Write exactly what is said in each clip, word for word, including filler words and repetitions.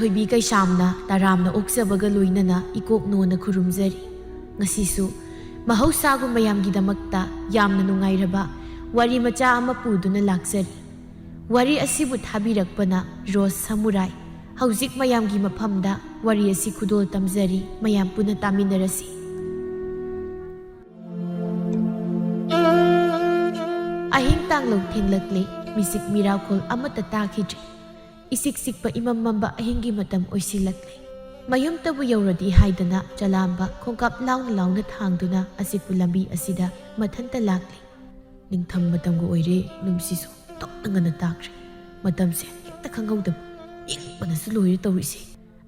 ꯊꯣꯏꯕꯤ ꯀꯩꯁꯥꯝꯅ ꯇꯔꯥꯝꯅ ꯑꯣꯛꯆꯕꯒ ꯂꯣꯏꯅꯅ ꯏꯀꯣꯛ ꯅꯣꯟꯅ ꯈꯨꯔꯨꯝꯖꯔꯤ꯫ ꯉꯁꯤꯁꯨ ꯃꯍꯧꯁꯥꯒꯨꯝ ꯃꯌꯥꯝꯒꯤꯗꯃꯛꯇ ꯌꯥꯝꯅ ꯅꯨꯡꯉꯥꯏꯔꯕ ꯋꯥꯔꯤ ꯃꯆꯥ ꯑꯃ ꯄꯨꯗꯨꯅ ꯂꯥꯛꯆꯔꯤ꯫ ꯋꯥꯔꯤ ꯑꯁꯤꯕꯨ ꯊꯥꯕꯤꯔꯛꯄꯅ ꯔꯣꯁ ꯁꯃꯨꯔꯥꯏ꯫ ꯍꯧꯖꯤꯛ ꯃꯌꯥꯝꯒꯤ ꯃꯐꯝꯗ ꯋꯥꯔꯤ ꯑꯁꯤ ꯈꯨꯗꯣꯜ ꯇꯝꯖꯔꯤ, ꯃꯌꯥꯝ ꯄꯨꯟꯅ ꯇꯥꯃꯤꯟꯅꯔꯁꯤ꯫ ꯑꯍꯤꯡ ꯇꯥꯡꯂꯧ ꯊꯦꯡꯂꯛꯂꯦ, ꯃꯤꯁꯤꯛ ꯃꯤꯔꯥꯎꯈꯣꯜ ꯑꯃꯠꯇ ꯇꯥꯈꯤꯗ꯭ꯔꯦ꯫ ꯏꯁꯤꯛ ꯁꯤꯛꯄ ꯏꯃꯝ ꯃꯝꯕ ꯑꯍꯤꯡꯒꯤ ꯃꯇꯝ ꯑꯣꯏꯁꯤꯜꯂꯛꯂꯦ꯫ ꯃꯌꯨꯝꯇꯕꯨ ꯌꯧꯔꯗꯤ ꯍꯥꯏꯗꯅ ꯆꯂꯥꯝꯕ ꯈꯣꯡꯀꯥꯞ ꯂꯥꯎꯅ ꯂꯥꯎꯅ ꯊꯥꯡꯗꯨꯅ ꯑꯁꯤꯄꯨ ꯂꯝꯕꯤ ꯑꯁꯤꯗ ꯃꯊꯟꯇ ꯂꯥꯛꯂꯦ꯫ ꯅꯤꯡꯊꯝ ꯃꯇꯝꯒ ꯑꯣꯏꯔꯦ, ꯅꯨꯡꯁꯤꯁꯨ ꯇꯞꯅ ꯉꯟꯅ ꯇꯥꯈ꯭ꯔꯦ꯫ ꯃꯇꯝꯁꯦ ꯍꯦꯛꯇ ꯈꯪꯍꯧꯗꯕ, ꯏꯪꯕꯅꯁꯨ ꯂꯣꯏꯔꯦ ꯇꯧꯔꯤꯁꯦ꯫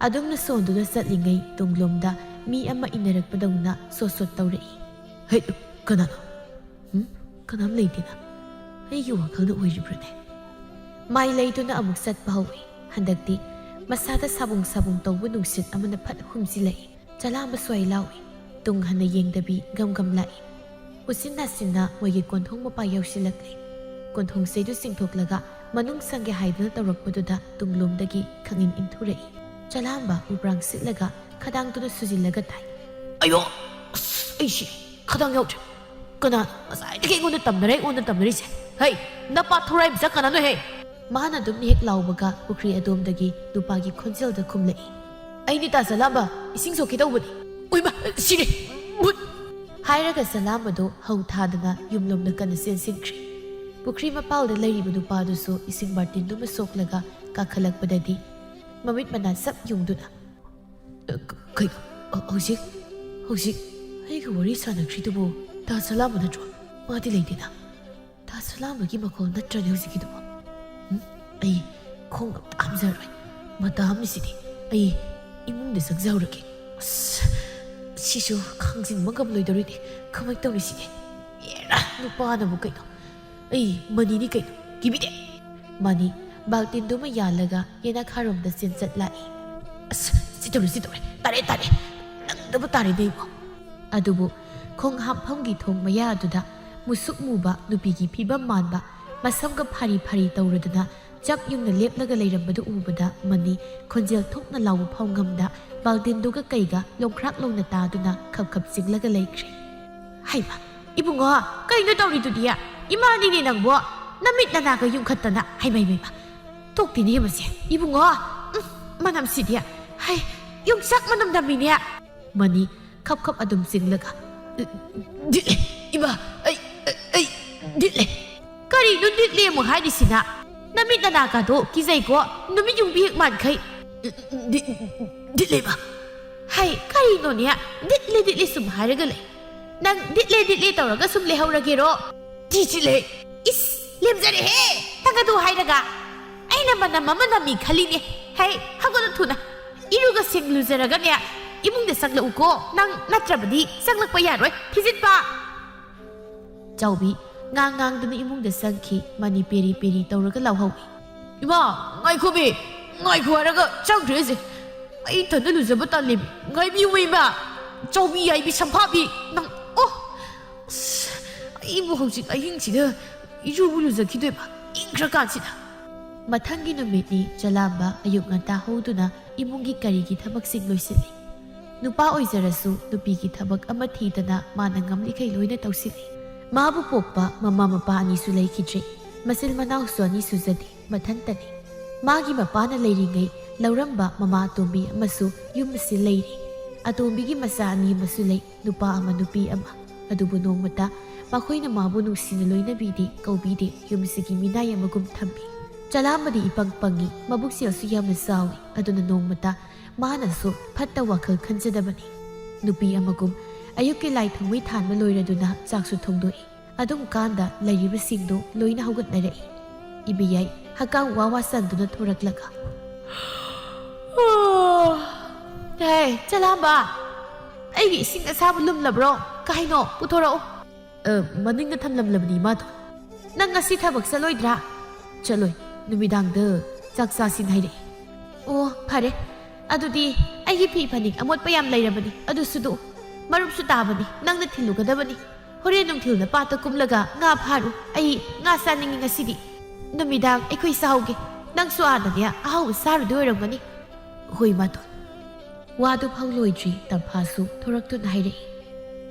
ꯑꯗꯨꯝꯅ ꯁꯣꯟꯗꯨꯅ ꯆꯠꯂꯤꯉꯩ ꯇꯨꯡꯂꯣꯝꯗ ꯃꯤ ꯑꯃ ꯏꯟꯅꯔꯛꯄꯗꯧꯅ ꯁꯣꯠ ꯁꯣꯠ ꯇꯧꯔꯛꯏ꯫ "ꯍꯩ, ꯀꯅꯥꯅꯣ? ꯎꯝ? ꯀꯅꯥꯝ ꯂꯩꯇꯦꯅ꯫ ꯑꯩꯒꯤ ꯋꯥꯈꯜꯅ ꯑꯣꯏꯔꯤꯕ꯭ꯔꯅꯦ?" ꯃꯥꯏ ꯂꯩꯗꯨꯅ ꯑꯃꯨꯛ ꯆꯠꯄ ꯍꯧꯏ꯫ ꯍꯟꯗꯛꯇꯤ ꯃꯁꯥꯗ ꯁꯥꯕꯨꯡ ꯁꯥꯕꯨꯡ ꯇꯧꯕ ꯅꯨꯡꯁꯤꯠ ꯑꯃꯅ ꯐꯠ ꯍꯨꯝꯖꯤꯜꯂꯛꯏ꯫ ꯆꯂꯥꯝꯕ ꯁ꯭ꯋꯥꯏ ꯂꯥꯎꯏ꯫ ꯇꯨꯡ ꯍꯟꯅ ꯌꯦꯡꯗꯕꯤ ꯒꯝ ꯒꯝ ꯂꯥꯛꯏ꯫ ꯎꯆꯤꯟ ꯅꯥꯆꯤꯟꯅ ꯃꯣꯏꯒꯤ ꯀꯣꯟꯊꯣꯡ ꯃꯄꯥ ꯌꯧꯁꯤꯜꯂꯛꯂꯦ꯫ ꯀꯣꯟꯊꯣꯡ ꯆꯩꯗꯨ ꯆꯤꯡꯊꯣꯛꯂꯒ ꯃꯅꯨꯡ ꯆꯪꯒꯦ ꯍꯥꯏꯗꯨꯅ ꯇꯧꯔꯛꯄꯗꯨꯗ ꯇꯨꯡꯂꯣꯝꯗꯒꯤ ꯈꯪꯏꯟ ꯏꯟꯊꯨꯔꯛꯏ꯫ ꯆꯂꯥꯝꯕ ꯎꯕ꯭ꯔꯥꯡ ꯁꯤꯠꯂꯒ ꯈꯗꯥꯡꯗꯨꯅ ꯁꯨꯖꯤꯜꯂꯒ ꯇꯥꯏ꯫ "ꯑꯌꯣ! ꯑꯁ, ꯑꯩ ꯁꯤ ꯈꯗꯥꯡ ꯌꯥꯎꯗ꯭ꯔꯦ꯫ ꯀꯅꯥꯅꯣ ꯉꯁꯥꯏꯗꯒꯤ ꯑꯩꯉꯣꯟꯗ ꯇꯝꯅꯔꯦ, ꯑꯩꯉꯣꯟꯗ ꯇꯝꯅꯔꯤꯁꯦ? ꯍꯩ, ꯅꯄꯥ ꯊꯧꯔꯥꯏ ꯃꯆꯥ ꯀꯅꯥꯅꯣꯍꯦ?" ꯃꯥꯅ ꯑꯗꯨꯝ ꯍꯦꯛ ꯂꯥꯎꯕꯒ ꯄꯨꯈ꯭ꯔꯤ ꯑꯗꯣꯝꯗꯒꯤ ꯅꯨꯄꯥꯒꯤ ꯈꯣꯟꯖꯦꯜꯗ ꯈꯨꯝꯂꯛꯏ꯫ "ꯑꯩꯅꯤ ꯇꯥ ꯆꯂꯥꯝꯕ, ꯏꯁꯤꯡ ꯁꯣꯛꯀꯦ ꯇꯧꯕꯅꯤ꯫ ꯎꯏꯃ, ꯁꯤꯔꯦ! ꯃꯨꯠ!" ꯍꯥꯏꯔꯒ ꯆꯂꯥꯝꯕꯗꯣ ꯍꯧ ꯊꯥꯗꯅ ꯌꯨꯝꯂꯣꯝꯗ ꯀꯟꯅ ꯆꯦꯟꯁꯤꯟꯈ꯭ꯔꯦ꯫ ꯄꯨꯈ꯭ꯔꯤ ꯃꯄꯥꯜꯗ ꯂꯩꯔꯤꯕ ꯅꯨꯄꯥꯗꯨꯁꯨ ꯏꯁꯤꯡ ꯕꯥꯔꯇꯤꯟꯗꯨꯃ ꯁꯣꯛꯂꯒ ꯀꯥꯈꯠꯂꯛꯄꯗꯗꯤ ꯃꯃꯤꯠ ꯃꯅꯥ ꯆꯞ ꯌꯨꯡꯗꯨꯅ, "ꯑ, ꯀ-, ꯀꯩꯅꯣ? ꯑ, ꯍꯧꯖꯤꯛ, ꯍꯧꯖꯤꯛ ꯑꯩꯒ ꯋꯥꯔꯤ ꯁꯥꯟꯅꯈ꯭ꯔꯤꯗꯨꯕꯨ ꯇꯥ ꯆꯂꯥꯝꯕ ꯅꯠꯇ꯭ꯔꯣ? ꯃꯥꯗꯤ ꯂꯩꯇꯦꯅ꯫ ꯇꯥ ꯆꯂꯥꯝꯕꯒꯤ ꯃꯈꯣꯜ ꯅꯠꯇ꯭ꯔꯅꯦ ꯍꯧꯖꯤꯛꯀꯤꯗꯨꯕꯣ? ꯎꯝ? ꯑꯩ ꯈꯣꯡ ꯑꯝꯇ ꯍꯥꯝꯖꯔꯣꯏ꯫ ꯃꯇꯥ ꯑꯃꯁꯤꯗꯤ ꯑꯩ ꯏꯃꯨꯡꯗ ꯆꯪꯖꯍꯧꯔꯒꯦ꯫ ꯑꯁ, ꯁꯤꯁꯨ ꯈꯥꯡꯖꯤꯟꯕ ꯉꯝꯂꯣꯏꯗꯧꯔꯤꯅꯦ꯫ ꯀꯃꯥꯏꯅ ꯇꯧꯅꯤ ꯁꯤꯗꯤ? ꯑꯦꯔꯥ, ꯅꯨꯄꯥꯅꯕꯨ ꯀꯩꯅꯣ? ꯑꯩ ꯃꯅꯤꯅꯤ ꯀꯩꯅꯣ? ꯀꯤꯕꯤꯗꯦ!" ꯃꯅꯤ ꯕꯥꯜꯇꯤꯟꯗꯨꯃ ꯌꯥꯜꯂꯒ ꯌꯦꯅꯈꯥꯔꯣꯝꯗ ꯆꯦꯟꯆꯠ ꯂꯥꯛꯏ꯫ "ꯑꯁ, ꯁꯤ ꯇꯧꯔꯦ, ꯁꯤ ꯇꯧꯔꯦ꯫ ꯇꯥꯔꯦ, ꯇꯥꯔꯦ꯫ ꯅꯪꯗꯕ ꯇꯥꯔꯦꯅꯦ ꯑꯩꯕꯣ!" ꯑꯗꯨꯕꯨ ꯈꯣꯡ ꯍꯥꯝꯐꯝꯒꯤ ꯊꯣꯡ ꯃꯌꯥ ꯑꯗꯨꯗ ꯃꯨꯁꯨꯛ ꯃꯨꯕ ꯅꯨꯄꯤꯒꯤ ꯐꯤꯕꯝ ꯃꯥꯟꯕ, ꯃꯁꯝꯒ ꯐꯥꯔꯤ ꯐꯥꯔꯤ ꯇꯧꯔꯗꯅ ꯆꯞ ꯌꯨꯡꯅ ꯂꯦꯞꯂꯒ ꯂꯩꯔꯝꯕꯗꯨ ꯎꯕꯗ ꯃꯅꯤ ꯈꯣꯟꯖꯦꯜ ꯊꯣꯛꯅ ꯂꯥꯎꯕ ꯐꯥꯎ ꯉꯝꯗ ꯕꯥꯜꯇꯤꯟꯗꯨꯒ ꯀꯩꯒ ꯂꯣꯡꯈ꯭ꯔꯥꯛ ꯂꯣꯡꯅ ꯇꯥꯗꯨꯅ ꯈꯞ ꯈꯞ ꯆꯤꯡꯂꯒ ꯂꯩꯈ꯭ꯔꯦ꯫ "ꯍꯩꯃ, ꯏꯕꯨꯡꯉꯣ, ꯀꯩꯅꯣ ꯇꯧꯔꯤꯗꯨꯗꯤ? ꯏꯃꯥꯅꯤꯅꯦ ꯅꯪꯕꯣ, ꯅꯃꯤꯠ ꯅꯅꯥꯒ ꯌꯨꯡꯈꯠꯇꯅ꯫ ꯍꯩꯃ, ꯍꯩꯃ, ꯍꯩꯃ, ꯊꯣꯛꯇꯦꯅꯦ ꯃꯁꯦ꯫ ꯏꯕꯨꯡꯉꯣ, ꯎꯝ, ꯃꯅꯝꯁꯤꯗꯤ꯫ ꯍꯩ, ꯌꯣꯡꯆꯥꯛ ꯃꯅꯝ ꯅꯝꯃꯤꯅꯦ"꯫ ꯃꯅꯤ ꯈꯞ ꯈꯞ ꯑꯗꯨꯝ ꯆꯤꯡꯂꯒ, "ꯗꯤꯠꯂꯦ, ꯏꯃꯥ, ꯑꯩ, ꯑꯩ, ꯑꯩ ꯗꯤꯠꯂꯦ"꯫ "ꯀꯔꯤꯅꯣ ꯗꯤꯠꯂꯦ ꯑꯃꯨꯛ ꯍꯥꯏꯔꯤꯁꯤꯅ? ꯅꯃꯤꯠ ꯅꯅꯥꯀꯥꯗꯣ ꯀꯤꯖꯩꯀꯣ, ꯅꯨꯃꯤꯠ ꯌꯨꯡꯕꯤ ꯍꯦꯛ ꯃꯥꯟꯈꯩ"꯫ "ꯗꯤꯠ, ꯗꯤꯠꯂꯦꯕ"꯫ "ꯍꯩ, ꯀꯔꯤꯅꯣꯅꯦ? ꯗꯤꯠꯂꯦ, ꯗꯤꯠꯂꯦ ꯁꯨꯝ ꯍꯥꯏꯔꯒ ꯂꯩ꯫ ꯅꯪ ꯗꯤꯠꯂꯦ, ꯗꯤꯠꯂꯦ ꯇꯧꯔꯒ ꯁꯨꯝ ꯂꯩꯍꯧꯔꯒꯦꯔꯣ?" "ꯗꯤꯠꯂꯦ"꯫ "ꯏꯁ, ꯂꯦꯝꯖꯔꯦꯍꯦ! ꯅꯪ ꯑꯗꯨ ꯍꯥꯏꯔꯒ ꯑꯩꯅ ꯃꯅꯝ ꯑꯃ ꯅꯝꯃꯤ ꯈꯜꯂꯤꯅꯦ꯫ ꯍꯩ, ꯍꯧꯒꯠꯂꯨ ꯊꯨꯅ꯫ ꯏꯔꯨꯒ ꯁꯦꯡ ꯂꯨꯖꯔꯒꯅꯦ, ꯏꯃꯨꯡꯗ ꯆꯪꯂꯛꯎꯀꯣ꯫ ꯅꯪ ꯅꯠꯇ꯭ꯔꯕꯗꯤ ꯆꯪꯂꯛꯄ ꯌꯥꯔꯣꯏ, ꯊꯤꯖꯤꯠꯄ"꯫ ꯆꯥꯎꯕꯤ ꯉꯥꯡ ꯉꯥꯡꯗꯨꯅ ꯏꯃꯨꯡꯗ ꯆꯪꯈꯤ꯫ ꯃꯅꯤ ꯄꯦꯔꯤ ꯄꯦꯔꯤ ꯇꯧꯔꯒ ꯂꯥꯎꯍꯧꯏ꯫ "ꯏꯃꯥ, ꯉꯥꯏꯈꯣꯃꯤ, ꯉꯥꯏꯈꯣ ꯍꯥꯏꯔꯒ ꯆꯪꯈ꯭ꯔꯦꯁꯦ꯫ ꯑꯩ ꯏꯊꯟꯗ ꯂꯨꯖꯕ ꯇꯜꯂꯦꯃꯤ꯫ ꯉꯥꯏꯕꯤꯌꯨꯃꯤ ꯏꯃꯥ꯫ ꯆꯥꯎꯕꯤ ꯍꯥꯏꯕꯤ ꯁꯝꯐꯥꯕꯤ꯫ ꯅꯪ, ꯑꯣ! ꯑꯁ, ꯑꯩꯕꯨ ꯍꯧꯖꯤꯛ ꯑꯍꯤꯡꯁꯤꯗ ꯏꯔꯨꯕꯨ ꯂꯨꯖꯈꯤꯗꯣꯏꯕ, ꯏꯪꯈ꯭ꯔꯀꯥꯟꯁꯤꯗ"꯫ ꯃꯊꯪꯒꯤ ꯅꯨꯃꯤꯠꯅꯤ꯫ ꯆꯂꯥꯝꯕ ꯑꯌꯨꯛ ꯉꯟꯇꯥ ꯍꯧꯗꯨꯅ ꯏꯃꯨꯡꯒꯤ ꯀꯔꯤꯒꯤ ꯊꯕꯛꯁꯤꯡ ꯂꯣꯏꯁꯤꯜꯂꯤ꯫ ꯅꯨꯄꯥ ꯑꯣꯏꯖꯔꯁꯨ ꯅꯨꯄꯤꯒꯤ ꯊꯕꯛ ꯑꯃ ꯊꯤꯗꯅ ꯃꯥꯅ ꯉꯝꯂꯤꯈꯩ ꯂꯣꯏꯅ ꯇꯧꯁꯤꯜꯂꯤ꯫ ꯃꯥꯕꯨ ꯄꯣꯛꯄ ꯃꯃꯥ ꯃꯄꯥ ꯑꯅꯤꯁꯨ ꯂꯩꯈꯤꯗ꯭ꯔꯦ꯫ ꯃꯆꯤꯜ ꯃꯅꯥꯎꯁꯨ ꯑꯅꯤ ꯁꯨꯖꯗꯦ, ꯃꯊꯟꯇꯅꯤ꯫ ꯃꯥꯒꯤ ꯃꯄꯥꯅ ꯂꯩꯔꯤꯉꯩ ꯂꯧꯔꯝꯕ ꯃꯃꯥ ꯑꯇꯣꯝꯕꯤ ꯑꯃꯁꯨ ꯌꯨꯝ ꯑꯁꯤ ꯂꯩꯔꯤ꯫ ꯑꯇꯣꯝꯕꯤꯒꯤ ꯃꯆꯥ ꯑꯅꯤ ꯑꯃꯁꯨ ꯂꯩ, ꯅꯨꯄꯥ ꯑꯃ ꯅꯨꯄꯤ ꯑꯃ꯫ ꯑꯗꯨꯕꯨ ꯅꯣꯡꯃꯇ ꯃꯈꯣꯏꯅ ꯃꯥꯕꯨ ꯅꯨꯡꯁꯤꯅ ꯂꯣꯏꯅꯕꯤꯗꯦ, ꯀꯧꯕꯤꯗꯦ, ꯌꯨꯝꯁꯤꯒꯤ ꯃꯤꯅꯥꯏ ꯑꯃꯒꯨꯝ ꯊꯝꯕꯤ꯫ ꯆꯂꯥꯝꯕꯗꯤ ꯏꯄꯪ ꯄꯪꯉꯤ, ꯃꯕꯨꯛꯆꯦꯜꯁꯨ ꯌꯥꯝꯅ ꯆꯥꯎꯏ꯫ ꯑꯗꯨꯅ ꯅꯣꯡꯃꯇ ꯃꯥꯅꯁꯨ ꯐꯠꯇ ꯋꯥꯈꯜ ꯈꯟꯖꯗꯕꯅꯤ꯫ ꯅꯨꯄꯤ ꯑꯃꯒꯨꯝ ꯑꯌꯨꯛꯀꯤ ꯂꯥꯏ ꯊꯥꯎꯃꯩ ꯊꯥꯟꯕ ꯂꯣꯏꯔꯗꯨꯅ ꯆꯥꯛꯁꯨ ꯊꯣꯡꯗꯣꯛꯏ꯫ ꯑꯗꯨꯝ ꯀꯥꯟꯗ ꯂꯩꯔꯤꯕꯁꯤꯡꯗꯨ ꯂꯣꯏꯅ ꯍꯧꯒꯠꯅꯔꯛꯏ꯫ ꯏꯕꯦꯌꯥꯏ ꯍꯛꯀꯥꯝ ꯋꯥ ꯋꯥ ꯆꯟꯗꯨꯅ ꯊꯣꯔꯛꯂꯒ, "ꯍꯦ, ꯆꯂꯥꯝꯕ, ꯑꯩꯒꯤ ꯏꯁꯤꯡ ꯑꯁꯥꯕ ꯂꯨꯝꯂꯕ꯭ꯔꯣ? ꯀꯥꯏꯅꯣ, ꯄꯨꯊꯣꯔꯛꯎ"꯫ "ꯑ, ꯃꯅꯤꯡꯗ ꯊꯝꯂꯝꯂꯕꯅꯤ ꯏꯃꯥꯗꯣ"꯫ "ꯅꯪ ꯉꯁꯤ ꯊꯕꯛ ꯆꯠꯂꯣꯏꯗ꯭ꯔꯥ?" "ꯆꯠꯂꯣꯏ, ꯅꯨꯃꯤꯗꯥꯡꯗ ꯆꯥꯛ ꯆꯥꯁꯤꯅ ꯍꯥꯏꯔꯛꯏ"꯫ "ꯑꯣ, ꯐꯔꯦ꯫ ꯑꯗꯨꯗꯤ ꯑꯩꯒꯤ ꯐꯤ ꯐꯅꯦꯛ ꯑꯃꯣꯠꯄ ꯌꯥꯝ ꯂꯩꯔꯕꯅꯤ, ꯑꯗꯨ ꯁꯨꯗꯣꯛꯎ꯫ ꯃꯔꯨꯞꯁꯨ ꯇꯥꯕꯅꯤ, ꯅꯪꯅ ꯊꯤꯜꯂꯨꯒꯗꯕꯅꯤ꯫ ꯍꯣꯔꯦꯟ ꯅꯨꯡꯊꯤꯜꯗ ꯄꯥꯠꯇ ꯀꯨꯝꯂꯒ ꯉꯥ ꯐꯥꯔꯨ꯫ ꯑꯩ ꯉꯥ ꯆꯥꯅꯤꯡꯉꯤ ꯉꯁꯤꯗꯤ"꯫ ꯅꯨꯃꯤꯗꯥꯡ ꯑꯩꯈꯣꯏ ꯆꯥꯍꯧꯒꯦ꯫ ꯅꯪꯁꯨ ꯑꯥꯗꯅꯦ ꯑꯍꯥꯎꯕ ꯆꯥꯔꯨꯗꯣꯏ ꯑꯣꯏꯔꯝꯒꯅꯤ꯫ ꯍꯣꯏ, ꯃꯥꯇꯣꯟ꯫ ꯋꯥꯗꯨ ꯐꯥꯎ ꯂꯣꯏꯗ꯭ꯔꯤ, ꯇꯝꯐꯥꯁꯨ ꯊꯣꯔꯛꯇꯨꯅ ꯍꯥꯏꯔꯛꯏ,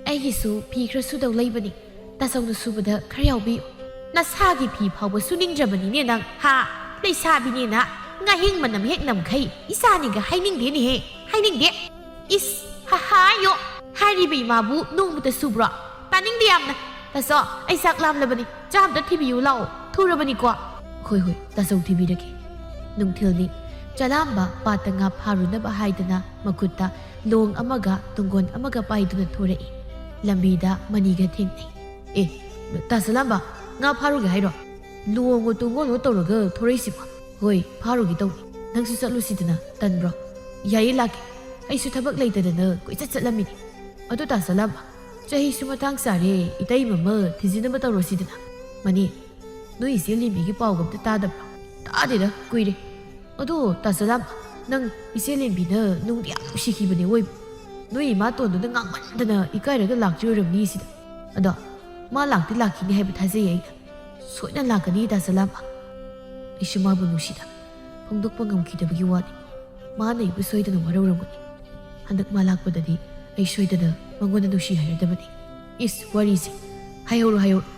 "ꯑꯩꯒꯤꯁꯨ ꯐꯤ ꯈꯔ ꯁꯨꯗꯧ ꯂꯩꯕꯅꯤ꯫ ꯇꯥꯆꯧꯅ ꯁꯨꯕꯗ ꯈꯔ ꯌꯥꯎꯕꯤꯌꯨ꯫ ꯅꯁꯥꯒꯤ ꯐꯤ ꯐꯥꯎꯕ ꯁꯨꯅꯤꯡꯗ꯭ꯔꯕꯅꯤꯅꯦ ꯅꯪ, ꯍꯥ? ꯂꯩꯁꯥꯕꯤꯅꯦꯅ ꯉꯥꯍꯤꯡ ꯃꯅꯝ ꯍꯦꯛ ꯅꯝꯈꯩ ꯏꯆꯥꯅꯤꯒ ꯍꯥꯏꯅꯤꯡꯗꯦꯅꯦꯍꯦ, ꯍꯥꯏꯅꯤꯡꯗꯦ꯫ ꯏꯁ, ꯍꯥ, ꯍꯥꯏꯌꯣ꯫ ꯍꯥꯏꯔꯤꯕ ꯏꯃꯥꯕꯨ ꯅꯣꯡꯃꯇ ꯁꯨꯕ꯭ꯔꯣ? ꯇꯥꯅꯤꯡꯗꯦ ꯌꯥꯝꯅ꯫ ꯇꯥꯆꯧ, ꯑꯩ ꯆꯥꯛ ꯂꯥꯝꯂꯕꯅꯤ꯫ ꯆꯥ ꯑꯝꯇ ꯊꯤꯕꯤꯌꯨ ꯂꯥꯛꯑꯣ꯫ ꯊꯨꯔꯕꯅꯤꯀꯣ?" "ꯍꯣꯏ, ꯍꯣꯏ, ꯇꯥꯆꯧ ꯊꯤꯕꯤꯔꯒꯦ꯫" ꯅꯨꯡꯊꯤꯜꯅꯤ꯫ ꯆꯂꯥꯝꯕ ꯄꯥꯠꯇ ꯉꯥ ꯐꯥꯔꯨꯅꯕ ꯍꯥꯏꯗꯅ ꯃꯈꯨꯠꯇ ꯂꯣꯡ ꯑꯃꯒ ꯇꯨꯡꯒꯣꯟ ꯑꯃꯒ ꯄꯥꯏꯗꯨꯅ ꯊꯣꯔꯛꯏ꯫ ꯂꯝꯕꯤꯗ ꯃꯅꯤꯒ ꯊꯦꯡꯅꯩ꯫ "ꯑꯦ, ꯇꯥ ꯆꯂꯥꯝꯕ, ꯉꯥ ꯐꯥꯔꯨꯒꯦ ꯍꯥꯏꯔꯣ? ꯂꯣꯡꯉꯣ ꯇꯨꯡꯒꯣꯟꯉꯣ ꯇꯧꯔꯒ ꯊꯣꯔꯛꯏꯁꯤꯕꯣ?" "ꯍꯣꯏ, ꯐꯥꯔꯨꯒꯦ ꯇꯧꯅꯤ꯫ ꯅꯪꯁꯨ ꯆꯠꯂꯨꯁꯤꯗꯅ, ꯇꯟꯕ꯭ꯔꯣ?" "ꯌꯥꯏꯌꯦ, ꯂꯥꯛꯀꯦ꯫ ꯑꯩꯁꯨ ꯊꯕꯛ ꯂꯩꯇꯗꯅ ꯀꯣꯏꯆꯠ ꯆꯠꯂꯝꯃꯤꯅꯤ꯫ ꯑꯗꯣ ꯇꯥ ꯆꯂꯥꯝꯕ, ꯆꯍꯤꯁꯨ ꯃꯇꯥꯡ ꯆꯥꯔꯦ, ꯏꯇꯩꯃ ꯑꯃ ꯊꯤꯖꯤꯟꯅꯕ ꯇꯧꯔꯣ ꯁꯤꯗꯅ꯫ ꯃꯅꯤ, ꯅꯣꯏ ꯏꯆꯦ ꯂꯦꯝꯕꯤꯒꯤ ꯄꯥꯎꯒ ꯑꯝꯇ ꯇꯥꯗꯕ꯭ꯔꯣ?" "ꯇꯥꯗꯦꯗ, ꯀꯨꯏꯔꯦ꯫ ꯑꯗꯣ ꯇꯥ ꯆꯂꯥꯝꯕ, ꯅꯪ ꯏꯆꯦ ꯂꯦꯝꯕꯤꯅ ꯅꯨꯡꯗꯤ ꯌꯥꯝ ꯅꯨꯡꯁꯤꯈꯤꯕꯅꯦ ꯑꯣꯏꯕ꯫ ꯅꯣꯏ ꯏꯃꯥꯇꯣꯟꯗꯨꯅ ꯉꯥꯡꯃꯟꯗꯅ ꯏꯀꯥꯏꯔꯒ ꯂꯥꯛꯇ꯭ꯔꯤ ꯑꯣꯏꯔꯝꯅꯤ ꯁꯤꯗ꯫ ꯑꯗꯣ ꯃꯥ ꯂꯥꯛꯇꯤ ꯂꯥꯛꯈꯤꯅꯤ ꯍꯥꯏꯕ ꯊꯥꯖꯩ ꯑꯩꯅ꯫ ꯁꯣꯏꯗꯅ ꯂꯥꯛꯀꯅꯤ ꯇꯥ ꯆꯂꯥꯝꯕ꯫ ꯑꯩꯁꯨ ꯃꯥꯕꯨ ꯅꯨꯡꯁꯤꯗ ꯐꯣꯡꯗꯣꯛꯄ ꯉꯝꯈꯤꯗꯕꯒꯤ ꯋꯥꯅꯤ꯫ ꯃꯥꯅ ꯑꯩꯕꯨ ꯁꯣꯏꯗꯅ ꯋꯥꯔꯧꯔꯝꯒꯅꯤ꯫ ꯍꯟꯗꯛ ꯃꯥ ꯂꯥꯛꯄꯗꯗꯤ ꯑꯩ ꯁꯣꯏꯗꯅ ꯃꯉꯣꯟꯗ ꯅꯨꯡꯁꯤ ꯍꯥꯏꯔꯗꯕꯅꯤ꯫ ꯏꯁ, ꯋꯥꯔꯤꯁꯦ꯫ ꯍꯥꯏꯍꯧꯔꯣ, ꯍꯥꯏꯍꯧꯔꯣ꯫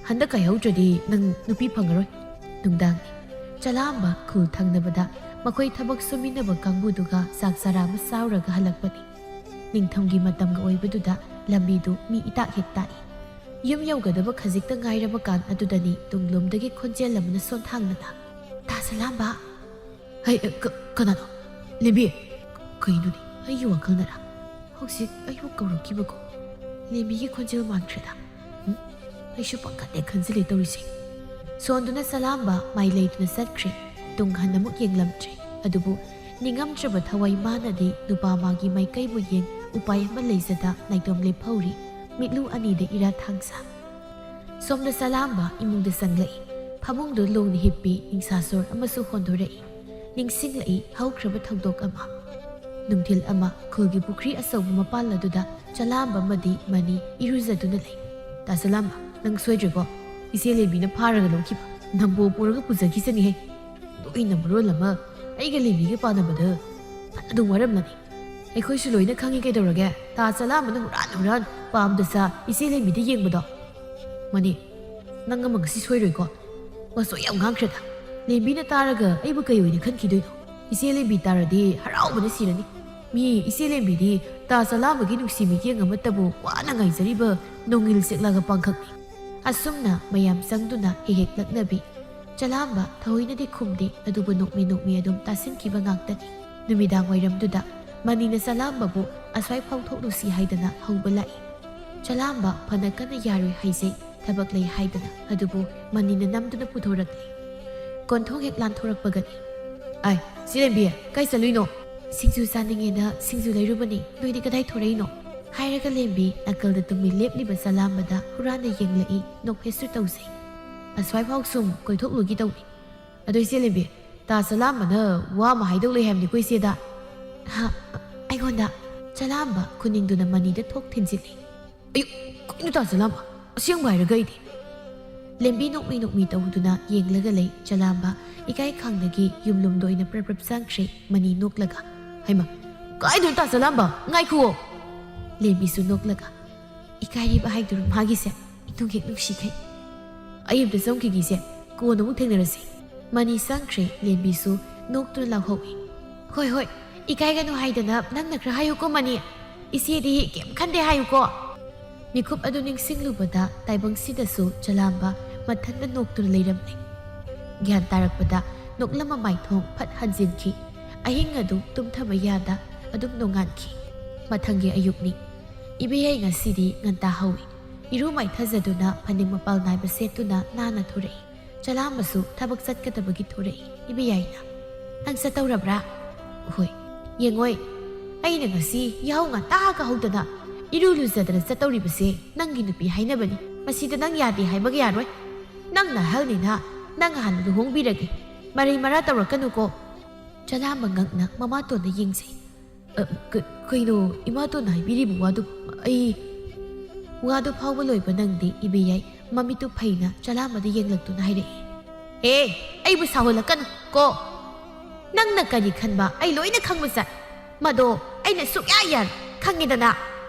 ꯍꯟꯗꯛ ꯀꯥꯏꯍꯧꯗ꯭ꯔꯗꯤ ꯅꯪ ꯅꯨꯄꯤ ꯐꯪꯉꯔꯣꯏ꯫" ꯅꯨꯡꯗꯥꯡꯅꯤ꯫ ꯆꯂꯥꯝꯕ ꯈꯨꯜ ꯊꯪꯅꯕꯗ ꯃꯈꯣꯏ ꯊꯕꯛ ꯁꯨꯃꯤꯟꯅꯕ ꯀꯥꯡꯕꯨꯗꯨꯒ ꯆꯥꯛ ꯆꯔꯥ ꯑꯃ ꯆꯥꯎꯔꯒ ꯍꯜꯂꯛꯄꯅꯤ꯫ ꯅꯤꯡꯊꯝꯒꯤ ꯃꯇꯝꯒ ꯑꯣꯏꯕꯗꯨꯗ ꯂꯝꯕꯤꯗꯨ ꯃꯤ ꯏꯇꯥꯛ ꯍꯦꯛ ꯇꯥꯛꯏ꯫ ꯌꯨꯝ ꯌꯧꯒꯗꯕ ꯈꯖꯤꯛꯇ ꯉꯥꯏꯔꯕ ꯀꯥꯟ ꯑꯗꯨꯗꯅꯤ ꯇꯨꯡꯂꯣꯝꯗꯒꯤ ꯈꯣꯟꯖꯦꯜ ꯑꯃꯅ ꯁꯣꯟꯊꯥꯡꯅꯅ, "ꯇꯥ ꯆꯂꯥꯝꯕ!" "ꯍꯩ, ꯑ, ꯀ-, ꯀꯅꯥꯅꯣ? ꯂꯦꯝꯕꯤ? ꯀꯩꯅꯣꯅꯦ, ꯑꯩꯒꯤ ꯋꯥꯈꯜꯅꯔ? ꯍꯧꯖꯤꯛ ꯑꯩꯕꯨ ꯀꯧꯔꯛꯈꯤꯕꯀꯣ? ꯂꯦꯝꯕꯤꯒꯤ ꯈꯣꯟꯖꯦꯜ ꯃꯥꯟꯈ꯭ꯔꯦꯗ꯫ ꯍꯨꯝ? ꯑꯩꯁꯨ ꯄꯥꯈꯠꯂꯦ ꯈꯟꯖꯤꯜꯂꯦ ꯇꯧꯔꯤꯁꯦ꯫" ꯁꯣꯟꯗꯨꯅ ꯆꯂꯥꯝꯕ ꯃꯥꯏ ꯂꯩꯗꯨꯅ ꯆꯠꯈ꯭ꯔꯦ꯫ ꯇꯨꯡ ꯍꯟꯅ ꯑꯃꯨꯛ ꯌꯦꯡꯂꯝꯗ꯭ꯔꯦ꯫ ꯑꯗꯨꯕꯨ ꯅꯤꯡꯉꯝꯗ꯭ꯔꯕ ꯊꯋꯥꯏ ꯃꯥꯅꯗꯤ ꯅꯨꯄꯥ ꯃꯥꯒꯤ ꯃꯥꯏꯀꯩꯕꯨ ꯌꯦꯡ ꯎꯄꯥꯏ ꯑꯃ ꯂꯩꯖꯗ ꯅꯥꯏꯇꯣꯝ ꯂꯦꯞꯍꯧꯔꯤ, ꯃꯤꯠꯂꯨ ꯑꯅꯤꯗ ꯏꯔꯥ ꯊꯥꯡꯁꯥ꯫ ꯁꯣꯝꯗ ꯆꯂꯥꯝꯕ ꯏꯃꯨꯡꯗ ꯆꯪꯂꯛꯏ꯫ ꯐꯃꯨꯡꯗꯨ ꯂꯣꯡꯅ ꯍꯤꯞꯄꯤ, ꯅꯤꯡꯁꯥ ꯁꯣꯔ ꯑꯃꯁꯨ ꯍꯣꯟꯗꯣꯔꯛꯏ꯫ ꯅꯤꯡꯁꯤꯡꯂꯛꯏ ꯍꯧꯈ꯭ꯔꯕ ꯊꯧꯗꯣꯛ ꯑꯃ꯫ ꯅꯨꯡꯊꯤꯜ ꯑꯃ ꯈꯨꯜꯒꯤ ꯄꯨꯈ꯭ꯔꯤ ꯑꯆꯧꯕ ꯃꯄꯥꯜ ꯑꯗꯨꯗ ꯆꯂꯥꯝꯕ ꯑꯃꯗꯤ ꯃꯅꯤ ꯏꯔꯨꯖꯗꯨꯅ ꯂꯩ꯫ "ꯇꯥ ꯆꯂꯥꯝꯕ, ꯅꯪ ꯁꯣꯏꯗ꯭ꯔꯦꯀꯣ? ꯏꯆꯦ ꯂꯦꯝꯕꯤꯅ ꯐꯥꯔꯒ ꯂꯧꯈꯤꯕ꯫ ꯅꯝꯕꯣ ꯄꯨꯔꯒ ꯄꯨꯖꯈꯤꯁꯅꯤꯍꯦ꯫ ꯅꯣꯏꯅ ꯃꯔꯣꯜ ꯑꯃ ꯑꯩꯒ ꯂꯦꯝꯕꯤꯒ ꯄꯥꯅꯕꯗ ꯐꯅꯗꯨꯝ ꯋꯥꯔꯝꯂꯅꯤ꯫ ꯑꯩꯈꯣꯏꯁꯨ ꯂꯣꯏꯅ ꯈꯪꯉꯤ ꯀꯩꯗꯧꯔꯒꯦ꯫ ꯇꯥ ꯆꯂꯥꯝꯕꯅ ꯍꯨꯔꯥꯟ ꯍꯨꯔꯥꯟ ꯄꯥꯕꯗ ꯆꯥ ꯏꯆꯦ ꯂꯦꯝꯕꯤꯗ ꯌꯦꯡꯕꯗꯣ꯫ ꯃꯅꯤ, ꯅꯪ ꯑꯃ ꯉꯁꯤ ꯁꯣꯏꯔꯣꯏꯀꯣ꯫ ꯃꯁꯣꯏ ꯌꯥꯝ ꯉꯥꯡꯈ꯭ꯔꯦꯗ꯫ ꯂꯦꯝꯕꯤꯅ ꯇꯥꯔꯒ ꯑꯩꯕꯨ ꯀꯩ ꯑꯣꯏꯅ ꯈꯟꯈꯤꯗꯣꯏꯅꯣ? ꯏꯆꯦ ꯂꯦꯝꯕꯤ ꯇꯥꯔꯗꯤ ꯍꯔꯥꯎꯕꯅ ꯁꯤꯔꯅꯤ꯫ ꯃꯤ ꯏꯆꯦ ꯂꯦꯝꯕꯤꯗꯤ ꯇꯥ ꯆꯂꯥꯝꯕꯒꯤ ꯅꯨꯡꯁꯤ ꯃꯤꯠꯌꯦꯡ ꯑꯃꯠꯇꯕꯨ ꯋꯥꯅ ꯉꯥꯏꯖꯔꯤꯕ ꯅꯣꯡꯉꯤꯜ ꯆꯦꯛꯂꯥꯒ ꯄꯥꯡꯈꯛꯅꯤ꯫ ꯑꯁꯨꯝꯅ ꯃꯌꯥꯝ ꯆꯪꯗꯨꯅ ꯍꯦꯛ ꯍꯦꯛ ꯂꯛꯅꯕꯤ꯫ ꯆꯂꯥꯝꯕ ꯊꯑꯣꯏꯅꯗꯤ ꯈꯨꯝꯗꯦ, ꯑꯗꯨꯕꯨ ꯅꯣꯛꯃꯤ ꯅꯣꯛꯃꯤ ꯑꯗꯨꯝ ꯇꯥꯁꯤꯟꯈꯤꯕ ꯉꯥꯛꯇꯅꯤ꯫ ꯅꯨꯃꯤꯗꯥꯡ ꯋꯥꯏꯔꯝꯗꯨꯗ ꯃꯅꯤꯅ ꯆꯂꯥꯝꯕꯕꯨ ꯑꯁ꯭ꯋꯥꯏ ꯐꯥꯎ ꯊꯣꯛꯂꯨꯁꯤ ꯍꯥꯏꯗꯅ ꯍꯧꯕ ꯂꯥꯛꯏ꯫ ꯆꯂꯥꯝꯕ ꯐꯅ ꯀꯟꯅ ꯌꯥꯔꯣꯏ ꯍꯥꯏꯖꯩ, ꯊꯕꯛ ꯂꯩ ꯍꯥꯏꯗꯅ, ꯑꯗꯨꯕꯨ ꯃꯅꯤꯅ ꯅꯝꯗꯨꯅ ꯄꯨꯊꯣꯔꯛꯂꯤ꯫ ꯀꯣꯟꯊꯣꯡ ꯍꯦꯛ ꯂꯥꯟꯊꯣꯔꯛꯄꯒꯅꯤ꯫ "ꯑꯥꯏ, ꯆꯦ ꯂꯦꯝꯕꯤ, ꯀꯥꯏ ꯆꯠꯂꯨꯏꯅꯣ?" "ꯁꯤꯡꯖꯨ ꯆꯥꯅꯤꯡꯉꯦꯅ ꯁꯤꯡꯖꯨ ꯂꯩꯔꯨꯕꯅꯤ, ꯅꯣꯏꯗꯤ ꯀꯗꯥꯏ ꯊꯣꯔꯛꯏꯅꯣ?" ꯍꯥꯏꯔꯒ ꯂꯦꯝꯕꯤ ꯅꯥꯀꯜꯗ ꯇꯨꯝꯃꯤ ꯂꯦꯞꯂꯤꯕ ꯆꯂꯥꯝꯕꯗ ꯍꯨꯔꯥꯟꯅ ꯌꯦꯡꯂꯛꯏ, ꯅꯣꯛꯐꯦꯠꯁꯨ ꯇꯧꯖꯩ꯫ "ꯑꯁ꯭ꯋꯥꯏ ꯐꯥꯎ ꯁꯨꯝ ꯀꯣꯏꯊꯣꯛꯂꯨꯒꯦ ꯇꯧꯅꯤ꯫ ꯑꯗꯣ ꯏꯆꯦ ꯂꯦꯝꯕꯤ, ꯇꯥ ꯆꯂꯥꯝꯕꯅ ꯋꯥ ꯑꯃ ꯍꯥꯏꯗꯧ ꯂꯩ ꯍꯥꯏꯕꯅꯤꯀꯣ ꯏꯆꯦꯗ?" "ꯍꯥ? ꯑꯩꯉꯣꯟꯗ?" ꯆꯂꯥꯝꯕ ꯈꯨꯅꯤꯡꯗꯨꯅ ꯃꯅꯤꯗ ꯊꯣꯛ ꯊꯤꯟꯖꯤꯜꯂꯤ꯫ "ꯑꯌꯨ, ꯀꯩꯅꯣ ꯇꯥ ꯆꯂꯥꯝꯕ? ꯑꯁꯦꯡꯕ ꯍꯥꯏꯔꯒ ꯑꯩꯗꯤ?" ꯂꯦꯝꯕꯤ ꯅꯣꯛꯃꯤ ꯅꯣꯛꯃꯤ ꯇꯧꯗꯨꯅ ꯌꯦꯡꯂꯒ ꯂꯩ꯫ ꯆꯂꯥꯝꯕ ꯏꯀꯥꯏ ꯈꯪꯗꯒꯤ ꯌꯨꯝꯂꯣꯝꯗ ꯑꯣꯏꯅ ꯄ꯭ꯔꯞ ꯄ꯭ꯔꯞ ꯆꯪꯈ꯭ꯔꯦ, ꯃꯅꯤ ꯅꯣꯛꯂꯒ꯫ "ꯍꯩꯃ, ꯀꯥꯏꯗꯅꯣ ꯇꯥ ꯆꯂꯥꯝꯕ? ꯉꯥꯏꯈꯨꯑꯣ!" ꯂꯦꯝꯕꯤꯁꯨ ꯅꯣꯛꯂꯒ꯫ "ꯏꯀꯥꯏꯔꯤꯕ ꯍꯥꯏꯗꯨꯔꯣ ꯃꯥꯒꯤꯁꯦ? ꯏꯅꯨꯡ ꯍꯦꯛ ꯅꯨꯡꯁꯤꯈꯩ꯫ ꯑꯩ ꯑꯝꯇ ꯆꯪꯈꯤꯒꯦꯁꯦ, ꯀꯣꯟꯅ ꯑꯃꯨꯛ ꯊꯦꯡꯅꯔꯁꯤ꯫" ꯃꯅꯤ ꯆꯪꯈ꯭ꯔꯦ, ꯂꯦꯝꯕꯤꯁꯨ ꯅꯣꯛꯇꯨꯅ ꯂꯥꯎꯍꯧꯏ꯫ "ꯍꯣꯏ, ꯍꯣꯏ, ꯏꯀꯥꯏꯒꯅꯨ ꯍꯥꯏꯗꯅ ꯅꯪꯅ ꯈꯔ ꯍꯥꯏꯌꯨꯀꯣ ꯃꯅꯤ꯫ ꯏꯆꯦꯗꯤ ꯀꯩꯝ ꯈꯟꯗꯦ ꯍꯥꯏꯌꯨꯀꯣ꯫" ꯃꯤꯀꯨꯞ ꯑꯗꯨ ꯅꯤꯡꯁꯤꯡꯂꯨꯕꯗ ꯇꯥꯏꯕꯪꯁꯤꯗꯁꯨ ꯆꯂꯥꯝꯕ ꯃꯊꯟꯇ ꯅꯣꯛꯇꯨꯅ ꯂꯩꯔꯝꯂꯦ꯫ ꯒ꯭ꯌꯥꯟ ꯇꯥꯔꯛꯄꯗ ꯅꯣꯛꯂꯝꯕ ꯃꯥꯏꯊꯣꯡ ꯐꯠ ꯍꯟꯖꯤꯟꯈꯤ꯫ ꯑꯍꯤꯡ ꯑꯗꯨ ꯇꯨꯝꯊꯕ ꯌꯥꯗ ꯑꯗꯨꯝ ꯅꯣꯡꯉꯥꯟꯈꯤ꯫ ꯃꯊꯪꯒꯤ ꯑꯌꯨꯛꯅꯤ꯫ ꯏꯕꯦꯌꯥꯏ ꯉꯁꯤꯗꯤ ꯉꯟꯇꯥ ꯍꯧꯏ꯫ ꯏꯔꯨ ꯃꯥꯏꯊꯖꯗꯨꯅ ꯐꯅꯦꯛ ꯃꯄꯥꯜ ꯅꯥꯏꯕ ꯁꯦꯠꯇꯨꯅ ꯅꯥꯟꯅ ꯊꯣꯔꯛꯏ꯫ ꯆꯂꯥꯝꯕꯁꯨ ꯊꯕꯛ ꯆꯠꯀꯗꯕꯒꯤ ꯊꯣꯔꯛꯏ꯫ ꯏꯕꯦꯌꯥꯏꯅ, "ꯅꯪ ꯆꯠꯇꯧꯔꯕ꯭ꯔꯥ?" "ꯍꯣꯏ꯫ ꯌꯦꯡꯉꯣꯏ, ꯑꯩꯅ ꯉꯁꯤ ꯌꯥꯍꯧ ꯉꯟꯇꯥ ꯀꯥꯍꯧꯗꯅ ꯏꯔꯨ ꯂꯨꯖꯗꯅ ꯆꯠꯇꯧꯔꯤꯕꯁꯦ ꯅꯪꯒꯤ ꯅꯨꯄꯤ ꯍꯥꯏꯅꯕꯅꯤ꯫ ꯃꯁꯤꯗ ꯅꯪ ꯌꯥꯗꯦ ꯍꯥꯏꯕꯒ ꯌꯥꯔꯣꯏ꯫ ꯅꯪꯅ ꯑꯍꯜꯅꯤꯅ ꯅꯪ ꯍꯥꯟꯅ ꯂꯨꯍꯣꯡꯕꯤꯔꯒꯦ꯫ ꯃꯔꯩ ꯃꯔꯥ ꯇꯧꯔꯛꯀꯅꯨꯀꯣ꯫" ꯆꯂꯥꯝꯕ ꯉꯛꯅ ꯃꯃꯥꯇꯣꯟꯗ ꯌꯦꯡꯖꯩ꯫ "ꯑ, ꯀ-, ꯀꯩꯅꯣ ꯏꯃꯥꯇꯣꯟꯅ ꯍꯥꯏꯕꯤꯔꯤꯕ ꯋꯥꯗꯨ? ꯑꯩ..." ꯋꯥꯗꯨ ꯐꯥꯎꯕ ꯂꯣꯏꯕ ꯅꯪꯗꯦ ꯏꯕꯦꯌꯥꯏ ꯃꯃꯤꯠꯇꯨ ꯐꯩꯅ ꯆꯂꯥꯝꯕꯗ ꯌꯦꯡꯂꯛꯇꯨꯅ ꯍꯥꯏꯔꯛꯏ꯫ ꯑꯦ, ꯑꯩꯕꯨ ꯁꯥꯎꯍꯜꯂꯛꯀꯅꯨ ꯀꯣ꯫ ꯅꯪꯅ ꯀꯔꯤ ꯈꯟꯕ ꯑꯩ ꯂꯣꯏꯅ ꯈꯪꯕ ꯆꯠ꯫ ꯃꯗꯣ ꯑꯩꯅ ꯁꯨꯛꯌꯥ ꯌꯥꯔꯣꯏ, ꯈꯪꯉꯦꯗꯅ꯫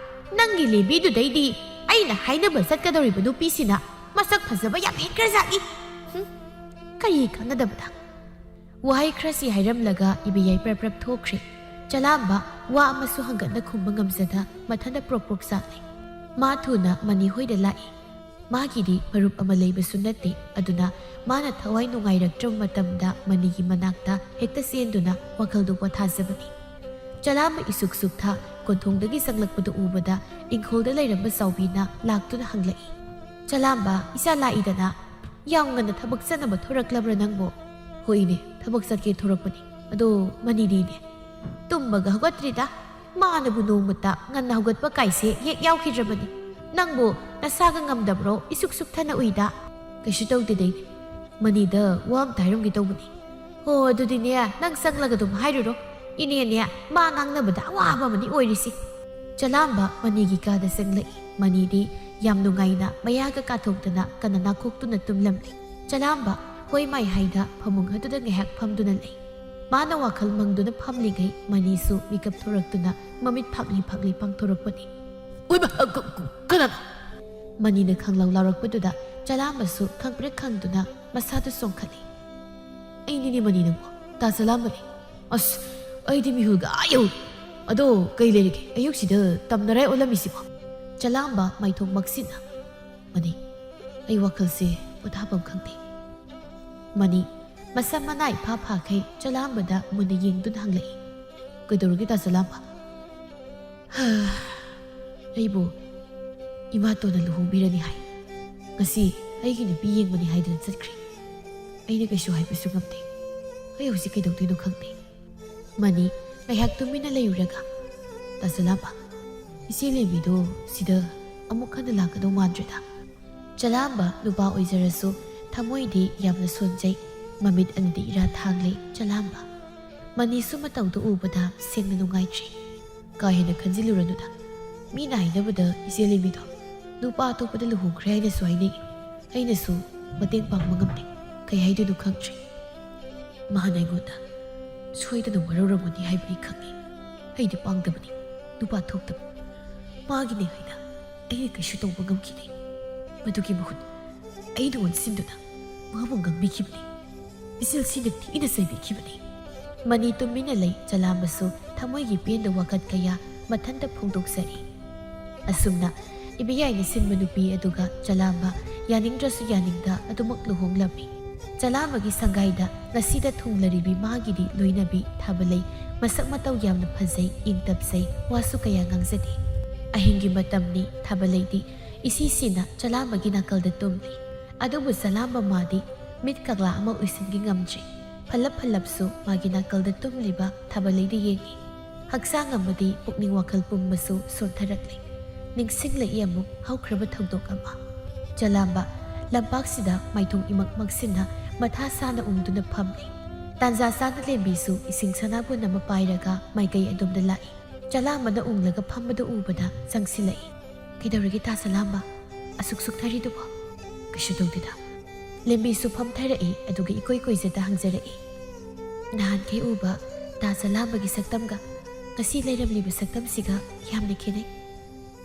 ꯅꯪꯒꯤ ꯂꯦꯝꯕꯤꯗꯨꯗꯩꯗꯤ ꯑꯩꯅ ꯍꯥꯏꯅꯕ ꯆꯠꯀꯗꯧꯔꯤꯕ ꯅꯨꯄꯤꯁꯤꯅ ꯃꯁꯛ ꯐꯖꯕ ꯌꯥꯝ ꯍꯦꯟꯈ꯭ꯔꯖꯥꯠꯅꯤ꯫ ꯍꯨꯝ, ꯀꯔꯤ ꯀꯥꯟꯅꯗꯕꯗ꯫ ꯋꯥꯍꯩ ꯈꯔꯁꯤ ꯍꯥꯏꯔꯝꯂꯒ ꯏꯕꯦꯌꯥꯏ ꯄ꯭ꯔꯞ ꯄ꯭ꯔꯞ ꯊꯣꯛꯈ꯭ꯔꯦ꯫ ꯆꯂꯥꯝꯕ ꯋꯥ ꯑꯃꯁꯨ ꯍꯪꯒꯠꯅ ꯈꯨꯝꯕ ꯉꯝꯖꯗ ꯃꯊꯟꯇ ꯄ꯭ꯔꯣꯛ ꯄ꯭ꯔꯣꯛ ꯆꯥꯛꯂꯦ꯫ ꯃꯥ ꯊꯨꯅ ꯃꯅꯤ ꯍꯣꯏꯗ ꯂꯥꯛꯏ꯫ ꯃꯥꯒꯤꯗꯤ ꯃꯔꯨꯞ ꯑꯃ ꯂꯩꯕꯁꯨ ꯅꯠꯇꯦ, ꯑꯗꯨꯅ ꯃꯥꯅ ꯊꯋꯥꯏ ꯅꯨꯡꯉꯥꯏꯔꯛꯇ꯭ꯔꯕ ꯃꯇꯝꯗ ꯃꯅꯤꯒꯤ ꯃꯅꯥꯛꯇ ꯍꯦꯛꯇ ꯆꯦꯟꯗꯨꯅ ꯋꯥꯈꯜꯗꯨ ꯄꯣꯊꯥꯖꯕꯅꯤ꯫ ꯆꯂꯥꯝꯕ ꯏꯁꯨꯛ ꯁꯨꯛꯊ ꯀꯣꯟꯊꯣꯡꯗꯒꯤ ꯆꯪꯂꯛꯄꯗꯨ ꯎꯕꯗ ꯏꯪꯈꯣꯜꯗ ꯂꯩꯔꯝꯕ ꯆꯥꯎꯕꯤꯅ ꯂꯥꯛꯇꯨꯅ ꯍꯪꯂꯛꯏ꯫ "ꯆꯂꯥꯝꯕ, ꯏꯆꯥ ꯂꯥꯛꯏꯗꯅ꯫ ꯌꯥꯝ ꯉꯟꯅ ꯊꯕꯛ ꯆꯠꯅꯕ ꯊꯣꯔꯛꯂꯕ꯭ꯔꯥ ꯅꯪꯕꯣ?" "ꯍꯣꯏꯅꯦ, ꯊꯕꯛ ꯆꯠꯀꯦ ꯊꯣꯔꯛꯄꯅꯤ꯫ ꯑꯗꯣ ꯃꯅꯤꯗꯤꯅꯦ?" "ꯇꯨꯝꯕꯒ ꯍꯧꯒꯠꯇ꯭ꯔꯤꯗ꯫ ꯃꯥꯅꯕꯨ ꯅꯣꯡꯃꯇ ꯉꯟꯅ ꯍꯧꯒꯠꯄ ꯀꯥꯏꯁꯦ ꯍꯦꯛ ꯌꯥꯎꯈꯤꯗ꯭ꯔꯕꯅꯤ꯫ ꯅꯪꯕꯨ ꯅꯁꯥꯒ ꯉꯝꯗꯕ꯭ꯔꯣ? ꯏꯁꯨꯛ ꯁꯨꯛꯊꯅ ꯎꯏꯗ?" "ꯀꯩꯁꯨ ꯇꯧꯗꯦꯗ ꯏꯅꯦ꯫ ꯃꯅꯤꯗ ꯋꯥ ꯑꯝꯇ ꯍꯥꯏꯔꯝꯒꯦ ꯇꯧꯕꯅꯤ꯫" "ꯍꯣ, ꯑꯗꯨꯗꯤꯅꯦ, ꯅꯪ ꯆꯪꯂꯒ ꯑꯗꯨꯝ ꯍꯥꯏꯔꯨꯔꯣ꯫ ꯏꯅꯦꯅꯦ, ꯃꯥ ꯉꯥꯡꯅꯕꯗ ꯑꯋꯥꯕ ꯑꯃꯅꯤ ꯑꯣꯏꯔꯤꯁꯤ꯫" ꯆꯂꯥꯝꯕ ꯃꯅꯤꯒꯤ ꯀꯥꯗ ꯆꯪꯂꯛꯏ꯫ ꯃꯅꯤꯗꯤ ꯌꯥꯝ ꯅꯨꯡꯉꯥꯏꯅ ꯃꯌꯥꯒ ꯀꯥꯊꯣꯛꯇꯅ ꯀꯟꯅ ꯅꯥꯈꯣꯛꯇꯨꯅ ꯇꯨꯝꯂꯝꯂꯤ꯫ ꯆꯂꯥꯝꯕ ꯍꯣꯏ ꯃꯥꯏ ꯍꯥꯏꯗ ꯐꯃꯨꯡ ꯑꯗꯨꯗ ꯉꯥꯏꯍꯥꯛ ꯐꯝꯗꯨꯅ ꯂꯩ꯫ ꯃꯥꯅ ꯋꯥꯈꯜ ꯃꯪꯗꯨꯅ ꯐꯝꯂꯤꯉꯩ ꯃꯅꯤꯁꯨ ꯃꯤꯀꯞ ꯊꯣꯔꯛꯇꯨꯅ ꯃꯃꯤꯠ ꯐꯥꯛꯂꯤ ꯐꯥꯛꯂꯤ ꯄꯥꯡꯊꯣꯔꯛꯄꯅꯤ꯫ "ꯑꯣꯏꯃ, ꯀ-, ꯀ-, ꯀꯅꯥꯅꯣ?" ꯃꯅꯤꯅ ꯈꯪꯂꯥꯎ ꯂꯥꯎꯔꯛꯄꯗꯨꯗ ꯆꯂꯥꯝꯕꯁꯨ ꯈꯪꯄ꯭ꯔꯦꯛ ꯈꯪꯗꯨꯅ ꯃꯁꯥꯗꯨ ꯆꯣꯡꯈꯠꯂꯤ꯫ "ꯑꯩꯅꯤꯅꯦ ꯃꯅꯤ ꯅꯪꯕꯣ, ꯇꯥ ꯆꯂꯥꯝꯕꯅꯤ꯫ ꯑꯁ, ꯑꯩꯗꯤ ꯃꯤꯍꯨꯜꯒ ꯑꯥ ꯌꯧꯔꯦ꯫ ꯑꯗꯣ ꯀꯩ ꯂꯩꯔꯒꯦ ꯑꯌꯨꯛꯁꯤꯗ ꯇꯝꯅꯔꯥꯏ ꯑꯣꯜꯂꯝꯃꯤꯁꯤꯕꯣ?" ꯆꯂꯥꯝꯕ ꯃꯥꯏꯊꯣꯡ ꯃꯛꯁꯤꯟꯅ, "ꯃꯅꯤ, ꯑꯩ ꯋꯥꯈꯜꯁꯦ ꯄꯣꯊꯥꯐꯝ ꯈꯪꯗꯦ꯫" ꯃꯅꯤ ꯃꯁꯝ ꯃꯅꯥ ꯏꯐꯥ ꯐꯥꯈꯩ ꯆꯂꯥꯝꯕꯗ ꯃꯨꯟꯅ ꯌꯦꯡꯗꯨꯅ ꯍꯪꯂꯛꯏ, "ꯀꯩꯗꯧꯔꯒꯦ ꯇꯥ ꯆꯂꯥꯝꯕ?" "ꯑꯩꯕꯨ ꯏꯃꯥꯇꯣꯟꯅ ꯂꯨꯍꯣꯡꯕꯤꯔꯅꯤ ꯍꯥꯏ꯫ ꯉꯁꯤ ꯑꯩꯒꯤ ꯅꯨꯄꯤ ꯌꯦꯡꯕꯅꯤ ꯍꯥꯏꯗꯨꯅ ꯆꯠꯈ꯭ꯔꯦ꯫ ꯑꯩꯅ ꯀꯩꯁꯨ ꯍꯥꯏꯕꯁꯨ ꯉꯝꯗꯦ꯫ ꯑꯩ ꯍꯧꯖꯤꯛ ꯀꯩꯗꯧꯗꯣꯏꯅꯣ ꯈꯪꯗꯦ꯫" ꯃꯅꯤ ꯉꯥꯏꯍꯥꯛ ꯇꯨꯃꯤꯟꯅ ꯂꯩꯔꯨꯔꯒ, "ꯇꯥ ꯆꯂꯥꯝꯕ, ꯏꯆꯦ ꯂꯦꯝꯕꯤꯗꯣ ꯁꯤꯗ ꯑꯃꯨꯛ ꯍꯟꯅ ꯂꯥꯛꯀꯗꯧ ꯃꯥꯟꯗ꯭ꯔꯦꯗ꯫" ꯆꯂꯥꯝꯕ ꯅꯨꯄꯥ ꯑꯣꯏꯖꯔꯁꯨ ꯊꯃꯣꯏꯗꯤ ꯌꯥꯝꯅ ꯁꯣꯟꯖꯩ꯫ ꯃꯃꯤꯠ ꯑꯅꯤꯗ ꯏꯔꯥ ꯊꯥꯡꯂꯦ ꯆꯂꯥꯝꯕ꯫ ꯃꯅꯤꯁꯨ ꯃꯇꯧꯗꯨ ꯎꯕꯗ ꯁꯦꯡꯅ ꯅꯨꯡꯉꯥꯏꯇ꯭ꯔꯤ꯫ "ꯀꯥ ꯍꯦꯟꯅ ꯈꯟꯖꯤꯜꯂꯨꯔꯅꯨꯗ꯫ ꯃꯤꯅ ꯍꯥꯏꯅꯕꯗ ꯏꯆꯦ ꯂꯦꯝꯕꯤꯗꯣ ꯅꯨꯄꯥ ꯑꯇꯣꯞꯄꯗ ꯂꯨꯍꯣꯡꯈ꯭ꯔꯦ ꯍꯥꯏꯅꯁꯨ ꯍꯥꯏꯅꯩ꯫ ꯑꯩꯅꯁꯨ ꯃꯇꯦꯡ ꯄꯥꯡꯕ ꯉꯝꯗꯦ꯫ ꯀꯩ ꯍꯥꯏꯗꯣꯏꯅꯣ ꯈꯪꯗ꯭ꯔꯦ꯫ ꯃꯥꯅ ꯑꯩꯉꯣꯟꯗ ꯁꯣꯏꯗꯅ ꯋꯥꯔꯧꯔꯝꯒꯅꯤ ꯍꯥꯏꯕ ꯑꯩ ꯈꯪꯉꯤ꯫ ꯑꯩꯗꯤ ꯄꯥꯡꯗꯕꯅꯤ, ꯅꯨꯄꯥ ꯊꯣꯛꯇꯕ꯫ ꯃꯥꯒꯤꯅꯦ ꯍꯥꯏꯅ ꯑꯩꯅ ꯀꯩꯁꯨ ꯇꯧꯕ ꯉꯝꯈꯤꯗꯦ꯫ ꯃꯗꯨꯒꯤ ꯃꯍꯨꯠ ꯑꯩꯅ ꯑꯣꯟꯁꯤꯟꯗꯨꯅ ꯃꯥꯕꯨ ꯉꯥꯡꯕꯤꯈꯤꯕꯅꯤ꯫ ꯏꯆꯦꯜꯁꯤꯅ ꯊꯤꯅ ꯆꯩꯕꯤꯈꯤꯕꯅꯤ꯫ ꯃꯅꯤ ꯇꯨꯃꯤꯟꯅ ꯂꯩ꯫ ꯆꯂꯥꯝꯕꯁꯨ ꯊꯃꯣꯏꯒꯤ ꯄꯦꯟꯗ ꯋꯥꯀꯠ ꯀꯌꯥ ꯃꯊꯟꯇ ꯐꯣꯡꯗꯣꯛꯆꯔꯤ꯫ ꯑꯁꯨꯝꯅ ꯏꯕꯦꯌꯥꯏꯅ ꯁꯤꯟꯕ ꯅꯨꯄꯤ ꯑꯗꯨꯒ ꯆꯂꯥꯝꯕ ꯌꯥꯅꯤꯡꯗ꯭ꯔꯁꯨ ꯌꯥꯅꯤꯡꯗ ꯑꯗꯨꯃꯛ ꯂꯨꯍꯣꯡꯂꯝꯃꯤ꯫ ꯆꯂꯥꯝꯕꯒꯤ ꯁꯪꯒꯥꯏꯗ ꯉꯁꯤꯗ ꯊꯨꯡꯂꯔꯤꯕꯤ ꯃꯥꯒꯤꯗꯤ ꯂꯣꯏꯅꯕꯤ ꯊꯥꯕꯂꯩ ꯃꯁꯛ ꯃꯇꯧ ꯌꯥꯝꯅ ꯐꯖꯩ, ꯏꯪ ꯇꯞꯆꯩ, ꯋꯥꯁꯨ ꯀꯌꯥ ꯉꯥꯡꯖꯗꯦ꯫ ꯑꯍꯤꯡꯒꯤ ꯃꯇꯝꯅꯤ꯫ ꯊꯥꯕꯂꯩꯗꯤ ꯏꯁꯤꯁꯤꯅ ꯆꯂꯥꯝꯕꯒꯤ ꯅꯥꯀꯜꯗ ꯇꯨꯝꯂꯤ꯫ ꯑꯗꯨꯕꯨ ꯆꯂꯥꯝꯕ ꯃꯥꯗꯤ ꯃꯤꯠ ꯀꯛꯂꯥ ꯑꯃ ꯎꯏꯁꯤꯟꯒꯦ ꯉꯝꯗ꯭ꯔꯤ꯫ ꯐꯜꯂꯞ ꯐꯜꯂꯞꯁꯨ ꯃꯥꯒꯤ ꯅꯥꯀꯜꯗ ꯇꯨꯝꯂꯤꯕ ꯊꯥꯕꯂꯩꯗ ꯌꯦꯡꯏ꯫ ꯍꯛꯆꯥꯡ ꯑꯃꯗꯤ ꯄꯨꯛꯅꯤꯡ ꯋꯥꯈꯜ ꯄꯨꯝꯕꯁꯨ ꯁꯣꯟꯊꯔꯛꯂꯤ꯫ ꯅꯤꯡꯁꯤꯡꯂꯛꯏ ꯑꯃꯨꯛ ꯍꯧꯈ꯭ꯔꯕ ꯊꯧꯗꯣꯛ ꯑꯃ꯫ ꯆꯂꯥꯝꯕ ꯂꯝꯄꯥꯛꯁꯤꯗ ꯃꯥꯏꯊꯣꯡ ꯏꯃꯛ ꯃꯛꯁꯤꯟꯅ ꯃꯊꯥ ꯁꯥꯅ ꯎꯪꯗꯨꯅ ꯐꯝꯂꯤ꯫ ꯇꯥꯟꯖꯥ ꯆꯥꯅ ꯂꯦꯝꯕꯤꯁꯨ ꯏꯁꯤꯡ ꯁꯅꯥꯕꯨꯟ ꯑꯃ ꯄꯥꯏꯔꯒ ꯃꯥꯏꯀꯩ ꯑꯗꯣꯝꯗ ꯂꯥꯛꯏ꯫ ꯆꯂꯥꯝꯕꯅ ꯎꯪꯂꯒ ꯐꯝꯕꯗꯨ ꯎꯕꯗ ꯆꯪꯁꯤꯜꯂꯛꯏ꯫ "ꯀꯩꯗꯧꯔꯒꯦ ꯇꯥ ꯆꯂꯥꯝꯕ? ꯑꯁꯨꯛ ꯁꯨꯛꯊꯔꯤꯗꯨꯕꯣ?" "ꯀꯩꯁꯨ ꯇꯧꯗꯦꯗ꯫" ꯂꯦꯝꯕꯤꯁꯨ ꯐꯝꯊꯔꯛꯏ, ꯑꯗꯨꯒ ꯏꯀꯣꯏ ꯀꯣꯏꯖꯗ ꯍꯪꯖꯔꯛꯏ꯫ "ꯅꯍꯥꯟꯈꯩ ꯎꯕ ꯇꯥ ꯆꯂꯥꯝꯕꯒꯤ ꯁꯛꯇꯝꯒ ꯉꯁꯤ ꯂꯩꯔꯝꯂꯤꯕ ꯁꯛꯇꯝꯁꯤꯒ ꯌꯥꯝꯅ ꯈꯦꯠꯅꯩ꯫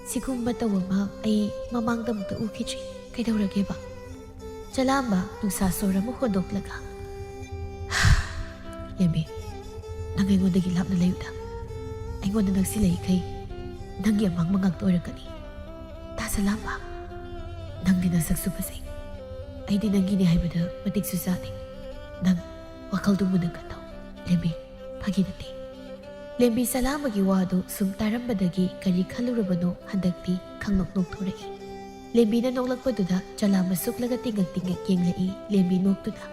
ꯁꯤꯒꯨꯝꯕ ꯃꯇꯧ ꯑꯃ ꯑꯩ ꯃꯃꯥꯡꯗ ꯑꯃꯨꯛꯇ ꯎꯈꯤꯗ꯭ꯔꯤ꯫ ꯀꯩꯗꯧꯔꯒꯦꯕ?" ꯆꯂꯥꯝꯕ ꯅꯨꯡꯁꯥ ꯁꯣꯔ ꯑꯃ ꯍꯣꯟꯗꯣꯛꯂꯒ, "ꯂꯦꯝꯕꯤ, ꯅꯪ ꯑꯩꯉꯣꯟꯗꯒꯤ ꯂꯥꯞꯅ ꯂꯩꯌꯨꯗ꯫ ꯑꯩꯉꯣꯟꯗ ꯅꯛꯁꯤꯜꯂꯛꯏꯈꯩ ꯅꯪꯒꯤ ꯑꯃꯥꯡꯕ ꯉꯥꯛꯇ ꯑꯣꯏꯔꯛꯀꯅꯤ꯫ ꯇꯥ ꯆꯂꯥꯝꯕ, ꯅꯪꯗꯤ ꯅꯁꯛꯁꯨ ꯐꯖꯩ꯫ ꯑꯩꯗꯤ ꯅꯪꯒꯤꯅꯦ ꯍꯥꯏꯕꯗ ꯃꯇꯤꯛꯁꯨ ꯆꯥꯗꯦ꯫ ꯅꯪ ꯋꯥꯈꯜꯗꯨ ꯃꯨꯟꯅ ꯈꯟꯊꯧ, ꯂꯦꯝꯕꯤ꯫ ꯐꯥꯒꯤ ꯅꯠꯇꯦ꯫" ꯂꯦꯝꯕꯤ ꯆꯂꯥꯝꯕꯒꯤ ꯋꯥꯗꯨ ꯁꯨꯝ ꯇꯥꯔꯝꯕꯗꯒꯤ ꯀꯔꯤ ꯈꯜꯂꯨꯔꯕꯅꯣ ꯍꯟꯗꯛꯇꯤ ꯈꯪꯅꯣꯛ ꯅꯣꯛꯊꯣꯔꯛꯏ꯫ ꯂꯦꯝꯕꯤꯅ ꯅꯣꯛꯂꯛꯄꯗꯨꯗ ꯆꯂꯥꯝꯕ ꯁꯨꯛꯂꯒ ꯇꯤꯡꯉꯛ ꯇꯤꯡꯉꯛ ꯌꯦꯡꯂꯛꯏ꯫ ꯂꯦꯝꯕꯤ ꯅꯣꯛꯇꯨꯅ,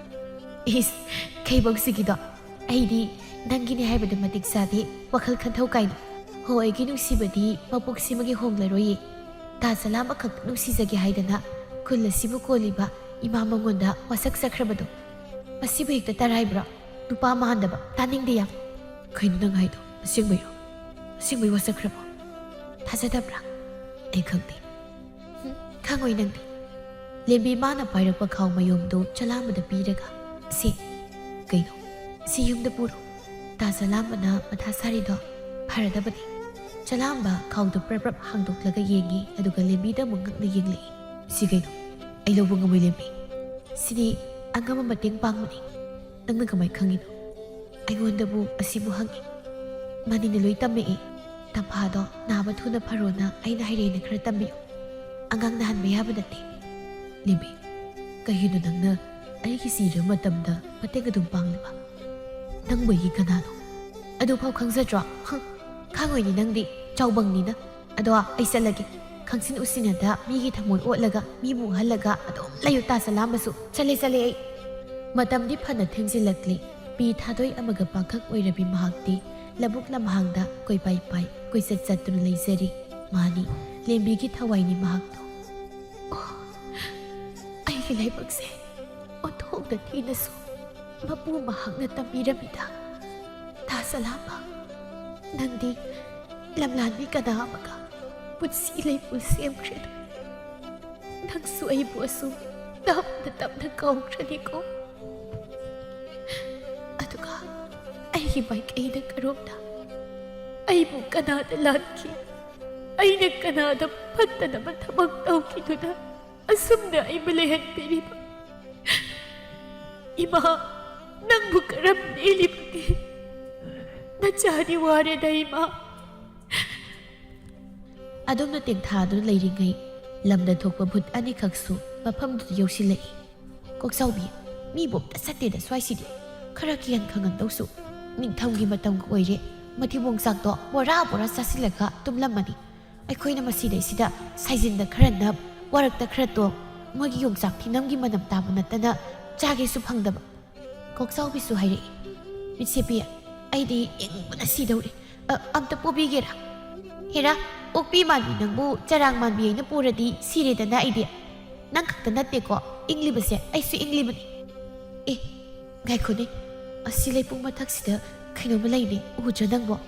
"ꯏꯁ, ꯈꯩꯕꯣꯛꯁꯤꯒꯤꯗꯣ, ꯑꯩꯗꯤ ꯅꯪꯒꯤꯅꯦ ꯍꯥꯏꯕꯗ ꯃꯇꯤꯛ ꯆꯥꯗꯦ, ꯋꯥꯈꯜ ꯈꯟꯊꯧ ꯀꯥꯏꯅ꯫ ꯍꯣ, ꯑꯩꯒꯤ ꯅꯨꯡꯁꯤꯕꯗꯤ ꯃꯄꯣꯛꯁꯤꯃꯒꯤ ꯍꯣꯡꯂꯔꯣꯏꯌꯦ꯫ ꯇꯥ ꯆꯂꯥꯝꯕ ꯈꯛꯇ ꯅꯨꯡꯁꯤꯖꯒꯦ ꯍꯥꯏꯗꯅ ꯈꯨꯜ ꯑꯁꯤꯕꯨ ꯀꯣꯜꯂꯤꯕ ꯏꯃꯥ ꯃꯉꯣꯟꯗ ꯋꯥꯁꯛꯆꯈ꯭ꯔꯕꯗꯣ꯫ ꯃꯁꯤꯕꯨ ꯍꯦꯛꯇ ꯇꯔꯥꯏꯕ꯭ꯔꯣ? ꯅꯨꯄꯥ ꯃꯥꯟꯗꯕ, ꯇꯥꯅꯤꯡꯗꯦ ꯌꯥꯝ꯫" "ꯀꯩꯅꯣ ꯅꯪ ꯍꯥꯏꯗꯣ? ꯑꯁꯦꯡꯕꯩꯔꯣ? ꯑꯁꯦꯡꯕꯩ ꯋꯥꯁꯛꯈ꯭ꯔꯕꯣ? ꯊꯥꯖꯗꯕ꯭ꯔꯥ? ꯑꯩ ꯈꯪꯗꯦ꯫" "ꯍꯨꯝ, ꯈꯪꯉꯣꯏ ꯅꯪꯗꯤ꯫ ꯂꯦꯝꯕꯤ ꯃꯥꯅ ꯄꯥꯏꯔꯛꯄ ꯈꯥꯎ ꯃꯌꯣꯝꯗꯨ ꯆꯂꯥꯝꯕꯗ ꯄꯤꯔꯒ, "ꯁꯤ, ꯀꯩꯅꯣ? ꯁꯤ ꯌꯨꯝꯗ ꯄꯨꯔꯣ꯫ ꯇꯥ ꯆꯂꯥꯝꯕꯅ ꯃꯊꯥ ꯁꯥꯔꯤꯗꯣ ꯐꯔꯗꯕꯅꯤ꯫" ꯆꯂꯥꯝꯕ ꯈꯥꯎꯗꯨ ꯄ꯭ꯔꯞ ꯄ꯭ꯔꯞ ꯍꯥꯡꯗꯣꯛꯂꯒ ꯌꯦꯡꯉꯤ, ꯑꯗꯨꯒ ꯂꯦꯝꯕꯤꯗ ꯑꯃꯨꯛ ꯉꯛꯅ ꯌꯦꯡꯂꯛꯏ꯫ "ꯁꯤ ꯀꯩꯅꯣ? ꯑꯩ ꯂꯧꯕ ꯉꯝꯃꯣꯏ, ꯂꯦꯝꯕꯤ꯫ ꯁꯤꯗꯤ ꯑꯉꯝꯕ ꯃꯇꯦꯡ ꯄꯥꯡꯕꯅꯤ꯫ ꯅꯪꯅ ꯀꯃꯥꯏ ꯈꯪꯉꯤꯅꯣ?" ꯑꯩꯉꯣꯟꯗꯕꯨ ꯑꯁꯤꯕꯨ ꯍꯪꯉꯤ꯫ "ꯃꯥꯅꯤꯅ ꯂꯣꯏ ꯇꯝꯃꯛꯏ꯫ ꯇꯝꯐꯥꯗꯣ ꯅꯥꯕ ꯊꯨꯅ ꯐꯔꯣꯅ ꯑꯩꯅ ꯍꯩꯔꯦꯅ ꯈꯔ ꯇꯝꯕꯤꯌꯨ꯫ ꯑꯉꯥꯡ ꯅꯥꯍꯟꯕ ꯌꯥꯕ ꯅꯠꯇꯦ꯫" "ꯂꯦꯝꯕꯤ, ꯀꯩꯒꯤꯅꯣ ꯅꯪꯅ ꯑꯩꯒꯤ ꯁꯤꯔꯕ ꯃꯇꯝꯗ ꯃꯇꯦꯡ ꯑꯗꯨꯝ ꯄꯥꯡꯂꯤꯕ? ꯅꯪꯕꯨ ꯑꯩꯒꯤ ꯀꯅꯥꯅꯣ? ꯑꯗꯨꯐꯥꯎ ꯈꯪꯖꯗ꯭ꯔꯣ? ꯍꯪ, ꯈꯪꯉꯣꯏꯅꯦ ꯅꯪꯗꯤ, ꯆꯥꯎꯕꯪꯅꯤꯅ꯫ ꯑꯗꯣ ꯑꯩ ꯆꯠꯂꯒꯦ꯫ ꯈꯪꯁꯤꯟ ꯎꯁꯤꯟꯅꯗ ꯃꯤꯒꯤ ꯊꯃꯣꯏ ꯑꯣꯠꯂꯒ ꯃꯤꯕꯨ ꯋꯥꯍꯜꯂꯒ ꯑꯗꯨꯝ ꯂꯩꯌꯨ ꯇꯥ ꯆꯂꯥꯝꯕꯁꯨ꯫ ꯆꯠꯂꯦ, ꯆꯠꯂꯦ ꯑꯩ꯫" ꯃꯇꯝꯗꯤ ꯐꯅ ꯊꯦꯡꯖꯤꯜꯂꯛꯂꯤ꯫ ꯄꯤ ꯊꯥꯗꯣꯏ ꯑꯃꯒ ꯄꯥꯈꯛ ꯑꯣꯏꯔꯕꯤ ꯃꯍꯥꯛꯇꯤ ꯂꯧꯕꯨꯛ ꯂꯝꯍꯥꯡꯗ ꯀꯣꯏꯄꯥꯏ ꯄꯥꯏ ꯀꯣꯏꯆꯠ ꯆꯠꯇꯨꯅ ꯂꯩꯖꯔꯤ꯫ ꯃꯥꯅꯤ, ꯂꯦꯝꯕꯤꯒꯤ ꯊꯋꯥꯏꯅꯤ ꯃꯍꯥꯛꯇꯣ꯫ ꯑꯣ, ꯑꯩꯒꯤ ꯂꯥꯏꯕꯛꯁꯦ ꯑꯣꯟꯊꯣꯛꯅ ꯊꯤꯅꯁꯨ ꯃꯄꯨ ꯃꯍꯥꯛꯅ ꯇꯝꯕꯤꯔꯝꯃꯤꯗ꯫ ꯇꯥ ꯆꯂꯥꯝꯕ, ꯅꯪꯗꯤ ꯂꯝꯂꯥꯟꯕꯤ ꯀꯅꯥ ꯑꯃꯒ ꯄꯨꯟꯁꯤ ꯂꯩꯄꯨ ꯁꯦꯝꯈ꯭ꯔꯦꯗꯣ꯫ ꯅꯪꯁꯨ ꯑꯩꯕꯨ ꯑꯁꯨꯝ ꯇꯞꯅ ꯇꯞꯅ ꯀꯥꯎꯈ꯭ꯔꯅꯤꯀꯣ꯫ ꯑꯗꯨꯒ ꯑꯩꯒꯤ ꯃꯥꯏꯀꯩꯅ ꯀꯔꯣꯝꯗ? ꯑꯩꯕꯨ ꯀꯅꯥꯗ ꯂꯥꯟꯈꯤ? ꯑꯩꯅ ꯀꯅꯥꯗ ꯐꯠꯇꯅꯕ ꯊꯕꯛ ꯇꯧꯈꯤꯗꯨꯅ ꯑꯁꯨꯝꯅ ꯑꯩꯕꯨ ꯂꯩꯍꯟꯕꯤꯔꯤꯕ? ꯏꯃꯥ, ꯅꯪꯕꯨ ꯀꯔꯝ ꯂꯦꯜꯂꯤꯕꯒꯦ? ꯅꯆꯥꯗꯤ ꯋꯥꯔꯦꯗ, ꯏꯃꯥ꯫ ꯑꯗꯨꯝꯅ ꯇꯦꯡꯊꯥꯗꯨꯅ ꯂꯩꯔꯤꯉꯩ, ꯂꯝꯗ ꯊꯣꯛꯄ ꯚꯨꯠ ꯑꯅꯤꯈꯛꯁꯨ ꯃꯐꯝꯗꯨꯗ ꯌꯧꯁꯤꯜꯂꯛꯏ꯫ "ꯀꯣꯛꯆꯥꯎꯕꯤ, ꯃꯤꯕꯨ ꯑꯝꯇ ꯆꯠꯇꯦꯗ ꯁ꯭ꯋꯥꯏꯁꯤꯗꯤ꯫ ꯈꯔ ꯀꯤꯍꯟ ꯈꯪꯍꯟꯗꯧꯁꯨ꯫ ꯅꯤꯡꯊꯝꯒꯤ ꯃꯇꯝꯒ ꯑꯣꯏꯔꯦ꯫ ꯃꯊꯤꯕꯣꯡ ꯆꯥꯛꯇꯣ ꯕꯣꯔꯥ ꯕꯣꯔꯥ ꯆꯥꯁꯤꯜꯂꯒ ꯇꯨꯝꯂꯝꯃꯅꯤ꯫ ꯑꯩꯈꯣꯏꯅ ꯃꯁꯤꯗꯩꯁꯤꯗ ꯁꯥꯏꯖꯤꯟꯗ ꯈꯔ ꯅꯞ, ꯋꯥꯔꯛꯇ ꯈꯔ ꯇꯣꯡ, ꯃꯣꯏꯒꯤ ꯌꯣꯡꯆꯥꯛ ꯊꯤꯅꯝꯒꯤ ꯃꯅꯝ ꯇꯥꯕ ꯅꯠꯇꯅ ꯆꯥꯒꯦꯁꯨ ꯐꯪꯗꯕ꯫" ꯀꯣꯛꯆꯥꯎꯕꯤꯁꯨ ꯍꯥꯏꯔꯛꯏ, "ꯃꯤꯠꯁꯦꯄꯤ, ꯑꯩꯗꯤ ꯏꯪꯕꯅ ꯁꯤꯗꯧꯔꯦ꯫ ꯑ, ꯑꯝꯇ ꯄꯣꯕꯤꯒꯦꯔꯥ? ꯍꯦꯔꯥ, ꯑꯣꯛꯄꯤ ꯃꯥꯟꯕꯤ ꯅꯪꯕꯨ ꯆꯔꯥꯡ ꯃꯥꯟꯕꯤ ꯑꯩꯅ ꯄꯨꯔꯗꯤ ꯁꯤꯔꯦꯗꯅ ꯑꯩꯗꯤ꯫ ꯅꯪ ꯈꯛꯇ ꯅꯠꯇꯦꯀꯣ ꯏꯪꯂꯤꯕꯁꯦ, ꯑꯩꯁꯨ ꯏꯪꯂꯤꯕꯅꯤ꯫ ꯑꯦ, ꯉꯥꯏꯈꯣꯅꯦ, ꯑꯁꯤ ꯂꯩꯄꯨꯡ ꯃꯊꯛꯁꯤꯗ ꯀꯩꯅꯣꯝꯃ ꯂꯩꯅꯦ, ꯎꯗ꯭ꯔꯥ ꯅꯪꯕꯣ?"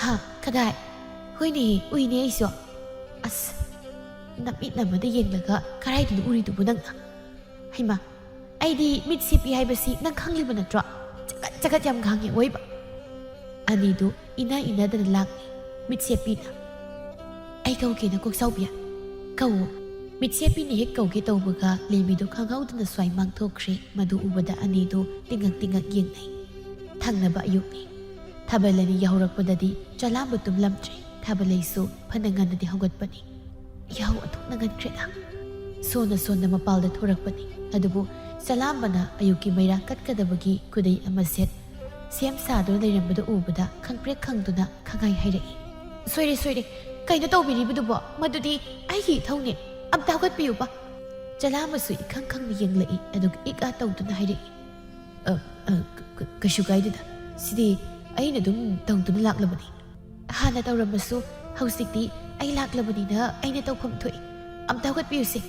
"ꯍꯥ, ꯀꯗꯥꯏ? ꯍꯣꯏꯅꯦ, ꯎꯏꯅꯦ ꯑꯩꯁꯨ꯫ ꯑꯁ, ꯅꯃꯤꯠ ꯑꯃꯗ ꯌꯦꯡꯂꯒ ꯀꯔꯥꯏꯗꯅꯣ ꯎꯔꯤꯗꯨꯕꯨ ꯅꯪꯅ? ꯍꯩꯃꯥ, ꯑꯩꯗꯤ ꯃꯤꯠ ꯁꯦꯞꯄꯤ ꯍꯥꯏꯕꯁꯤ ꯅꯪ ꯈꯪꯂꯤꯕ ꯅꯠꯇ꯭ꯔꯣ? ꯆꯒꯠ ꯆꯒꯠ ꯌꯥꯝ ꯉꯥꯡꯉꯦ ꯑꯣꯏꯕ꯫ ꯑꯅꯤꯗꯨ ꯏꯅ ꯏꯅꯗꯅ ꯂꯥꯛꯂꯤ꯫ ꯃꯤꯠ ꯁꯦꯞꯄꯤꯅ, "ꯑꯩ ꯀꯧꯒꯦꯅ ꯀꯣꯛꯆꯥꯎꯕꯤ꯫ ꯀꯧꯋꯣ꯫" ꯃꯤꯠ ꯁꯦꯞꯄꯤꯅ ꯍꯦꯛ ꯀꯧꯒꯦ ꯇꯧꯕꯒ ꯂꯦꯝꯕꯤꯗꯨ ꯈꯪꯍꯧꯗꯅ ꯁ꯭ꯋꯥꯏ ꯃꯥꯡꯊꯣꯛꯈ꯭ꯔꯦ꯫ ꯃꯗꯨ ꯎꯕꯗ ꯑꯅꯤꯗꯨ ꯇꯤꯡꯉꯛ ꯇꯤꯡꯉꯛ ꯌꯦꯡꯅꯩ꯫ ꯊꯪꯅꯕ ꯑꯌꯨꯛꯅꯤ꯫ ꯊꯥꯕꯜꯂꯩꯅ ꯌꯥꯍꯧꯔꯛꯄꯗꯗꯤ ꯆꯂꯥꯝꯕ ꯇꯨꯝꯂꯝꯗ꯭ꯔꯦ꯫ ꯊꯥꯕꯜꯂꯩꯁꯨ ꯐꯅ ꯉꯟꯅꯗꯤ ꯍꯧꯒꯠꯄꯅꯤ꯫ ꯌꯥꯍꯧ ꯑꯣꯟꯊꯣꯛꯅ ꯉꯟꯈ꯭ꯔꯦꯗ꯫ ꯁꯣꯟꯅ ꯁꯣꯟꯅ ꯃꯄꯥꯜꯗ ꯊꯣꯔꯛꯄꯅꯤ꯫ ꯑꯗꯨꯕꯨ ꯆꯂꯥꯝꯕꯅ ꯑꯌꯨꯛꯀꯤ ꯃꯩꯔꯥ ꯀꯠꯀꯗꯕꯒꯤ ꯈꯨꯗꯩ ꯑꯃ ꯁꯦꯠ ꯁꯦꯝ ꯁꯥꯗꯨꯅ ꯂꯩꯔꯝꯕꯗꯨ ꯎꯕꯗ ꯈꯪꯄ꯭ꯔꯦꯛ ꯈꯪꯗꯨꯅ ꯈꯪꯍꯥꯏ ꯍꯥꯏꯔꯛꯏ꯫ "ꯁꯣꯏꯔꯦ, ꯁꯣꯏꯔꯦ꯫ ꯀꯩꯅꯣ ꯇꯧꯕꯤꯔꯤꯕꯗꯨꯕꯣ? ꯃꯗꯨꯗꯤ ꯑꯩꯒꯤ ꯏꯊꯧꯅꯤ꯫ ꯑꯝꯇ ꯍꯧꯒꯠꯄꯤꯌꯨꯕ꯫" ꯆꯂꯥꯝꯕꯁꯨ ꯏꯈꯪ ꯈꯪꯅ ꯌꯦꯡꯂꯛꯏ, ꯑꯗꯨꯒ ꯏꯛ ꯑꯥ ꯇꯧꯗꯨꯅ ꯍꯥꯏꯔꯛꯏ꯫ "ꯑ, ꯑ, ꯀ-, ꯀ-, ꯀꯩꯁꯨ ꯀꯥꯏꯗꯦꯗ꯫ ꯁꯤꯗꯤ ꯑꯩꯅ ꯑꯗꯨꯝ ꯇꯧꯗꯨꯅ ꯂꯥꯛꯂꯕꯅꯤ꯫ ꯍꯥꯟꯅ ꯇꯧꯔꯝꯃꯁꯨ ꯍꯧꯖꯤꯛꯇꯤ ꯑꯩ ꯂꯥꯛꯂꯕꯅꯤꯅ ꯑꯩꯅ ꯇꯧꯐꯝ ꯊꯣꯛꯏ꯫ ꯑꯝꯇ ꯍꯧꯒꯠꯄꯤꯌꯨꯁꯦ꯫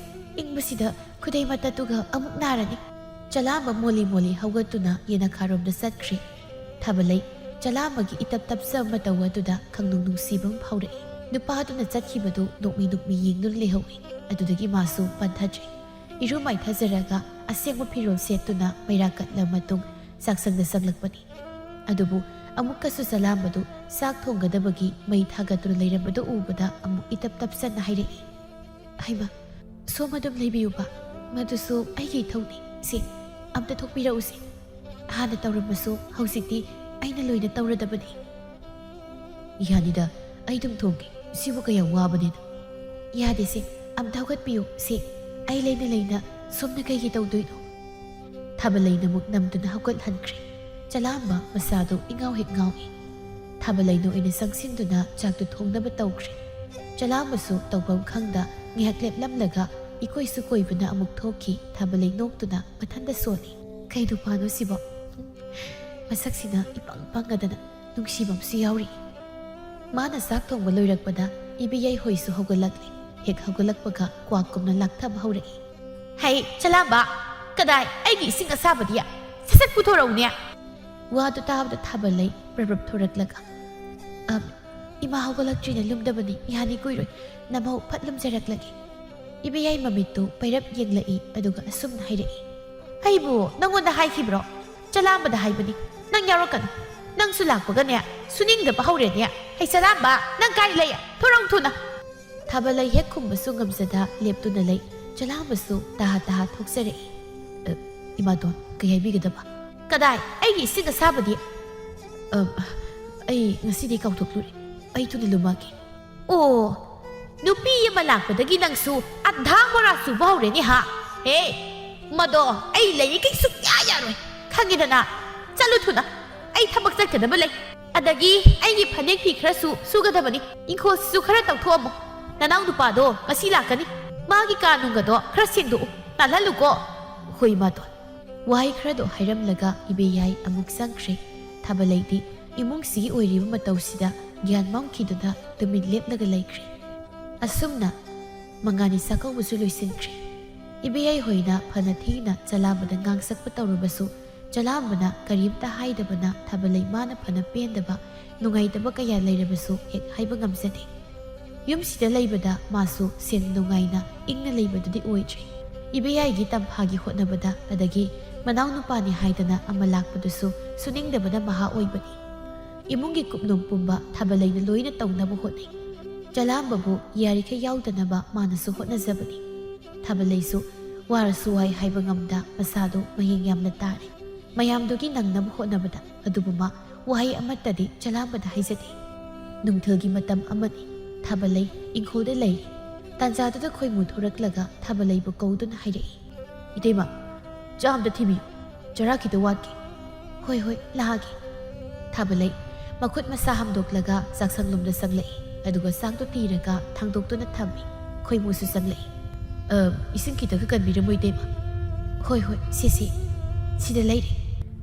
ꯏꯪꯕꯁꯤꯗ ꯈꯨꯗꯩ ꯃꯇꯠꯇꯨꯒ ꯑꯃꯨꯛ ꯅꯥꯔꯅꯤ꯫" ꯆꯂꯥꯝꯕ ꯃꯣꯂꯤ ꯃꯣꯂꯤ ꯍꯧꯒꯠꯇꯨꯅ ꯌꯦꯅꯈꯥꯔꯣꯝꯗ ꯆꯠꯈ꯭ꯔꯦ꯫ ꯊꯥꯕꯂꯩ ꯆꯂꯥꯝꯕꯒꯤ ꯏꯇꯞ ꯇꯞꯆꯕ ꯃꯇꯧ ꯑꯗꯨꯗ ꯈꯪꯅꯨꯡ ꯅꯨꯡꯁꯤꯕ ꯑꯃ ꯐꯥꯎꯔꯛꯏ꯫ ꯅꯨꯄꯥꯗꯨꯅ ꯆꯠꯈꯤꯕꯗꯨ ꯅꯣꯛꯃꯤ ꯅꯣꯛꯃꯤ ꯌꯦꯡꯗꯨꯅ ꯂꯩꯍꯧꯏ꯫ ꯑꯗꯨꯗꯒꯤ ꯃꯥꯁꯨ ꯄꯟꯊꯗ꯭ꯔꯦ꯫ ꯏꯔꯨ ꯃꯥꯏꯊꯖꯔꯒ ꯑꯁꯦꯡꯕ ꯐꯤꯔꯣꯜ ꯁꯦꯠꯇꯨꯅ ꯃꯩꯔꯥ ꯀꯠꯂ ꯃꯇꯨꯡ ꯆꯥꯛꯁꯪꯗ ꯆꯪꯂꯛꯄꯅꯤ꯫ ꯑꯗꯨꯕꯨ ꯑꯃꯨꯛꯀꯁꯨ ꯆꯂꯥꯝꯕꯗꯨ ꯆꯥꯛ ꯊꯣꯡꯒꯗꯕꯒꯤ ꯃꯩ ꯊꯥꯒꯠꯇꯨꯅ ꯂꯩꯔꯝꯕꯗꯨ ꯎꯕꯗ ꯑꯃꯨꯛ ꯏꯇꯞ ꯇꯞꯆꯅ ꯍꯥꯏꯔꯛꯏ, "ꯍꯩꯃꯥ, ꯁꯣꯝ ꯑꯗꯨꯝ ꯂꯩꯕꯤꯌꯨꯕ꯫ ꯃꯗꯨꯁꯨ ꯑꯩꯒꯤ ꯏꯊꯧꯅꯤ꯫ ꯁꯦ, ꯑꯝꯇ ꯊꯣꯛꯄꯤꯔꯛꯎꯁꯦ꯫ ꯍꯥꯟꯅ ꯇꯧꯔꯝꯃꯁꯨ ꯍꯧꯖꯤꯛꯇꯤ ꯑꯩꯅ ꯂꯣꯏꯅ ꯇꯧꯔꯗꯕꯅꯤ꯫" "ꯌꯥꯅꯤꯗ, ꯑꯩ ꯑꯗꯨꯝ ꯊꯣꯡꯒꯦ꯫ ꯁꯤꯕꯨ ꯀꯌꯥ ꯋꯥꯕꯅꯦꯗ꯫" "ꯌꯥꯗꯦꯁꯦ, ꯑꯝꯇ ꯍꯧꯒꯠꯄꯤꯌꯨ꯫ ꯁꯦ, ꯑꯩ ꯂꯩꯅ ꯂꯩꯅ ꯁꯣꯝꯅ ꯀꯩꯒꯤ ꯇꯧꯗꯣꯏꯅꯣ?" ꯊꯥꯕꯂꯩꯅ ꯑꯃꯨꯛ ꯅꯝꯗꯨꯅ ꯍꯧꯒꯠꯍꯟꯈ꯭ꯔꯦ꯫ ꯆꯂꯥꯝꯕ ꯃꯁꯥꯗꯨ ꯏꯉꯥꯎ ꯍꯦꯛ ꯉꯥꯎꯏ꯫ ꯊꯥꯕꯂꯩꯅ ꯑꯣꯏꯅ ꯆꯪꯁꯤꯟꯗꯨꯅ ꯆꯥꯛꯇꯨ ꯊꯣꯡꯅꯕ ꯇꯧꯈ꯭ꯔꯦ꯫ ꯆꯂꯥꯝꯕꯁꯨ ꯇꯧꯐꯝ ꯈꯪꯗ ꯉꯥꯏꯍꯥꯛ ꯂꯦꯞꯂꯝꯂꯒ ꯏꯀꯣꯏꯁꯨ ꯀꯣꯏꯕꯅ ꯑꯃꯨꯛ ꯊꯣꯛꯈꯤ꯫ ꯊꯥꯕꯂꯩ ꯅꯣꯛꯇꯨꯅ ꯃꯊꯟꯇ ꯁꯣꯜꯂꯤ꯫ "ꯀꯩ ꯅꯨꯄꯥꯅꯣ ꯁꯤꯕꯣ? ꯃꯁꯛꯁꯤꯅ ꯏꯄꯪ ꯄꯪꯉꯗꯅ ꯅꯨꯡꯁꯤꯕ ꯑꯃꯁꯨ ꯌꯥꯎꯔꯤ꯫" ꯃꯥꯅ ꯆꯥꯛ ꯊꯣꯡꯕ ꯂꯣꯏꯔꯛꯄꯗ ꯏꯕꯦꯌꯥꯏ ꯍꯣꯏꯁꯨ ꯍꯧꯒꯠꯂꯛꯂꯦ꯫ ꯍꯦꯛ ꯍꯧꯒꯠꯂꯛꯄꯒ ꯀ꯭ꯋꯥꯛꯀꯨꯝꯅ ꯂꯥꯛꯊꯕ ꯍꯧꯔꯛꯏ꯫ "ꯍꯩ, ꯆꯂꯥꯝꯕ, ꯀꯗꯥꯏ ꯑꯩꯒꯤ ꯏꯁꯤꯡ ꯑꯁꯥꯕꯗꯤ? ꯁꯠ ꯁꯠ ꯄꯨꯊꯣꯔꯛꯎꯅꯦ!" ꯋꯥꯗꯨ ꯇꯥꯕꯗ ꯊꯥꯕꯂꯩ ꯄ꯭ꯔꯞ ꯄ꯭ꯔꯞ ꯊꯣꯔꯛꯂꯒ, "ꯑ, "ꯏꯃꯥ ꯍꯧꯒꯠꯂꯛꯇ꯭ꯔꯤꯅ ꯂꯨꯝꯗꯕꯅꯤ, ꯌꯥꯅꯤ ꯀꯨꯏꯔꯣꯏ, ꯅꯃꯧ ꯐꯠ ꯂꯨꯝꯖꯔꯛꯂꯒꯦ"꯫ ꯏꯕꯦꯌꯥꯏ ꯃꯃꯤꯠꯇꯨ ꯄꯩꯔꯞ ꯌꯦꯡꯂꯛꯏ, ꯑꯗꯨꯒ ꯑꯁꯨꯝꯅ ꯍꯥꯏꯔꯛꯏ, "ꯑꯩꯕꯨ ꯅꯪꯉꯣꯟꯗ ꯍꯥꯏꯈꯤꯕ꯭ꯔꯣ ꯆꯂꯥꯝꯕꯗ ꯍꯥꯏꯕꯅꯤ? ꯅꯪ ꯌꯥꯎꯔꯛꯀꯅꯨ꯫ ꯅꯪꯁꯨ ꯂꯥꯛꯄꯒꯅꯦ ꯁꯨꯅꯤꯡꯗꯕ ꯍꯧꯔꯦꯅꯦ꯫ ꯍꯩ ꯆꯂꯥꯝꯕ, ꯅꯪ ꯀꯥꯏ ꯂꯩ? ꯊꯣꯔꯛꯎ ꯊꯨꯅ!" ꯊꯥꯕꯂꯩ ꯍꯦꯛ ꯈꯨꯝꯕꯁꯨ ꯉꯝꯖꯗ ꯂꯦꯞꯇꯨꯅ ꯂꯩ꯫ ꯆꯂꯥꯝꯕꯁꯨ ꯇꯍꯥ ꯇꯍꯥ ꯊꯣꯛꯆꯔꯛꯏ꯫ "ꯑ, ꯏꯃꯥꯇꯣꯟ, ꯀꯩ ꯍꯥꯏꯕꯤꯒꯗꯕ?" "ꯀꯗꯥꯏ? ꯑꯩꯒꯤ ꯏꯁꯤꯡ ꯑꯁꯥꯕꯗꯤ?" "ꯑ, ꯑꯩ ꯉꯁꯤꯗꯤ ꯀꯥꯎꯊꯣꯛꯂꯨꯔꯦ꯫ ꯑꯩ ꯊꯨꯅ ꯂꯨꯝꯃꯛꯀꯦ꯫" "ꯑꯣ, ꯅꯨꯄꯤ ꯑꯃ ꯂꯥꯛꯄꯗꯒꯤ ꯅꯪꯁꯨ ꯑꯙꯥ ꯃꯣꯔꯥ ꯆꯨꯕ ꯍꯧꯔꯦꯅꯦ ꯍꯥ? ꯍꯦ, ꯃꯗꯣ ꯑꯩ ꯂꯩꯔꯤꯈꯩ ꯁꯨꯡꯌꯥ ꯌꯥꯔꯣꯏ꯫ ꯈꯪꯉꯦꯗꯅ? ꯆꯠꯂꯨ ꯊꯨꯅ꯫ ꯑꯩ ꯊꯕꯛ ꯆꯠꯀꯗꯕ ꯂꯩ꯫ ꯑꯗꯒꯤ ꯑꯩꯒꯤ ꯐꯅꯦꯛ ꯐꯤ ꯈꯔꯁꯨ ꯁꯨꯒꯗꯕꯅꯤ꯫ ꯏꯪꯈꯣꯜꯁꯤꯁꯨ ꯈꯔ ꯇꯧꯊꯣꯛꯑꯝꯃꯨ꯫ ꯅꯅꯥꯎ ꯅꯨꯄꯥꯗꯣ ꯉꯁꯤ ꯂꯥꯛꯀꯅꯤ꯫ ꯃꯥꯒꯤ ꯀꯥ ꯅꯨꯡꯒꯗꯣ ꯈꯔ ꯁꯦꯡꯗꯣꯛꯎ꯫ ꯅꯥꯜꯍꯜꯂꯨꯀꯣ꯫" "ꯍꯣꯏ, ꯏꯃꯥꯇꯣꯟ꯫" ꯋꯥꯍꯩ ꯈꯔꯗꯣ ꯍꯥꯏꯔꯝꯂꯒ ꯏꯕꯦꯌꯥꯏ ꯑꯃꯨꯛ ꯆꯪꯈ꯭ꯔꯦ꯫ ꯊꯥꯕꯂꯩꯗꯤ ꯏꯃꯨꯡꯁꯤꯒꯤ ꯑꯣꯏꯔꯤꯕ ꯃꯇꯧꯁꯤꯗ ꯒ꯭ꯌꯥꯟ ꯃꯝꯈꯤꯗꯨꯅ ꯇꯨꯃꯤꯟ ꯂꯦꯞꯂꯒ ꯂꯩꯈ꯭ꯔꯦ꯫ ꯑꯁꯨꯝꯅ ꯃꯉꯥꯅꯤ ꯆꯥꯛꯀꯧꯕꯁꯨ ꯂꯣꯏꯁꯤꯟꯈ꯭ꯔꯦ꯫ ꯏꯕꯦꯌꯥꯏ ꯍꯣꯏꯅ ꯐꯅ ꯊꯤꯅ ꯆꯂꯥꯝꯕꯗ ꯉꯥꯡ ꯁꯛꯄ ꯇꯧꯔꯕꯁꯨ, ꯆꯂꯥꯝꯕꯅ ꯀꯔꯤꯝꯇ ꯍꯥꯏꯗꯕꯅ ꯊꯥꯕꯂꯩ ꯃꯥꯅ ꯐꯅ ꯄꯦꯟꯗꯕ, ꯅꯨꯡꯉꯥꯏꯇꯕ ꯀꯌꯥ ꯂꯩꯔꯕꯁꯨ ꯍꯦꯛ ꯍꯥꯏꯕ ꯉꯝꯖꯗꯦ꯫ ꯌꯨꯝꯁꯤꯗ ꯂꯩꯕꯗ ꯃꯥꯁꯨ ꯁꯦꯡ ꯅꯨꯡꯉꯥꯏꯅ ꯏꯪꯅ ꯂꯩꯕꯗꯨꯗꯤ ꯑꯣꯏꯗ꯭ꯔꯦ꯫ ꯏꯕꯦꯌꯥꯏꯒꯤ ꯇꯝꯐꯥꯒꯤ ꯍꯣꯠꯅꯕꯗ, ꯑꯗꯒꯤ ꯃꯅꯥꯎ ꯅꯨꯄꯥꯅꯤ ꯍꯥꯏꯗꯅ ꯑꯃ ꯂꯥꯛꯄꯗꯨꯁꯨ ꯁꯨꯅꯤꯡꯗꯕꯅ ꯃꯍꯥ ꯑꯣꯏꯕꯅꯤ꯫ ꯏꯃꯨꯡꯒꯤ ꯀꯨꯞꯅꯣꯝ ꯄꯨꯝꯕ ꯊꯥꯕꯂꯩꯅ ꯂꯣꯏꯅ ꯇꯧꯅꯕ ꯍꯣꯠꯅꯩ꯫ ꯆꯂꯥꯝꯕꯕꯨ ꯌꯥꯔꯤꯈꯩ ꯌꯥꯎꯗꯅꯕ ꯃꯥꯅꯁꯨ ꯍꯣꯠꯅꯖꯕꯅꯤ꯫ ꯊꯥꯕꯂꯩꯁꯨ ꯋꯥꯔꯁꯨ ꯋꯥꯏ ꯍꯥꯏꯕ ꯉꯝꯗ ꯃꯁꯥꯗꯨ ꯃꯍꯦꯡ ꯌꯥꯝꯅ ꯇꯥꯔꯦ꯫ ꯃꯌꯥꯝꯗꯨꯒꯤ ꯅꯪꯅꯕ ꯍꯣꯠꯅꯕꯗ꯫ ꯑꯗꯨꯕꯨ ꯃꯥ ꯋꯥꯍꯩ ꯑꯃꯠꯇꯗꯤ ꯆꯂꯥꯝꯕꯗ ꯍꯥꯏꯖꯗꯦ꯫ ꯅꯨꯡꯊꯤꯜꯒꯤ ꯃꯇꯝ ꯑꯃꯅꯤ꯫ ꯊꯥꯕꯂꯩ ꯏꯪꯈꯣꯜꯗ ꯂꯩꯔꯤ꯫ ꯇꯥꯟꯖꯥꯗꯨꯗ ꯈꯣꯏꯃꯨ ꯊꯣꯔꯛꯂꯒ ꯊꯥꯕꯂꯩꯕꯨ ꯀꯧꯗꯨꯅ ꯍꯥꯏꯔꯛꯏ, "ꯏꯇꯩꯃ, ꯆꯥꯛ ꯑꯝꯇ ꯊꯤꯕꯤꯌꯨ꯫ ꯆꯔꯥ ꯈꯤꯇ ꯋꯥꯠꯀꯦ꯫" "ꯍꯣꯏ, ꯍꯣꯏ, ꯂꯥꯛꯑꯒꯦ꯫" ꯊꯥꯕꯂꯩ ꯃꯈꯨꯠ ꯃꯁꯥ ꯍꯥꯝꯗꯣꯛꯂꯒ ꯆꯥꯛꯁꯪꯂꯣꯝꯗ ꯆꯪꯂꯛꯏ꯫ ꯑꯗꯨꯒ ꯆꯥꯛꯇꯨ ꯊꯤꯔꯒ ꯊꯥꯡꯗꯣꯛꯇꯨꯅ ꯊꯝꯃꯤ꯫ ꯈꯣꯏꯃꯨꯁꯨ ꯆꯪꯂꯛꯏ꯫ "ꯑ, ꯏꯁꯤꯡ ꯈꯤꯇꯒ ꯀꯟꯕꯤꯔꯝꯃꯣ, ꯏꯇꯩꯃ?" "ꯍꯣꯏ, ꯍꯣꯏ, ꯁꯦ, ꯁꯦ, ꯁꯤꯗ ꯂꯩꯔꯦ꯫"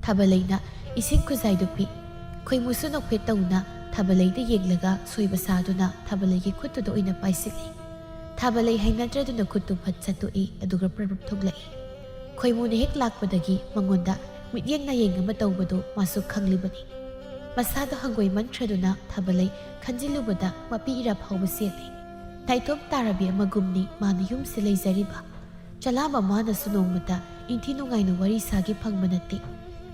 ꯊꯥꯕꯂꯩꯅ ꯏꯁꯤꯡ ꯈꯨꯖꯥꯏꯗꯨ ꯄꯤ꯫ ꯈꯣꯏꯃꯨꯁꯨ ꯅꯣꯛꯐꯦꯠ ꯇꯧꯅ ꯊꯥꯕꯂꯩꯗ ꯌꯦꯡꯂꯒ ꯁꯣꯏꯕ ꯁꯥꯗꯨꯅ ꯊꯥꯕꯂꯩꯒꯤ ꯈꯨꯠꯇꯨꯗ ꯑꯣꯏꯅ ꯄꯥꯏꯁꯤꯜꯂꯤ꯫ ꯊꯥꯕꯂꯩ ꯍꯩꯅꯗ꯭ꯔꯗꯨꯅ ꯈꯨꯠꯇꯨ ꯐꯠ ꯆꯠꯇꯣꯛꯏ, ꯑꯗꯨꯒ ꯄ꯭ꯔꯞ ꯄ꯭ꯔꯞ ꯊꯣꯛꯂꯛꯏ꯫ ꯈꯣꯏꯃꯨꯅ ꯍꯦꯛ ꯂꯥꯛꯄꯗꯒꯤ ꯃꯉꯣꯟꯗ ꯃꯤꯠꯌꯦꯡ ꯅꯥꯌꯦꯡ ꯑꯃ ꯇꯧꯕꯗꯨ ꯃꯥꯁꯨ ꯈꯪꯂꯤꯕꯅꯤ꯫ ꯃꯁꯥꯗꯣ ꯍꯪꯒꯣꯏꯃꯟꯈ꯭ꯔꯗꯨꯅ ꯊꯥꯕꯂꯩ ꯈꯟꯖꯤꯜꯂꯨꯕꯗ ꯃꯄꯤ ꯏꯔꯥ ꯐꯥꯎꯕ ꯆꯦꯜꯂꯤ꯫ ꯅꯥꯏꯇꯣꯝ ꯇꯥꯔꯕꯤ ꯑꯃꯒꯨꯝꯅꯤ ꯃꯥꯅ ꯌꯨꯝꯁꯤ ꯂꯩꯖꯔꯤꯕ꯫ ꯆꯂꯥꯝꯕ ꯃꯥꯅꯁꯨ ꯅꯣꯡꯃꯇ ꯏꯪꯊꯤ ꯅꯨꯡꯉꯥꯏꯅ ꯋꯥꯔꯤ ꯁꯥꯒꯦ ꯐꯪꯕ ꯅꯠꯇꯦ꯫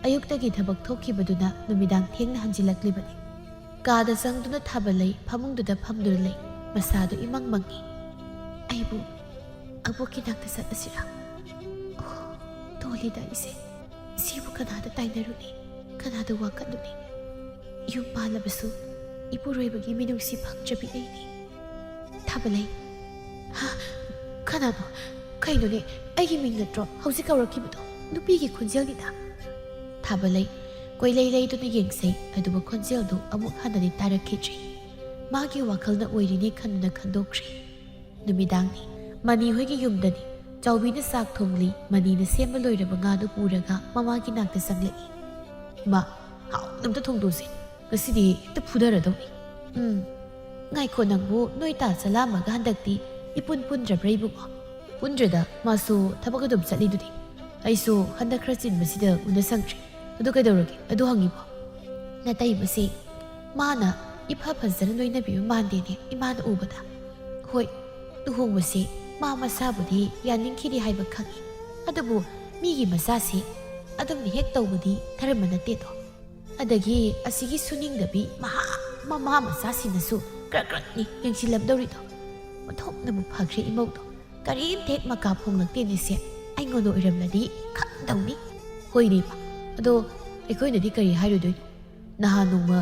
ꯑꯌꯨꯛꯇꯒꯤ ꯊꯕꯛ ꯊꯣꯛꯈꯤꯕꯗꯨꯅ ꯅꯨꯃꯤꯗꯥꯡ ꯊꯦꯡꯅ ꯍꯟꯖꯤꯜꯂꯛꯂꯤꯕꯅꯤ꯫ ꯀꯥꯗ ꯆꯪꯗꯨꯅ ꯊꯥꯕꯂꯩ ꯐꯃꯨꯡꯗꯨꯗ ꯐꯝꯗꯨꯅ ꯂꯩ꯫ ꯃꯁꯥꯗꯨ ꯏꯃꯪ ꯃꯪꯉꯤ꯫ "ꯑꯩꯕꯨ ꯑꯕꯣꯛꯀꯤ ꯅꯥꯛꯇ ꯆꯠꯂꯁꯤꯔꯥ? ꯑꯣ, ꯇꯣꯜꯂꯤꯗ ꯑꯩꯁꯦ꯫ ꯁꯤꯕꯨ ꯀꯅꯥꯗ ꯇꯥꯏꯅꯔꯨꯅꯤ? ꯀꯅꯥꯗ ꯋꯥꯀꯠꯂꯨꯅꯤ? ꯌꯨꯝ ꯄꯥꯜꯂꯕꯁꯨ ꯏꯄꯨꯔꯣꯏꯕꯒꯤ ꯃꯤꯅꯨꯡꯁꯤ ꯐꯪꯗ꯭ꯔꯕꯤ ꯑꯩꯅꯤ꯫" ꯊꯥꯕꯂꯩ꯫ "ꯍꯥ? ꯀꯅꯥꯅꯣ? ꯀꯩꯅꯣꯅꯦ? ꯑꯩꯒꯤ ꯃꯤꯡ ꯅꯠꯇ꯭ꯔꯣ ꯍꯧꯖꯤꯛ ꯀꯧꯔꯛꯈꯤꯕꯗꯣ? ꯅꯨꯄꯤꯒꯤ ꯈꯣꯟꯖꯦꯜꯅꯤꯗ꯫" ꯊꯥꯕꯂꯩ ꯀꯣꯏꯂꯩ ꯂꯩꯗꯨꯅ ꯌꯦꯡꯖꯩ, ꯑꯗꯨꯕꯨ ꯈꯣꯟꯖꯦꯜꯗꯨ ꯑꯃꯨꯛ ꯍꯟꯅꯗꯤ ꯇꯥꯔꯛꯈꯤꯗ꯭ꯔꯤ꯫ ꯃꯥꯒꯤ ꯋꯥꯈꯜꯅ ꯑꯣꯏꯔꯤꯅꯤ ꯈꯟꯗꯨꯅ ꯈꯟꯗꯣꯛꯈ꯭ꯔꯦ꯫ ꯅꯨꯃꯤꯗꯥꯡꯅꯤ꯫ ꯃꯅꯤ ꯍꯣꯏꯒꯤ ꯌꯨꯝꯗꯅꯤ꯫ ꯆꯥꯎꯕꯤꯅ ꯆꯥꯛ ꯊꯣꯡꯂꯤ꯫ ꯃꯅꯤꯅ ꯁꯦꯝꯕ ꯂꯣꯏꯔꯕ ꯉꯥꯗꯨ ꯄꯨꯔꯒ ꯃꯃꯥꯒꯤ ꯅꯥꯛꯇ ꯆꯪꯂꯛꯏ꯫ "ꯏꯃꯥ, ꯍꯥꯎꯅ ꯑꯝꯇ ꯊꯣꯡꯗꯣꯛꯁꯦ꯫ ꯉꯁꯤꯗꯤ ꯍꯦꯛꯇ ꯐꯨꯗꯔꯗꯧꯅꯤ꯫" "ꯎꯝ꯫ ꯉꯥꯏꯈꯣ ꯅꯪꯕꯨ, ꯅꯣꯏ ꯇꯥ ꯆꯂꯥꯝꯕꯒ ꯍꯟꯗꯛꯇꯤ ꯏꯄꯨꯟ ꯄꯨꯟꯗ꯭ꯔꯕ꯭ꯔꯥ ꯏꯕꯨꯡꯉꯣ?" "ꯄꯨꯟꯗ꯭ꯔꯦꯗ, ꯃꯥꯁꯨ ꯊꯕꯛ ꯑꯗꯨꯝ ꯆꯠꯂꯤꯗꯨꯗꯤ꯫ ꯑꯩꯁꯨ ꯍꯟꯗꯛ ꯈꯔ ꯆꯤꯟꯕꯁꯤꯗ ꯎꯅ ꯁꯪꯗ꯭ꯔꯦ꯫ ꯑꯗꯨ ꯀꯩꯗꯧꯔꯒꯦ? ꯑꯗꯨ ꯍꯪꯉꯤꯕꯣ?" ꯅꯇꯩꯃꯁꯦ ꯃꯥꯅ ꯏꯐ ꯐꯖꯅ ꯂꯣꯏꯅꯕꯤꯕ ꯃꯥꯟꯗꯦꯅꯦ ꯏꯃꯥꯅ ꯎꯕꯗ꯫ ꯍꯣꯏ, ꯂꯨꯍꯣꯡꯕꯁꯦ ꯃꯥ ꯃꯁꯥꯕꯨꯗꯤ ꯌꯥꯅꯤꯡꯈꯤꯗꯦ ꯍꯥꯏꯕ ꯈꯪꯉꯤ꯫ ꯑꯗꯨꯕꯨ ꯃꯤꯒꯤ ꯃꯆꯥꯁꯦ ꯑꯗꯨꯝꯅ ꯍꯦꯛ ꯇꯧꯕꯗꯤ ꯙꯔꯃ ꯅꯠꯇꯦꯗꯣ꯫ ꯑꯗꯒꯤ ꯑꯁꯤꯒꯤ ꯁꯨꯅꯤꯡꯗꯕꯤ ꯃꯍꯥ ꯃꯃꯥ ꯃꯆꯥꯁꯤꯡꯅꯁꯨ ꯀ꯭ꯔꯛ ꯀ꯭ꯔꯛꯅꯤ ꯌꯦꯡꯁꯤꯜꯂꯝꯗꯧꯔꯤꯗꯣ꯫ ꯑꯣꯟꯊꯣꯛꯅꯕꯨ ꯐꯈ꯭ꯔꯦ ꯏꯃꯧꯗꯣ꯫ ꯀꯔꯤꯝꯇ ꯍꯦꯛ ꯃꯀꯥ ꯐꯣꯡꯂꯛꯇꯦꯅꯦ ꯁꯦ꯫ ꯑꯩꯉꯣꯟꯗ ꯑꯣꯏꯔꯝꯂꯗꯤ ꯈꯪꯗꯧꯅꯤ꯫ ꯍꯣꯏꯅꯦ ꯏꯃꯥ, ꯑꯗꯣ ꯑꯩꯈꯣꯏꯅꯗꯤ ꯀꯔꯤ ꯍꯥꯏꯔꯨꯗꯣꯏꯅꯣ? ꯅꯍꯥꯟ ꯅꯣꯡꯃ,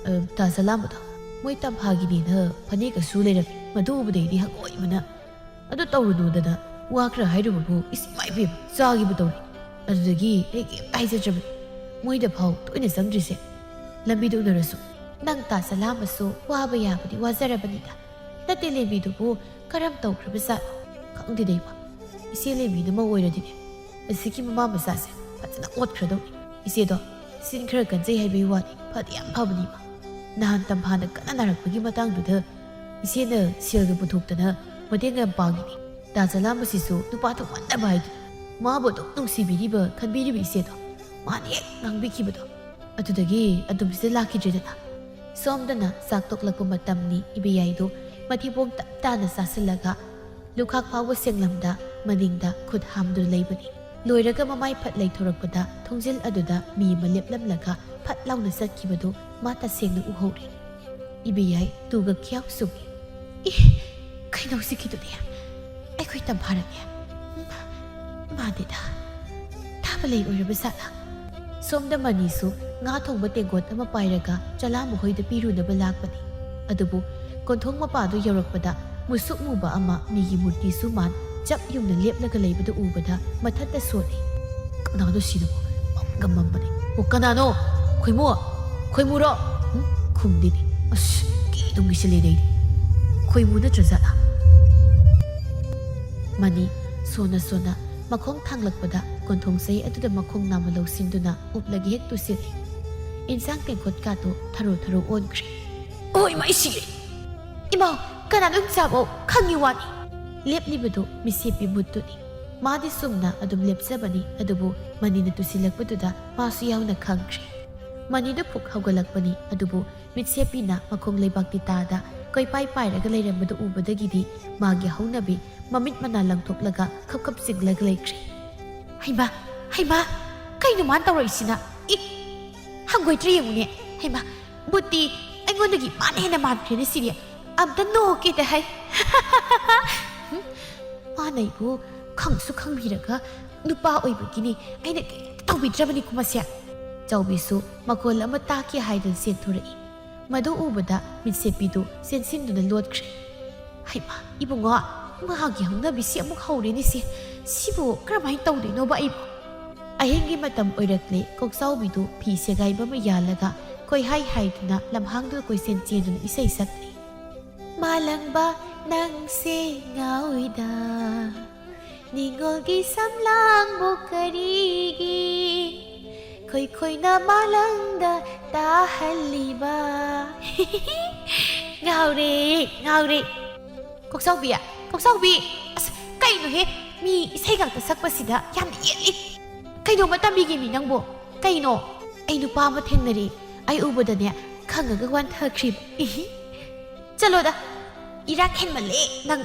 ꯑ, ꯇꯥ ꯆꯂꯥꯝꯕꯗꯣ ꯃꯣꯏ ꯇꯝꯐꯥꯒꯤꯅꯦꯅ ꯐꯅꯦꯛ ꯑꯁꯨ ꯂꯩꯔꯝꯃꯤ꯫ ꯃꯗꯨ ꯎꯕꯗꯩꯗꯤ ꯍꯪꯒꯣꯏꯕꯅ꯫ ꯑꯗꯨ ꯇꯧꯔꯨꯅꯨꯗꯅ ꯋꯥ ꯈꯔ ꯍꯥꯏꯔꯨꯕꯕꯨ ꯏꯁ ꯏꯃꯥ ꯏꯕꯦꯝ ꯆꯥꯈꯤꯕ ꯇꯧꯔꯤ꯫ ꯑꯗꯨꯗꯒꯤ ꯑꯩ ꯀꯩꯝꯇ ꯍꯥꯏꯖꯗ꯭ꯔꯕꯅꯤ꯫ ꯃꯣꯏꯗ ꯐꯥꯎ ꯇꯣꯏꯅ ꯆꯪꯗ꯭ꯔꯤꯁꯦ꯫ ꯂꯝꯕꯤꯗ ꯎꯅꯔꯁꯨ ꯅꯪ ꯇꯥ ꯆꯂꯥꯝꯕꯁꯨ ꯋꯥꯕ ꯌꯥꯕꯗꯤ ꯋꯥꯖꯔꯕꯅꯤꯗ꯫ ꯅꯠꯇꯦ ꯂꯦꯝꯕꯤꯗꯨꯕꯨ ꯀꯔꯝ ꯇꯧꯈ꯭ꯔꯕꯖꯥꯠꯅꯣ? ꯈꯪꯗꯦꯗ ꯏꯃꯥ꯫ ꯏꯆꯦ ꯂꯦꯝꯕꯤꯅ ꯃꯧ ꯑꯣꯏꯔꯗꯤꯅꯦ ꯑꯁꯤꯒꯤ ꯃꯃꯥ ꯃꯆꯥꯁꯦ ꯐꯖꯅ ꯑꯣꯠꯈ꯭ꯔꯗꯧꯅꯤ꯫ ꯏꯆꯦꯗꯣ ꯁꯤꯟ ꯈꯔ ꯀꯟꯖꯩ ꯍꯥꯏꯕꯒꯤ ꯋꯥꯅꯤ, ꯐꯗꯤ ꯌꯥꯝ ꯐꯕꯅꯤ ꯏꯃꯥ꯫ ꯅꯍꯥꯟ ꯇꯝꯐꯥꯅ ꯀꯟꯅ ꯅꯥꯔꯛꯄꯒꯤ ꯃꯇꯥꯡꯗꯨꯗ ꯏꯆꯦꯅ ꯁꯦꯜꯒ ꯄꯨꯊꯣꯛꯇꯅ ꯃꯇꯦꯡ ꯌꯥꯝ ꯄꯥꯡꯉꯤꯅꯤ꯫ ꯇꯥ ꯆꯂꯥꯝꯕꯁꯤꯁꯨ ꯅꯨꯄꯥ ꯊꯣꯛꯃꯟꯗꯕ ꯍꯥꯏꯗꯨꯅꯤ꯫ ꯃꯥꯕꯨ ꯑꯗꯨꯝ ꯅꯨꯡꯁꯤꯕꯤꯔꯤꯕ ꯈꯟꯕꯤꯔꯤꯕ ꯏꯆꯦꯗꯣ ꯃꯥꯅ ꯍꯦꯛ ꯉꯥꯡꯕꯤꯈꯤꯕꯗꯣ ꯑꯗꯨꯗꯒꯤ ꯑꯗꯨꯝ ꯁꯤꯗ ꯂꯥꯛꯈꯤꯗ꯭ꯔꯦꯗꯅ꯫ ꯁꯣꯝꯗꯅ ꯆꯥꯛ ꯇꯣꯛꯂꯛꯄ ꯃꯇꯝꯅꯤ꯫ ꯏꯕꯦꯌꯥꯏꯗꯨ ꯃꯊꯤꯕꯣꯡ ꯇꯞ ꯇꯥꯅ ꯆꯥꯁꯤꯜꯂꯒ ꯂꯨꯈꯥꯛ ꯐꯥꯎꯕ ꯁꯦꯡꯂꯝꯗ ꯃꯅꯤꯡꯗ ꯈꯨꯠ ꯍꯥꯝꯗꯨꯅ ꯂꯩꯕꯅꯤ꯫ ꯂꯣꯏꯔꯒ ꯃꯃꯥꯏ ꯐꯠ ꯂꯩꯊꯣꯔꯛꯄꯗ ꯊꯣꯡꯖꯤꯜ ꯑꯗꯨꯗ ꯃꯤ ꯑꯃ ꯂꯦꯞꯂꯝꯂꯒ ꯐꯠ ꯂꯥꯎꯅ ꯆꯠꯈꯤꯕꯗꯨ ꯃꯥ ꯇꯁꯦꯡꯅ ꯎꯍꯧꯔꯦ꯫ ꯏꯕꯦꯌꯥꯏ ꯇꯨꯒ ꯈꯤꯌꯥꯎ ꯆꯨꯝꯃꯤ꯫ "ꯏ, ꯀꯩꯅꯣ ꯍꯧꯖꯤꯛꯀꯤꯗꯨꯗꯤ? ꯑꯩꯈꯣꯏ ꯇꯝꯐꯥꯔꯅꯦ꯫ ꯃꯥꯗꯤꯗ ꯊꯥꯕ ꯂꯩ ꯑꯣꯏꯔꯕ ꯖꯥꯠꯂꯥ?" ꯁꯣꯝꯗ ꯃꯅꯤꯁꯨ ꯉꯥ ꯊꯣꯡꯕ ꯇꯦꯡꯀꯣꯠ ꯑꯃ ꯄꯥꯏꯔꯒ ꯆꯂꯥ ꯃꯈꯣꯏꯗ ꯄꯤꯔꯨꯅꯕ ꯂꯥꯛꯄꯅꯤ꯫ ꯑꯗꯨꯕꯨ ꯀꯣꯟꯊꯣꯡ ꯃꯄꯥꯗꯨ ꯌꯧꯔꯛꯄꯗ ꯃꯨꯁꯨꯛ ꯃꯨꯕ ꯑꯃ ꯃꯤꯒꯤ ꯃꯨꯔꯇꯤꯁꯨ ꯃꯥꯟ ꯆꯞ ꯌꯨꯡꯅ ꯂꯦꯞꯂꯒ ꯂꯩꯕꯗꯨ ꯎꯕꯗ ꯃꯊꯟꯇ ꯁꯣꯜꯂꯤ꯫ "ꯀꯅꯥꯅꯣ ꯁꯤꯗꯕꯣ? ꯃꯝꯒ ꯃꯝꯕꯅꯦ꯫ ꯑꯣ, ꯀꯅꯥꯅꯣ? ꯈꯣꯏꯃꯨ? ꯈꯣꯏꯃꯨꯔꯣ?" ꯎꯝ? ꯈꯨꯝꯗꯦꯅꯦ꯫ ꯑꯁ, ꯀꯤꯗꯨꯝꯒꯤꯁꯤ ꯂꯩꯔꯩꯅꯦ꯫ ꯈꯣꯏꯃꯨ ꯅꯠꯇ꯭ꯔ ꯖꯥꯠꯂꯥ? ꯃꯅꯤ ꯁꯣꯟꯅ ꯁꯣꯟꯅ ꯃꯈꯣꯡ ꯊꯥꯡꯂꯛꯄꯗ ꯀꯣꯟꯊꯣꯡ ꯆꯩ ꯑꯗꯨꯗ ꯃꯈꯣꯡ ꯅꯥꯝꯃ ꯂꯧꯁꯤꯟꯗꯨꯅ ꯎꯞꯂꯒ ꯍꯦꯛ ꯇꯨꯁꯤꯜꯂꯤ꯫ ꯏꯟꯁꯥꯡ ꯇꯦꯡꯀꯣꯠꯀꯥꯗꯣ ꯊꯔꯣ ꯊꯔꯣ ꯑꯣꯟꯈ꯭ꯔꯦ꯫ "ꯑꯣ, ꯏꯃꯥ, ꯑꯩ ꯁꯤꯔꯦ! ꯏꯃꯥ, ꯀꯅꯥꯅꯣ ꯏꯆꯥꯕꯣ? ꯈꯪꯉꯤ ꯋꯥꯅꯤ!" ꯂꯦꯞꯂꯤꯕꯗꯨ ꯃꯤꯁꯦꯞꯄꯤ ꯃꯨꯠꯇꯨꯅꯤ꯫ ꯃꯥꯗꯤ ꯆꯨꯝꯅ ꯑꯗꯨꯝ ꯂꯦꯞꯆꯕꯅꯤ, ꯑꯗꯨꯕꯨ ꯃꯅꯤꯅ ꯇꯨꯁꯤꯜꯂꯛꯄꯗꯨꯗ ꯃꯥꯁꯨ ꯌꯥꯎꯅ ꯈꯪꯈ꯭ꯔꯦ꯫ ꯃꯅꯤꯗꯨ ꯐꯨꯛ ꯍꯧꯒꯠꯂꯛꯄꯅꯤ, ꯑꯗꯨꯕꯨ ꯃꯤꯠꯁꯦꯞꯄꯤꯅ ꯃꯈꯣꯡ ꯂꯩꯕꯥꯛꯇꯤ ꯇꯥꯗ ꯀꯣꯏꯄꯥꯏ ꯄꯥꯏꯔꯒ ꯂꯩꯔꯝꯕꯗꯨ ꯎꯕꯗꯒꯤꯗꯤ ꯃꯥꯒꯤ ꯍꯧꯅꯕꯤ ꯃꯃꯤꯠ ꯃꯅꯥ ꯂꯪꯊꯣꯛꯂꯒ ꯈꯞ ꯈꯞ ꯆꯤꯡꯂꯒ ꯂꯩꯈ꯭ꯔꯦ꯫ "ꯍꯩꯃꯥ, ꯍꯩꯃꯥ, ꯀꯩꯅꯣ ꯃꯥꯅ ꯇꯧꯔꯛꯏꯁꯤꯅ? ꯏ! ꯍꯪꯒꯣꯏꯗ꯭ꯔꯥ ꯌꯦꯡꯉꯨꯅꯦ꯫ ꯍꯩꯃꯥ, ꯕꯨꯠꯇꯤ ꯑꯩꯉꯣꯟꯗꯒꯤ ꯃꯥꯅ ꯍꯦꯟꯅ ꯃꯥꯟꯈ꯭ꯔꯦꯅꯦ ꯁꯤꯗꯤ꯫ ꯑꯝꯇ ꯅꯣꯛꯀꯦꯗ ꯍꯩ꯫ ꯍꯨꯝ, ꯃꯥꯅ ꯑꯩꯕꯨ ꯈꯪꯁꯨ ꯈꯪꯕꯤꯔꯒ ꯅꯨꯄꯥ ꯑꯣꯏꯕꯒꯤꯅꯤ ꯑꯩꯅ ꯀꯩꯝꯇ ꯇꯧꯕꯤꯗ꯭ꯔꯕꯅꯤꯀꯣ ꯃꯁꯦ꯫" ꯆꯥꯎꯕꯤꯁꯨ ꯃꯈꯣꯜ ꯑꯃ ꯇꯥꯛꯀꯦ ꯍꯥꯏꯗꯨꯅ ꯆꯦꯟꯊꯣꯔꯛꯏ꯫ ꯃꯗꯨ ꯎꯕꯗ ꯃꯤꯠꯁꯦꯞꯄꯤꯗꯨ ꯆꯦꯟꯁꯤꯟꯗꯨꯅ ꯂꯣꯠꯈ꯭ꯔꯦ꯫ "ꯍꯩꯃꯥ, ꯏꯕꯨꯡꯉꯣ, ꯃꯥꯒꯤ ꯍꯧꯅꯕꯤꯁꯤ ꯑꯃꯨꯛ ꯍꯧꯔꯦꯅꯦ ꯁꯦ꯫ ꯁꯤꯕꯨ ꯀꯔꯝꯍꯥꯏꯅ ꯇꯧꯗꯣꯏꯅꯣꯕ ꯑꯩꯕꯨ?" ꯑꯍꯤꯡꯒꯤ ꯃꯇꯝ ꯑꯣꯏꯔꯛꯂꯦ꯫ ꯀꯣꯛꯆꯥꯎꯕꯤꯗꯨ ꯐꯤ ꯁꯦꯒꯥꯏꯕ ꯑꯃ ꯌꯥꯜꯂꯒ ꯀꯣꯏꯍꯥꯏ ꯍꯥꯏꯗꯨꯅ ꯂꯝꯍꯥꯡꯗꯨꯗ ꯀꯣꯏꯆꯦꯟ ꯆꯦꯟꯗꯨꯅ ꯏꯁꯩ ꯁꯛꯂꯤ꯫ "ꯃꯥꯂꯪꯕ ꯅꯪꯁꯦ ꯉꯥꯎꯏꯗ, ꯅꯤꯡꯉꯣꯜꯒꯤ ꯁꯝꯂꯥꯡꯕꯨ ꯀꯔꯤꯒꯤ ꯈꯣꯏꯈꯣꯏꯅ ꯃꯥꯂꯪꯗ ꯇꯥꯍꯜꯂꯤꯕ?" ꯉꯥꯎꯔꯦ, ꯉꯥꯎꯔꯦ꯫ ꯀꯣꯛꯆꯥꯎꯕꯤ, ꯀꯣꯛꯆꯥꯎꯕꯤ! ꯑꯁ, ꯀꯩꯅꯣꯍꯦ? ꯃꯤ ꯏꯁꯩ ꯉꯥꯛꯇ ꯁꯛꯄꯁꯤꯗ ꯌꯥꯝꯅ ꯌꯦꯠꯂꯤ꯫ ꯀꯩꯅꯣꯝꯃ ꯇꯝꯕꯤꯒꯦꯃꯤ ꯅꯪꯕꯨ꯫ ꯀꯩꯅꯣ? ꯑꯩ ꯅꯨꯄꯥ ꯑꯃ ꯊꯦꯡꯅꯔꯦ꯫ ꯑꯩ ꯎꯕꯗꯅꯦ ꯈꯪꯉꯒ ꯋꯥꯟꯊꯈ꯭ꯔꯤꯕ꯫ ꯏꯍꯤ꯫ ꯆꯠꯂꯣꯗ, ꯏꯔꯥꯛ ꯍꯦꯟꯃꯜꯂꯦ ꯅꯪ꯫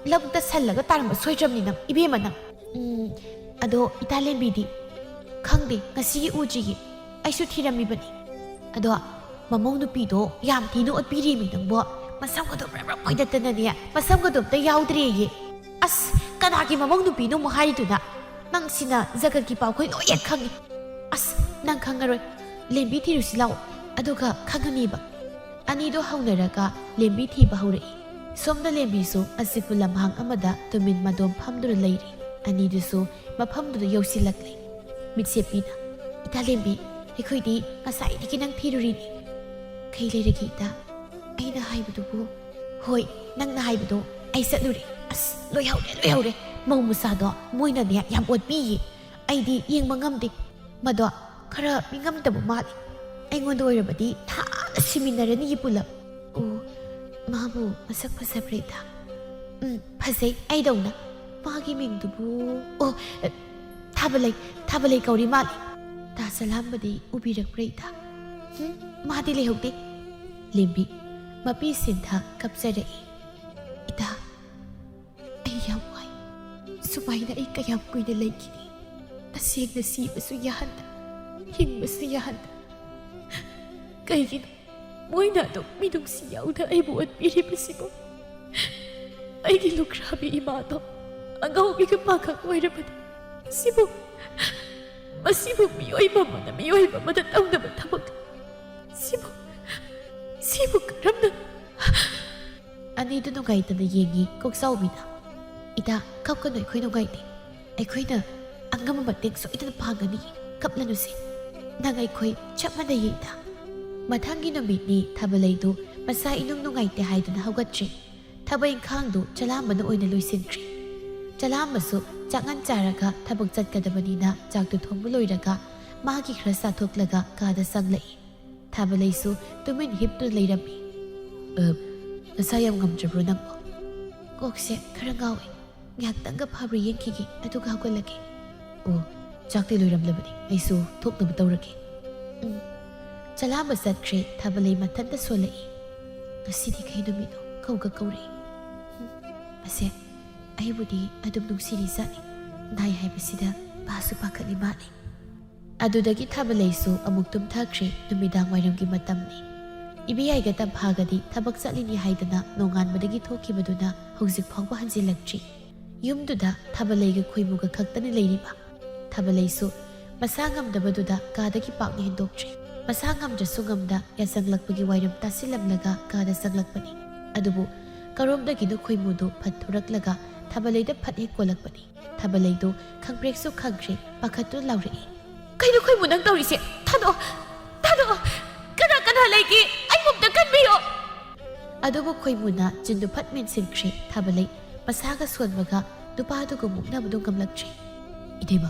ꯂꯧꯕꯨꯛꯇ ꯁꯜꯂꯒ ꯇꯥꯔꯝꯕ ꯁꯣꯏꯗ꯭ꯔꯕꯅꯤ ꯅꯪ, ꯏꯕꯦꯝꯃ ꯅꯪ꯫ ꯎꯝ, ꯑꯗꯣ ꯏꯇꯥ ꯂꯦꯝꯕꯤꯗꯤ? ꯈꯪꯗꯦ, ꯉꯁꯤꯒꯤ ꯎꯗ꯭ꯔꯤꯌꯦ꯫ ꯑꯩꯁꯨ ꯊꯤꯔꯝꯃꯤꯕꯅꯤ꯫ ꯑꯗꯣ ꯃꯃꯧ ꯅꯨꯄꯤꯗꯣ ꯌꯥꯝ ꯊꯤꯅ ꯑꯣꯠꯄꯤꯔꯤꯃꯤ ꯅꯪꯕꯣ꯫ ꯃꯁꯝꯒꯗꯣ ꯕ꯭ꯔ ꯕ꯭ꯔ ꯐꯣꯏꯗꯠꯇꯅꯅꯦ, ꯃꯁꯝꯒꯗꯣ ꯑꯝꯇ ꯌꯥꯎꯗ꯭ꯔꯦꯌꯦ꯫ ꯑꯁ, ꯀꯅꯥꯒꯤ ꯃꯃꯧ ꯅꯨꯄꯤꯅꯣ ꯑꯃꯨꯛ ꯍꯥꯏꯔꯤꯗꯨꯅ? ꯅꯪ ꯁꯤꯅ ꯖꯒꯠꯀꯤ ꯄꯥꯎꯈꯣꯏ ꯂꯣꯏ ꯍꯦꯛ ꯈꯪꯉꯤ꯫ ꯑꯁ, ꯅꯪ ꯈꯪꯉꯔꯣꯏ꯫ ꯂꯦꯝꯕꯤ ꯊꯤꯔꯨꯁꯤ ꯂꯥꯛꯑꯣ, ꯑꯗꯨꯒ ꯈꯪꯉꯅꯤꯕ꯫ ꯑꯅꯤꯗꯣ ꯍꯧꯅꯔꯒ ꯂꯦꯝꯕꯤ ꯊꯤꯕ ꯍꯧꯔꯛꯏ꯫ ꯁꯣꯝꯗ ꯂꯦꯝꯕꯤꯁꯨ ꯑꯁꯤꯕꯨ ꯂꯝꯍꯥꯡ ꯑꯃꯗ ꯇꯨꯃꯤꯟ ꯃꯗꯣꯝ ꯐꯝꯗꯨꯅ ꯂꯩꯔꯤ꯫ ꯑꯅꯤꯗꯨꯁꯨ ꯃꯐꯝꯗꯨꯗ ꯌꯧꯁꯤꯜꯂꯛꯂꯦ꯫ ꯃꯤꯠꯁꯦꯞꯄꯤꯅ, "ꯏꯇꯥ ꯂꯦꯝꯕꯤ, ꯑꯩꯈꯣꯏꯗꯤ ꯉꯁꯥꯏꯗꯒꯤ ꯅꯪ ꯊꯤꯔꯨꯔꯤꯅꯤ꯫ ꯀꯩ ꯂꯩꯔꯒꯦ ꯏꯇꯥ?" "ꯑꯩꯅ ꯍꯥꯏꯕꯗꯨꯕꯨ?" "ꯍꯣꯏ, ꯅꯪꯅ ꯍꯥꯏꯕꯗꯣ꯫ ꯑꯩ ꯆꯠꯂꯨꯔꯦ꯫ ꯑꯁ, ꯂꯣꯏꯍꯧꯔꯦ, ꯂꯣꯏꯍꯧꯔꯦ꯫ ꯃꯧ ꯃꯆꯥꯗꯣ ꯃꯣꯏꯅꯅꯦ ꯌꯥꯝ ꯑꯣꯠꯄꯤꯌꯦ꯫ ꯑꯩꯗꯤ ꯌꯦꯡꯕ ꯉꯝꯗꯦ꯫ ꯃꯗꯣ ꯈꯔ ꯃꯤꯉꯝꯗꯕ ꯃꯥꯜꯂꯤ꯫ ꯑꯩꯉꯣꯟꯗ ꯑꯣꯏꯔꯕꯗꯤ ꯊꯥꯅ ꯁꯤꯃꯤꯟꯅꯔꯅꯤꯌꯦ ꯄꯨꯂꯞ꯫" "ꯑꯣ, ꯃꯥꯕꯨ ꯃꯁꯛ ꯐꯖꯕ꯭ꯔꯥ ꯏꯇꯥ?" "ꯎꯝ, ꯐꯖꯩ, ꯑꯩꯗꯧꯅ꯫ ꯃꯥꯒꯤ ꯃꯤꯡꯗꯨꯕꯨ, ꯑꯣ, ꯊꯥꯕꯂꯩ, ꯊꯥꯕꯂꯩ ꯀꯧꯔꯤ ꯃꯥꯜꯂꯤ꯫ ꯇꯥ ꯆꯂꯥꯝꯕꯗꯤ ꯎꯕꯤꯔꯛꯄ꯭ꯔꯥ ꯏꯇꯥ?" "ꯍꯨꯝ, ꯃꯥꯗꯤ ꯂꯩꯍꯧꯗꯦ꯫" ꯂꯦꯝꯕꯤ, ꯃꯄꯤ ꯁꯤꯟꯊ ꯀꯞꯆꯔꯛꯏ꯫ "ꯏꯇꯥ, ꯑꯩ ꯌꯥꯝ ꯋꯥꯏ꯫ ꯁꯨꯃꯥꯏꯅ ꯑꯩ ꯀꯌꯥꯝ ꯀꯨꯏꯅ ꯂꯩꯈꯤꯅꯤ? ꯇꯁꯦꯡꯅ ꯁꯤꯕꯁꯨ ꯌꯥꯍꯟꯗ, ꯍꯤꯡꯕꯁꯨ ꯌꯥꯍꯟꯗ꯫ ꯀꯩꯒꯤꯅꯣ ꯃꯣꯏꯅ ꯑꯗꯨꯝ ꯃꯤꯅꯨꯡꯁꯤ ꯌꯥꯎꯗ ꯑꯩꯕꯨ ꯑꯣꯠꯄꯤꯔꯤꯕꯁꯤꯕꯨ? ꯑꯩꯒꯤ ꯂꯨꯈ꯭ꯔꯥꯕꯤ ꯏꯃꯥꯗꯣ ꯑꯉꯥꯎꯕꯤꯒ ꯄꯥꯈꯪ ꯑꯣꯏꯔꯕꯗꯤ ꯁꯤꯕꯨ, ꯃꯁꯤꯕꯨ ꯃꯤꯑꯣꯏꯕ ꯑꯃꯅ ꯃꯤꯑꯣꯏꯕ ꯑꯃꯗ ꯇꯧꯗꯕ ꯊꯕꯛ꯫ ꯁꯤꯕꯨ, ꯁꯤꯕꯨ ꯀꯔꯝꯅ?" ꯑꯅꯤꯗꯨ ꯅꯨꯡꯉꯥꯏꯇꯅ ꯌꯦꯡꯉꯤ ꯀꯣꯛꯆꯥꯎꯕꯤꯅ꯫ "ꯏꯇꯥ, ꯀꯞꯀꯅꯨ, ꯑꯩꯈꯣꯏ ꯅꯨꯡꯉꯥꯏꯇꯦ꯫ ꯑꯩꯈꯣꯏꯅ ꯑꯉꯝꯕ ꯃꯇꯦꯡ ꯁꯣꯏꯗꯅ ꯄꯥꯡꯒꯅꯤ꯫ ꯀꯞꯂꯅꯨꯁꯦ꯫ ꯅꯪ ꯑꯩꯈꯣꯏ ꯆꯞ ꯃꯥꯟꯅꯩꯌꯦ ꯏꯇꯥ꯫" ꯃꯊꯪꯒꯤ ꯅꯨꯃꯤꯠꯅꯤ ꯊꯥꯕꯂꯩꯗꯨ ꯃꯁꯥ ꯏꯅꯨꯡ ꯅꯨꯡꯉꯥꯏꯇꯦ ꯍꯥꯏꯗꯨꯅ ꯍꯧꯒꯠꯇ꯭ꯔꯦ꯫ ꯊꯕꯛ ꯏꯪꯈꯥꯡꯗꯨ ꯆꯂꯥꯝꯕꯅ ꯑꯣꯏꯅ ꯂꯣꯏꯁꯤꯟꯈ꯭ꯔꯦ꯫ ꯆꯂꯥꯝꯕꯁꯨ ꯆꯥꯛꯉꯟ ꯆꯥꯔꯒ ꯊꯕꯛ ꯆꯠꯀꯗꯕꯅꯤꯅ ꯆꯥꯛꯇꯨ ꯊꯣꯡꯕ ꯂꯣꯏꯔꯒ ꯃꯥꯒꯤ ꯈꯔ ꯆꯥꯊꯣꯛꯂꯒ ꯀꯥꯗ ꯆꯪꯂꯛꯏ꯫ ꯊꯥꯕꯂꯩꯁꯨ ꯇꯨꯃꯤꯟ ꯍꯤꯞꯇꯨꯅ ꯂꯩꯔꯝꯃꯤ꯫ "ꯑ, ꯅꯁꯥ ꯌꯥꯝ ꯉꯝꯗ꯭ꯔꯕ꯭ꯔꯣ ꯅꯪꯕꯣ?" "ꯀꯣꯛꯁꯦ ꯈꯔ ꯉꯥꯎꯏ꯫ ꯉꯥꯏꯍꯥꯛꯇꯪꯒ ꯐꯥꯕ꯭ꯔꯥ ꯌꯦꯡꯈꯤꯒꯦ, ꯑꯗꯨꯒ ꯍꯧꯒꯠꯂꯒꯦ꯫" "ꯑꯣ, ꯆꯥꯛꯇꯤ ꯂꯣꯏꯔꯝꯂꯕꯅꯤ꯫ ꯑꯩꯁꯨ ꯊꯣꯛꯅꯕ ꯇꯧꯔꯒꯦ꯫" ꯆꯂꯥꯝꯕ ꯆꯠꯈ꯭ꯔꯦ꯫ ꯊꯥꯕꯂꯩ ꯃꯊꯟꯇ ꯁꯣꯜꯂꯛꯏ꯫ ꯉꯁꯤꯗꯤ ꯀꯩ ꯅꯨꯃꯤꯠꯅꯣ? ꯀꯧꯒ ꯀꯧꯔꯛꯏ꯫ ꯎꯝ, ꯃꯁꯦ, ꯑꯩꯕꯨꯗꯤ ꯑꯗꯨꯝ ꯅꯨꯡꯁꯤꯔꯤ ꯖꯥꯠꯅꯤ꯫ ꯅꯥꯏ ꯍꯥꯏꯕꯁꯤꯗ ꯄꯥꯁꯨ ꯄꯥꯈꯠꯂꯤ ꯃꯥꯜꯂꯤ꯫ ꯑꯗꯨꯗꯒꯤ ꯊꯥꯕꯂꯩꯁꯨ ꯑꯃꯨꯛ ꯇꯨꯝꯊꯈ꯭ꯔꯦ꯫ ꯅꯨꯃꯤꯗꯥꯡ ꯋꯥꯏꯔꯝꯒꯤ ꯃꯇꯝꯅꯤ꯫ ꯏꯕꯦꯌꯥꯏꯒ ꯇꯝꯐꯥꯒꯗꯤ ꯊꯕꯛ ꯆꯠꯂꯤꯅꯤ ꯍꯥꯏꯗꯅ ꯅꯣꯡꯉꯥꯟꯕꯗꯒꯤ ꯊꯣꯛꯈꯤꯕꯗꯨꯅ ꯍꯧꯖꯤꯛ ꯐꯥꯎꯕ ꯍꯟꯖꯤꯜꯂꯛꯇ꯭ꯔꯤ꯫ ꯌꯨꯝꯗꯨꯗ ꯊꯥꯕꯂꯩꯒ ꯈꯣꯏꯃꯨꯒ ꯈꯛꯇꯅ ꯂꯩꯔꯤꯕ꯫ ꯊꯥꯕꯂꯩꯁꯨ ꯃꯁꯥ ꯉꯝꯗꯕꯗꯨꯗ ꯀꯥꯗꯒꯤ ꯄꯥꯛꯅ ꯍꯦꯟꯗꯣꯛꯇ꯭ꯔꯦ꯫ ꯃꯁꯥ ꯉꯝꯗ꯭ꯔꯁꯨ ꯉꯝꯗ ꯌꯥꯆꯪꯂꯛꯄꯒꯤ ꯋꯥꯏꯔꯝ ꯇꯥꯁꯤꯜꯂꯝꯂꯒ ꯀꯥꯗ ꯆꯪꯂꯛꯄꯅꯤ꯫ ꯑꯗꯨꯕꯨ ꯀꯔꯣꯝꯗꯒꯤꯅꯣ ꯈꯣꯏꯃꯨꯗꯨ ꯐꯠ ꯊꯣꯔꯛꯂꯒ ꯊꯥꯕꯂꯩꯗ ꯐꯠ ꯍꯦꯛ ꯀꯣꯜꯂꯛꯄꯅꯤ꯫ ꯊꯥꯕꯂꯩꯗꯨ ꯈꯪꯄ꯭ꯔꯦꯛꯁꯨ ꯈꯪꯈ꯭ꯔꯦ, ꯄꯥꯈꯠꯇꯨꯅ ꯂꯥꯎꯔꯛꯏ꯫ "ꯀꯩꯅꯣ ꯈꯣꯏꯃꯨ ꯅꯪ ꯇꯧꯔꯤꯁꯦ? ꯊꯥꯗꯣꯛꯑꯣ! ꯊꯥꯗꯣꯛꯑꯣ! ꯀꯅꯥ ꯀꯅꯥ ꯂꯩꯒꯦ? ꯑꯩꯕꯨ ꯑꯝꯇ ꯀꯟꯕꯤꯌꯣ!" ꯑꯗꯨꯕꯨ ꯈꯣꯏꯃꯨꯅ ꯆꯤꯟꯗꯨ ꯐꯠ ꯃꯦꯟꯁꯤꯟꯈ꯭ꯔꯦ꯫ ꯊꯥꯕꯂꯩ ꯃꯁꯥꯒ ꯁꯣꯟꯕꯒ ꯅꯨꯄꯥꯗꯨꯒ ꯃꯨꯛꯅꯕꯗꯨ ꯉꯝꯂꯛꯇ꯭ꯔꯦ꯫ "ꯏꯇꯩꯃ,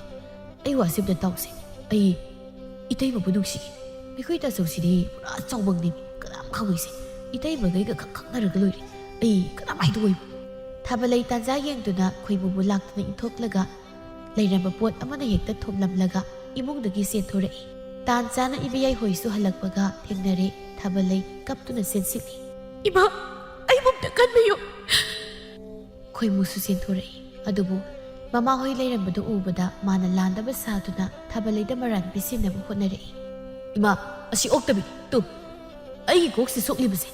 ꯑꯩ ꯋꯥꯁꯤ ꯑꯝꯇ ꯇꯥꯎꯁꯦ꯫ ꯑꯩ ꯏꯇꯩꯃꯕꯨ ꯅꯨꯡꯁꯤ꯫ ꯑꯩꯈꯣꯏ ꯇꯥꯆꯧꯁꯤꯗꯤ ꯄꯨꯔꯥ ꯆꯥꯎꯕꯪꯅꯦꯃꯤ, ꯀꯅꯥꯝ ꯈꯪꯉꯣꯏꯁꯦ꯫ ꯏꯇꯩꯃꯒ ꯑꯩꯒ ꯈꯛ ꯈꯪꯅꯔꯒ ꯂꯣꯏꯔꯦ꯫ ꯑꯩ ꯀꯅꯥꯝ ꯍꯥꯏꯗꯣꯛꯑꯣꯏꯕ꯫" ꯊꯥꯕꯂꯩ ꯇꯥꯟꯖꯥ ꯌꯦꯡꯗꯨꯅ ꯈꯣꯏꯃꯨꯕꯨ ꯂꯥꯛꯇꯨꯅ ꯏꯟꯊꯣꯛꯂꯒ ꯂꯩꯔꯝꯕ ꯄꯣꯠ ꯑꯃꯅ ꯍꯦꯛꯇ ꯊꯣꯝꯂꯝꯂꯒ ꯏꯃꯨꯡꯗꯒꯤ ꯆꯦꯟꯊꯣꯔꯛꯏ꯫ ꯇꯥꯟ ꯆꯥꯅ ꯏꯕꯦꯌꯥꯏ ꯍꯣꯏꯁꯨ ꯍꯜꯂꯛꯄꯒ ꯊꯦꯡꯅꯔꯦ꯫ ꯊꯥꯕꯂꯩ ꯀꯞꯇꯨꯅ ꯆꯦꯟꯁꯤꯜꯂꯤ꯫ "ꯏꯃꯥ, ꯑꯩꯕꯨ ꯑꯝꯇ ꯀꯟꯕꯤꯌꯨ!" ꯈꯣꯏꯃꯨꯁꯨ ꯆꯦꯟꯊꯣꯔꯛꯏ꯫ ꯑꯗꯨꯕꯨ ꯃꯃꯥꯍꯣꯏ ꯂꯩꯔꯝꯕꯗꯨ ꯎꯕꯗ ꯃꯥꯅ ꯂꯥꯟꯗꯕ ꯁꯥꯗꯨꯅ ꯊꯥꯕꯂꯩꯗ ꯃꯔꯥꯟ ꯄꯤꯁꯤꯟꯅꯕ ꯍꯣꯠꯅꯔꯛꯏ꯫ "ꯏꯃꯥ, ꯑꯁꯤ ꯑꯣꯛꯇꯕꯤ, ꯇꯨ, ꯑꯩꯒꯤ ꯀꯣꯛꯁꯤ ꯁꯣꯛꯂꯤꯕꯁꯦ꯫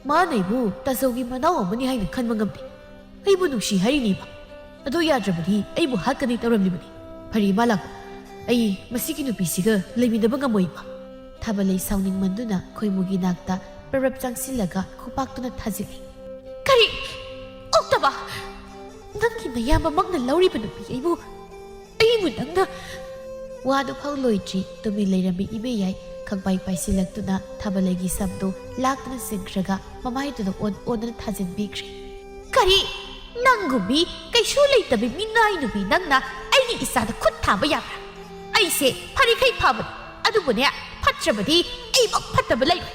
ꯃꯥꯅ ꯑꯩꯕꯨ ꯇꯥꯆꯧꯒꯤ ꯃꯅꯥꯎ ꯑꯃꯅꯤ ꯍꯥꯏꯅ ꯈꯟꯕ ꯉꯝꯗꯦ꯫ ꯑꯩꯕꯨ ꯅꯨꯡꯁꯤ ꯍꯥꯏꯔꯤꯅꯤꯕ꯫ ꯑꯗꯨ ꯌꯥꯗ꯭ꯔꯕꯗꯤ ꯑꯩꯕꯨ ꯍꯥꯠꯀꯅꯤ ꯇꯧꯔꯝꯂꯤꯕꯅꯤ꯫ ꯐꯔꯦ, ꯏꯃꯥ ꯂꯥꯛꯄ꯫ ꯑꯩ ꯃꯁꯤꯒꯤ ꯅꯨꯄꯤꯁꯤꯒ ꯂꯩꯃꯤꯟꯅꯕ ꯉꯝꯃꯣꯏ, ꯏꯃꯥ꯫" ꯊꯥꯕꯂꯩ ꯁꯥꯎꯅꯤꯡꯃꯟꯗꯨꯅ ꯈꯣꯏꯃꯨꯒꯤ ꯅꯥꯛꯇ ꯄꯔꯞ ꯆꯪꯁꯤꯜꯂꯒ ꯈꯨꯄꯥꯛꯇꯨꯅ ꯊꯥꯖꯤꯜꯂꯤ꯫ "ꯀꯔꯤ? ꯑꯣꯛꯇꯕ! ꯅꯪꯒꯤ ꯅꯌꯥꯝꯕꯃꯛꯅ ꯂꯧꯔꯤꯕ ꯅꯨꯄꯤ ꯑꯩꯕꯨ, ꯑꯩꯕꯨ ꯅꯪꯅ..." ꯋꯥꯗꯨ ꯐꯥꯎ ꯂꯣꯏꯗ꯭ꯔꯤ, ꯇꯨꯃꯤꯟ ꯂꯩꯔꯝꯕꯤ ꯏꯕꯦꯌꯥꯏ ꯈꯪꯄꯥꯏ ꯄꯥꯏꯁꯤꯜꯂꯛꯇꯨꯅ ꯊꯥꯕꯂꯩꯒꯤ ꯁꯝꯗꯨ ꯂꯥꯛꯇꯨꯅ ꯆꯤꯡꯈ꯭ꯔꯒ ꯃꯃꯥꯏꯗꯨꯗ ꯑꯣꯟ ꯑꯣꯟꯗꯨꯅ ꯊꯥꯖꯤꯟꯕꯤꯈ꯭ꯔꯦ꯫ "ꯀꯔꯤ? ꯅꯪꯒꯨꯝꯕꯤ ꯀꯩꯁꯨ ꯂꯩꯇꯕꯤ ꯃꯤꯅꯥꯏ ꯅꯨꯄꯤ ꯅꯪꯅ ꯑꯩꯒꯤ ꯏꯆꯥꯗ ꯈꯨꯠ ꯊꯥꯕ ꯌꯥꯕ꯭ꯔꯥ? ꯑꯩꯁꯦ ꯐꯔꯤꯈꯩ ꯐꯕꯅꯤ, ꯑꯗꯨꯕꯨꯅꯦ, ꯐꯠꯇ꯭ꯔꯕꯗꯤ ꯑꯩꯃꯛ ꯐꯠꯇꯕ ꯂꯩꯔꯣꯏ꯫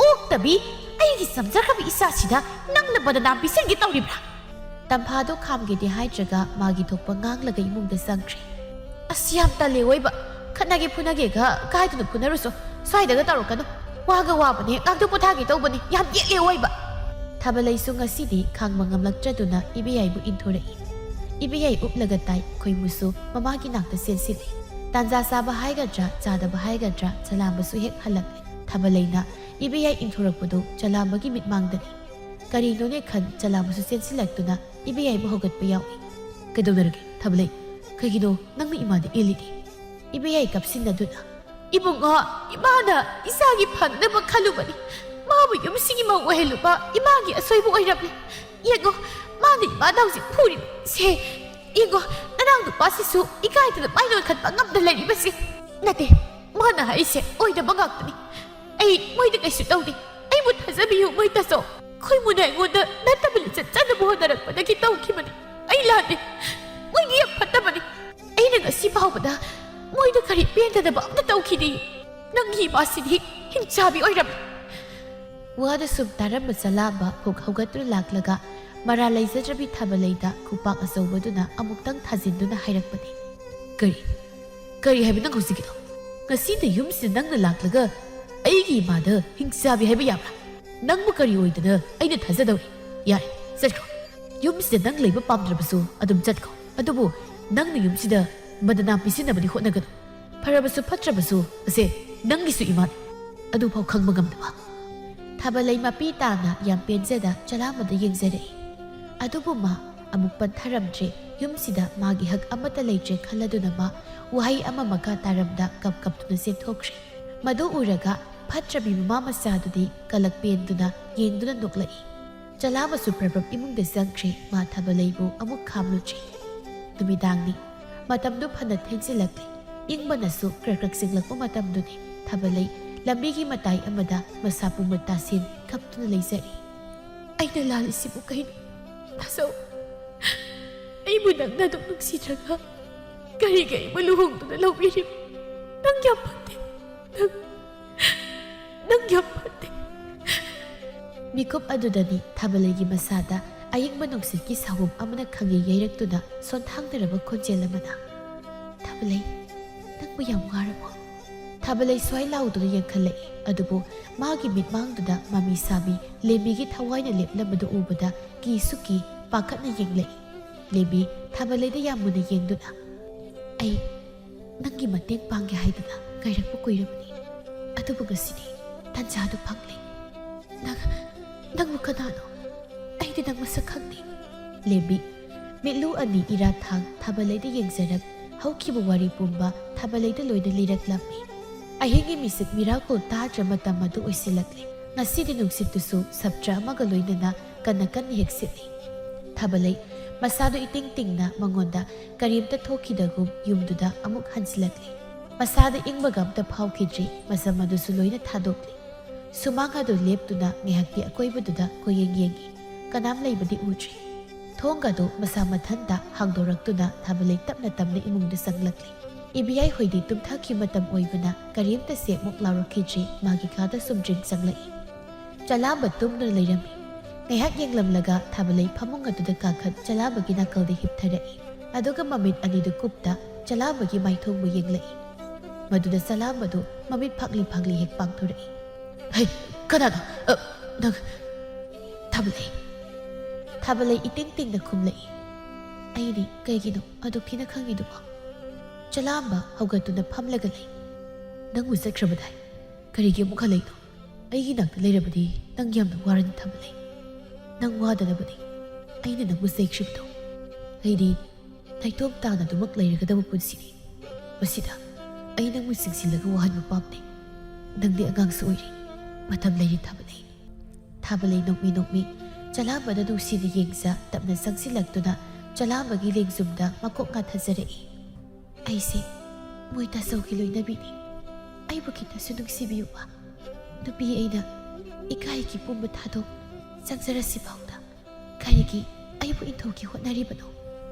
ꯑꯣꯛꯇꯕꯤ, ꯑꯩꯒꯤ ꯆꯝꯖꯈ꯭ꯔꯕ ꯏꯆꯥꯁꯤꯗ ꯅꯪꯅ ꯕꯗꯅꯥꯝ ꯄꯤꯁꯤꯟꯒꯦ ꯇꯧꯔꯤꯕ꯭ꯔꯥ?" ꯇꯝꯐꯥꯗꯣ ꯈꯥꯝꯒꯦꯗꯤ ꯍꯥꯏꯗ꯭ꯔꯒ ꯃꯥꯒꯤ ꯊꯣꯛꯄ ꯉꯥꯡꯂꯒ ꯏꯃꯨꯡꯗ ꯆꯪꯈ꯭ꯔꯦ꯫ "ꯑꯁ, ꯌꯥꯝ ꯇꯜꯂꯦ ꯑꯣꯏꯕ꯫ ꯈꯠꯅꯒꯦ ꯐꯨꯅꯒꯦꯒ ꯀꯥꯏꯗꯅ ꯐꯨꯅꯔꯨꯁꯣ, ꯁ꯭ꯋꯥꯏꯗꯒ ꯇꯧꯔꯛꯀꯅꯨ꯫ ꯋꯥꯒ ꯋꯥꯕꯅꯦ, ꯉꯥꯛꯇ ꯄꯣꯊꯥꯒꯦ ꯇꯧꯕꯅꯤ, ꯌꯥꯝ ꯌꯦꯠꯂꯦ ꯑꯣꯏꯕ꯫ ꯊꯥꯕꯂꯩꯁꯨ ꯉꯁꯤꯗꯤ ꯈꯥꯡꯕ ꯉꯝꯂꯛꯇ꯭ꯔꯗꯨꯅ ꯏꯕꯦꯌꯥꯏꯕꯨ ꯏꯟꯊꯣꯔꯛꯏ꯫ ꯏꯕꯦꯌꯥꯏ ꯎꯞꯂꯒ ꯇꯥꯏ, ꯈꯣꯏꯃꯨꯁꯨ ꯃꯃꯥꯒꯤ ꯅꯥꯛꯇ ꯆꯦꯟꯁꯤꯜꯂꯤ꯫ ꯇꯥꯟꯖꯥ ꯆꯥꯕ ꯍꯥꯏꯒꯗ꯭ꯔꯥ ꯆꯥꯗꯕ ꯍꯥꯏꯒꯗ꯭ꯔꯥ ꯆꯂꯥꯝꯕꯁꯨ ꯍꯦꯛ ꯍꯜꯂꯛꯂꯦ꯫ ꯊꯥꯕꯂꯩꯅ ꯏꯕꯦꯌꯥꯏ ꯏꯟꯊꯣꯔꯛꯄꯗꯨ ꯆꯂꯥꯝꯕꯒꯤ ꯃꯤꯠꯃꯥꯡꯗꯅꯤ꯫ ꯀꯔꯤꯅꯣꯅꯦ ꯈꯟ ꯆꯂꯥꯝꯕꯁꯨ ꯆꯦꯟꯁꯤꯜꯂꯛꯇꯨꯅ ꯏꯕꯦꯌꯥꯏꯕꯨ ꯍꯧꯒꯠꯄ ꯌꯥꯎꯏ꯫ "ꯀꯩꯗꯧꯅꯔꯒꯦ ꯊꯥꯕꯂꯩ? ꯀꯩꯒꯤꯅꯣ ꯅꯪꯅ ꯏꯃꯥꯗ ꯏꯜꯂꯤꯗꯤ?" ꯏꯕꯦꯌꯥꯏ ꯀꯞꯁꯤꯟꯅꯗꯨꯅ, "ꯏꯕꯨꯡꯉꯣ, ꯏꯃꯥꯅ ꯏꯆꯥꯒꯤ ꯐꯅꯕ ꯈꯜꯂꯨꯕꯅꯤ꯫ ꯃꯥꯕꯨ ꯌꯨꯝꯁꯤꯒꯤ ꯃꯧ ꯑꯣꯏꯍꯜꯂꯨꯕ ꯏꯃꯥꯒꯤ ꯑꯁꯣꯏꯕ ꯑꯣꯏꯔꯝꯂꯦ꯫ ꯌꯦꯡꯉꯣ, ꯃꯥꯅ ꯏꯃꯥꯗ ꯍꯧꯖꯤꯛ ꯐꯨꯔꯤꯕꯁꯦ꯫ ꯌꯦꯡꯉꯣ, ꯅꯅꯥꯎ ꯅꯨꯄꯥꯁꯤꯁꯨ ꯏꯀꯥꯏꯗꯅ ꯃꯥꯏ ꯅꯣꯟꯈꯠꯄ ꯉꯝꯗ ꯂꯩꯔꯤꯕꯁꯦ꯫ ꯅꯠꯇꯦ, ꯃꯥꯅ ꯍꯥꯏꯔꯤꯁꯦ ꯑꯣꯏꯗꯕ ꯉꯥꯛꯇꯅꯤ꯫ ꯑꯩ ꯃꯣꯏꯗ ꯀꯩꯁꯨ ꯇꯧꯗꯦ꯫ ꯑꯩꯕꯨ ꯊꯥꯖꯕꯤꯌꯨ, ꯃꯣꯏ ꯇꯥꯆꯧ꯫ ꯈꯣꯏꯃꯨꯅ ꯑꯩꯉꯣꯟꯗ ꯅꯠꯇꯕ ꯂꯤꯆꯠ ꯆꯠꯅꯕ ꯍꯣꯠꯅꯔꯛꯄꯗꯒꯤ ꯇꯧꯈꯤꯕꯅꯤ꯫ ꯑꯩ ꯂꯥꯜꯂꯦ꯫ ꯃꯣꯏꯗꯤ ꯌꯥꯝ ꯐꯠꯇꯕꯅꯤ꯫ ꯑꯩꯅ ꯉꯁꯤ ꯐꯥꯎꯕꯗ ꯃꯣꯏꯗ ꯀꯔꯤ ꯄꯦꯟꯗꯗꯕ ꯑꯝꯇ ꯇꯧꯈꯤꯗꯦ꯫ ꯅꯪꯒꯤ ꯏꯃꯥꯁꯤꯗꯤ ꯍꯤꯡꯆꯥꯕꯤ ꯑꯣꯏꯔꯝꯃꯤ꯫" ꯋꯥꯗꯨ ꯁꯨꯝ ꯇꯥꯔꯝꯕ ꯆꯂꯥꯝꯕ ꯐꯨꯛ ꯍꯧꯒꯠꯇꯨꯅ ꯂꯥꯛꯂꯒ ꯃꯔꯥꯜ ꯂꯩꯖꯗ꯭ꯔꯕꯤ ꯊꯥꯕꯂꯩꯗ ꯈꯨꯄꯥꯛ ꯑꯆꯧꯕꯗꯨꯅ ꯑꯃꯨꯛꯇꯪ ꯊꯥꯖꯤꯟꯗꯨꯅ ꯍꯥꯏꯔꯛꯄꯅꯤ꯫ "ꯀꯔꯤ? ꯀꯔꯤ ꯍꯥꯏꯕ ꯅꯪ ꯍꯧꯖꯤꯛꯀꯤꯗꯣ? ꯉꯁꯤꯗ ꯌꯨꯝꯁꯤꯗ ꯅꯪꯅ ꯂꯥꯛꯂꯒ ꯑꯩꯒꯤ ꯏꯃꯥꯗ ꯍꯤꯡꯆꯥꯕꯤ ꯍꯥꯏꯕ ꯌꯥꯕ꯭ꯔꯥ? ꯅꯪꯕꯨ ꯀꯔꯤ ꯑꯣꯏꯗꯅ ꯑꯩꯅ ꯊꯥꯖꯗꯧꯔꯤ? ꯌꯥꯔꯦ, ꯆꯠꯈ꯭ꯔꯣ꯫ ꯌꯨꯝꯁꯤꯗ ꯅꯪ ꯂꯩꯕ ꯄꯥꯝꯗ꯭ꯔꯕꯁꯨ ꯑꯗꯨꯝ ꯆꯠꯈꯣ꯫ ꯑꯗꯨꯕꯨ ꯅꯪꯅ ꯌꯨꯝꯁꯤꯗ ꯕꯗꯅꯥꯝ ꯄꯤꯁꯤꯟꯅꯕꯗꯤ ꯍꯣꯠꯅꯒꯅꯨ꯫ ꯐꯔꯕꯁꯨ ꯐꯠꯇ꯭ꯔꯕꯁꯨ ꯑꯁꯦ ꯅꯪꯒꯤꯁꯨ ꯏꯃꯥꯅꯤ꯫ ꯑꯗꯨꯐꯥꯎ ꯈꯪꯕ ꯉꯝꯗꯕ꯫" ꯊꯥꯕꯂꯩ ꯃꯄꯤ ꯇꯥꯅ ꯌꯥꯝ ꯄꯦꯟꯖꯗ ꯆꯂꯥꯝꯕꯗ ꯌꯦꯡꯖꯔꯛꯏ꯫ ꯑꯗꯨꯕꯨ ꯃꯥ ꯑꯃꯨꯛ ꯄꯟꯊꯔꯝꯗ꯭ꯔꯦ꯫ ꯌꯨꯝꯁꯤꯗ ꯃꯥꯒꯤ ꯍꯛ ꯑꯃꯠꯇ ꯂꯩꯇ꯭ꯔꯦ ꯈꯜꯂꯗꯨꯅ ꯃꯥ ꯋꯥꯍꯩ ꯑꯃ ꯃꯈꯥ ꯇꯥꯔꯝꯗ ꯀꯞ ꯀꯞꯇꯨꯅ ꯆꯦꯟꯊꯣꯛꯈ꯭ꯔꯦ꯫ ꯃꯗꯨ ꯎꯔꯒ ꯐꯠꯇ꯭ꯔꯕꯤ ꯃꯃꯥ ꯃꯆꯥꯗꯨꯗꯤ ꯀꯂꯛ ꯄꯦꯟꯗꯨꯅ ꯌꯦꯡꯗꯨꯅ ꯅꯣꯛꯂꯛꯏ꯫ ꯆꯂꯥꯝꯕꯁꯨ ꯄ꯭ꯔꯞ ꯄ꯭ꯔꯞ ꯏꯃꯨꯡꯗ ꯆꯪꯈ꯭ꯔꯦ꯫ ꯃꯥ ꯊꯥꯕꯂꯩꯕꯨ ꯑꯃꯨꯛ ꯈꯥꯝꯂꯨꯗ꯭ꯔꯦ꯫ ꯅꯨꯃꯤꯗꯥꯡꯅꯤ꯫ ꯃꯇꯝꯗꯨ ꯐꯅ ꯊꯦꯡꯖꯤꯜꯂꯛꯂꯦ꯫ ꯏꯪꯕꯅꯁꯨ ꯀ꯭ꯔꯛ ꯀ꯭ꯔꯛ ꯆꯤꯡꯂꯛꯄ ꯃꯇꯝꯗꯨꯅꯤ꯫ ꯊꯥꯕꯂꯩ ꯂꯝꯕꯤꯒꯤ ꯃꯇꯥꯏ ꯑꯃꯗ ꯃꯁꯥ ꯄꯨꯝꯕ ꯇꯥꯁꯤꯟ ꯀꯞꯇꯨꯅ ꯂꯩꯖꯔꯤ꯫ "ꯑꯩꯅ ꯂꯥꯜꯂꯤꯁꯤꯕꯨ ꯀꯩꯅꯣ? ꯇꯥꯆꯧ, ꯑꯩꯕꯨ ꯅꯪꯅ ꯑꯗꯨꯝ ꯅꯨꯡꯁꯤꯗ꯭ꯔꯒ ꯀꯔꯤꯒꯤ ꯑꯩꯕꯨ ꯂꯨꯍꯣꯡꯗꯨꯅ ꯂꯧꯕꯤꯔꯤꯕ? ꯅꯪ ꯌꯥꯝ ꯐꯠꯇꯦ꯫ ꯅꯪ, ꯅꯪ ꯌꯥꯝ ꯐꯠꯇꯦ꯫" ꯃꯤꯀꯨꯞ ꯑꯗꯨꯗꯅꯤ ꯊꯥꯕꯂꯩꯒꯤ ꯃꯁꯥꯗ ꯑꯏꯪꯕ ꯅꯨꯡꯁꯤꯠꯀꯤ ꯁꯥꯍꯨꯝ ꯑꯃꯅ ꯈꯪꯌꯩ ꯌꯩꯔꯛꯇꯨꯅ ꯁꯣꯟꯊꯥꯡꯅꯔꯕ ꯈꯣꯟꯖꯦꯜ ꯑꯃꯅ, "ꯊꯥꯕꯂꯩ, "ꯅꯪꯕꯨ ꯌꯥꯝ ꯋꯥꯔꯕꯣ?" ꯊꯥꯕꯂꯩ ꯁ꯭ꯋꯥꯏ ꯂꯥꯎꯗꯨꯅ ꯌꯦꯡꯈꯠꯂꯛꯏ꯫ ꯑꯗꯨꯕꯨ ꯃꯥꯒꯤ ꯃꯤꯠꯃꯥꯡꯗꯨꯗ ꯃꯃꯤ ꯁꯥꯕꯤ ꯂꯦꯝꯕꯤꯒꯤ ꯊꯋꯥꯏꯅ ꯂꯦꯞꯂꯝꯕꯗꯨ ꯎꯕꯗ ꯀꯤꯁꯨ ꯀꯤ, ꯄꯥꯈꯠꯅ ꯌꯦꯡꯂꯛꯏ꯫ ꯂꯦꯝꯕꯤ ꯊꯥꯕꯂꯩꯗ ꯌꯥꯝ ꯃꯨꯟꯅ ꯌꯦꯡꯗꯨꯅ, "ꯑꯩ ꯅꯪꯒꯤ ꯃꯇꯦꯡ ꯄꯥꯡꯒꯦ ꯍꯥꯏꯗꯨꯅ ꯉꯥꯏꯔꯛꯄ ꯀꯨꯏꯔꯕꯅꯤ꯫ ꯑꯗꯨꯕꯨ ꯉꯁꯤꯗꯤ ꯇꯥꯟꯖꯥꯗꯨ ꯐꯪꯂꯦ꯫ ꯅꯪ, ꯅꯪꯕꯨ ꯀꯅꯥꯅꯣ? ꯑꯩꯗꯤ ꯅꯪ ꯃꯁꯛ ꯈꯪꯗꯦ꯫" ꯂꯦꯝꯕꯤ ꯃꯤꯠꯂꯨ ꯑꯅꯤ ꯏꯔꯥ ꯊꯥꯡ ꯊꯥꯕꯂꯩꯗ ꯌꯦꯡꯖꯔꯛ, ꯍꯧꯈꯤꯕ ꯋꯥꯔꯤ ꯄꯨꯝꯕ ꯊꯥꯕꯂꯩꯗ ꯂꯣꯏꯅ ꯂꯤꯔꯛꯂꯝꯃꯤ꯫ ꯑꯍꯤꯡꯒꯤ ꯃꯤꯁꯤꯠ ꯃꯤꯔꯥꯀꯣꯜ ꯇꯥꯗ꯭ꯔ ꯃꯇꯝ ꯑꯗꯨ ꯑꯣꯏꯁꯤꯜꯂꯛꯂꯦ꯫ ꯉꯁꯤꯗꯤ ꯅꯨꯡꯁꯤꯠꯇꯨꯁꯨ ꯁꯞꯇ꯭ꯔ ꯑꯃꯒ ꯂꯣꯏꯅꯅ ꯀꯟꯅ ꯀꯟꯅ ꯍꯦꯛ ꯁꯤꯠꯂꯤ꯫ ꯊꯥꯕꯂꯩ ꯃꯁꯥꯗꯨ ꯏꯇꯤꯡ ꯇꯤꯡꯅ ꯃꯉꯣꯟꯗ ꯀꯔꯤꯝꯇ ꯊꯣꯛꯈꯤꯗꯒꯨꯝ ꯌꯨꯝꯗꯨꯗ ꯑꯃꯨꯛ ꯍꯟꯖꯤꯜꯂꯛꯂꯤ꯫ ꯃꯁꯥꯗ ꯏꯪꯕꯒ ꯑꯃꯇ ꯐꯥꯎꯈꯤꯗ꯭ꯔꯤ꯫ ꯃꯁꯝ ꯑꯗꯨꯁꯨ ꯂꯣꯏꯅ ꯊꯥꯗꯣꯛꯂꯤ꯫ ꯁꯨꯃꯥꯡ ꯑꯗꯨ ꯂꯦꯞꯇꯨꯅ ꯉꯥꯏꯍꯥꯛꯇꯤ ꯑꯀꯣꯏꯕꯗꯨꯗ ꯀꯣꯏꯌꯦꯡ ꯌꯦꯡꯉꯤ꯫ ꯀꯅꯥꯝ ꯂꯩꯕꯗꯤ ꯎꯗ꯭ꯔꯤ꯫ ꯊꯣꯡꯒꯗꯨ ꯃꯁꯥ ꯃꯊꯟꯇ ꯍꯥꯡꯗꯣꯔꯛꯇꯨꯅ ꯊꯥꯕꯂꯩ ꯇꯞꯅ ꯇꯞꯅ ꯏꯃꯨꯡꯗ ꯆꯪꯂꯛꯂꯤ꯫ ꯏꯕꯦꯌꯥꯏ ꯍꯣꯏꯗꯤ ꯇꯨꯝꯊꯈꯤ ꯃꯇꯝ ꯑꯣꯏꯕꯅ ꯀꯔꯤꯝꯇ ꯁꯦꯛꯃꯨꯛ ꯂꯥꯎꯔꯛꯈꯤꯗ꯭ꯔꯤ꯫ ꯃꯥꯒꯤ ꯀꯥꯗ ꯆꯨꯝꯗ꯭ꯔꯤꯡ ꯆꯪꯂꯛꯏ꯫ ꯆꯂꯥꯝꯕ ꯇꯨꯝꯗꯨꯅ ꯂꯩꯔꯝꯃꯤ꯫ ꯉꯥꯏꯍꯥꯛ ꯌꯦꯡꯂꯝꯂꯒ ꯊꯥꯕꯂꯩ ꯐꯃꯨꯡ ꯑꯗꯨꯗ ꯀꯥꯈꯠ ꯆꯂꯥꯝꯕꯒꯤ ꯅꯥꯀꯜꯗ ꯍꯤꯞꯊꯔꯛꯏ꯫ ꯑꯗꯨꯒ ꯃꯃꯤꯠ ꯑꯅꯤꯗꯨ ꯀꯨꯞꯇ ꯆꯂꯥꯝꯕꯒꯤ ꯃꯥꯏꯊꯣꯡꯕꯨ ꯌꯦꯡꯂꯛꯏ꯫ ꯃꯗꯨꯗ ꯆꯂꯥꯝꯕꯗꯨ ꯃꯃꯤꯠ ꯐꯥꯛꯂꯤ ꯐꯥꯛꯂꯤ ꯍꯦꯛ ꯄꯥꯡꯊꯣꯔꯛꯏ꯫ "ꯍꯩ, ꯀꯅꯥꯅꯣ? ꯑ, ꯅꯪ?" "ꯊꯥꯕꯂꯩ꯫" ꯊꯥꯕꯂꯩ ꯏꯇꯤꯡ ꯇꯤꯡꯅ ꯈꯨꯝꯂꯛꯏ꯫ "ꯑꯩꯅꯤ, ꯀꯩꯒꯤꯅꯣ ꯑꯗꯨꯛ ꯊꯤꯅ ꯈꯪꯉꯤꯗꯨꯕꯣ?" ꯆꯂꯥꯝꯕ ꯍꯧꯒꯠꯇꯨꯅ ꯐꯝꯂꯒ ꯂꯩ꯫ "ꯅꯪꯕꯨ ꯆꯠꯈ꯭ꯔꯕꯗꯥꯏ? ꯀꯔꯤꯒꯤ ꯑꯃꯨꯛ ꯍꯜꯂꯛꯏꯅꯣ? ꯑꯩꯒꯤ ꯅꯥꯛꯇ ꯂꯩꯔꯕꯗꯤ ꯅꯪ ꯌꯥꯝꯅ ꯋꯥꯔꯅꯤ ꯊꯥꯕꯂꯩ꯫ ꯅꯪ ꯋꯥꯗꯅꯕꯅꯤ ꯑꯩꯅ ꯅꯪꯕꯨ ꯆꯩꯈ꯭ꯔꯤꯕꯗꯣ꯫ ꯑꯩꯗꯤ ꯅꯥꯏꯇꯣꯝ ꯇꯥꯅ ꯑꯗꯨꯃꯛ ꯂꯩꯔꯒꯗꯕ ꯄꯨꯟꯁꯤꯅꯤ꯫ ꯃꯁꯤꯗ ꯑꯩ ꯅꯪꯕꯨ ꯆꯤꯡꯁꯤꯜꯂꯒ ꯋꯥꯍꯟꯕ ꯄꯥꯝꯗꯦ꯫ ꯅꯪꯗꯤ ꯑꯉꯥꯡꯁꯨ ꯑꯣꯏꯔꯤ꯫ ꯃꯇꯝ ꯂꯩꯔꯤ ꯊꯥꯕꯂꯩ꯫" ꯊꯥꯕꯂꯩ ꯅꯣꯛꯃꯤ ꯅꯣꯛꯃꯤ ꯆꯂꯥꯝꯕꯗ ꯅꯨꯡꯁꯤꯅ ꯌꯦꯡꯖ ꯇꯞꯅ ꯆꯪꯁꯤꯜꯂꯛꯇꯨꯅ ꯆꯂꯥꯝꯕꯒꯤ ꯂꯦꯡꯖꯨꯝꯗ ꯃꯀꯣꯛ ꯉꯥꯊꯖꯔꯛꯏ꯫ "ꯑꯩꯁꯦ ꯃꯣꯏ ꯇꯥꯆꯧꯒꯤ ꯂꯣꯏꯅꯕꯤꯅꯤ꯫ ꯑꯩꯕꯨ ꯈꯤꯇꯁꯨ ꯅꯨꯡꯁꯤꯕꯤꯌꯨꯕ꯫ ꯅꯨꯄꯤ ꯑꯩꯅ ꯏꯀꯥꯏꯒꯤ ꯄꯨꯝꯕ ꯊꯥꯗꯣꯛ ꯆꯪꯖꯔꯁꯤ ꯐꯥꯎꯗ ꯀꯔꯤꯒꯤ ꯑꯩꯕꯨ ꯏꯟꯊꯣꯛꯀꯦ ꯍꯣꯠꯅꯔꯤꯕꯅꯣ?"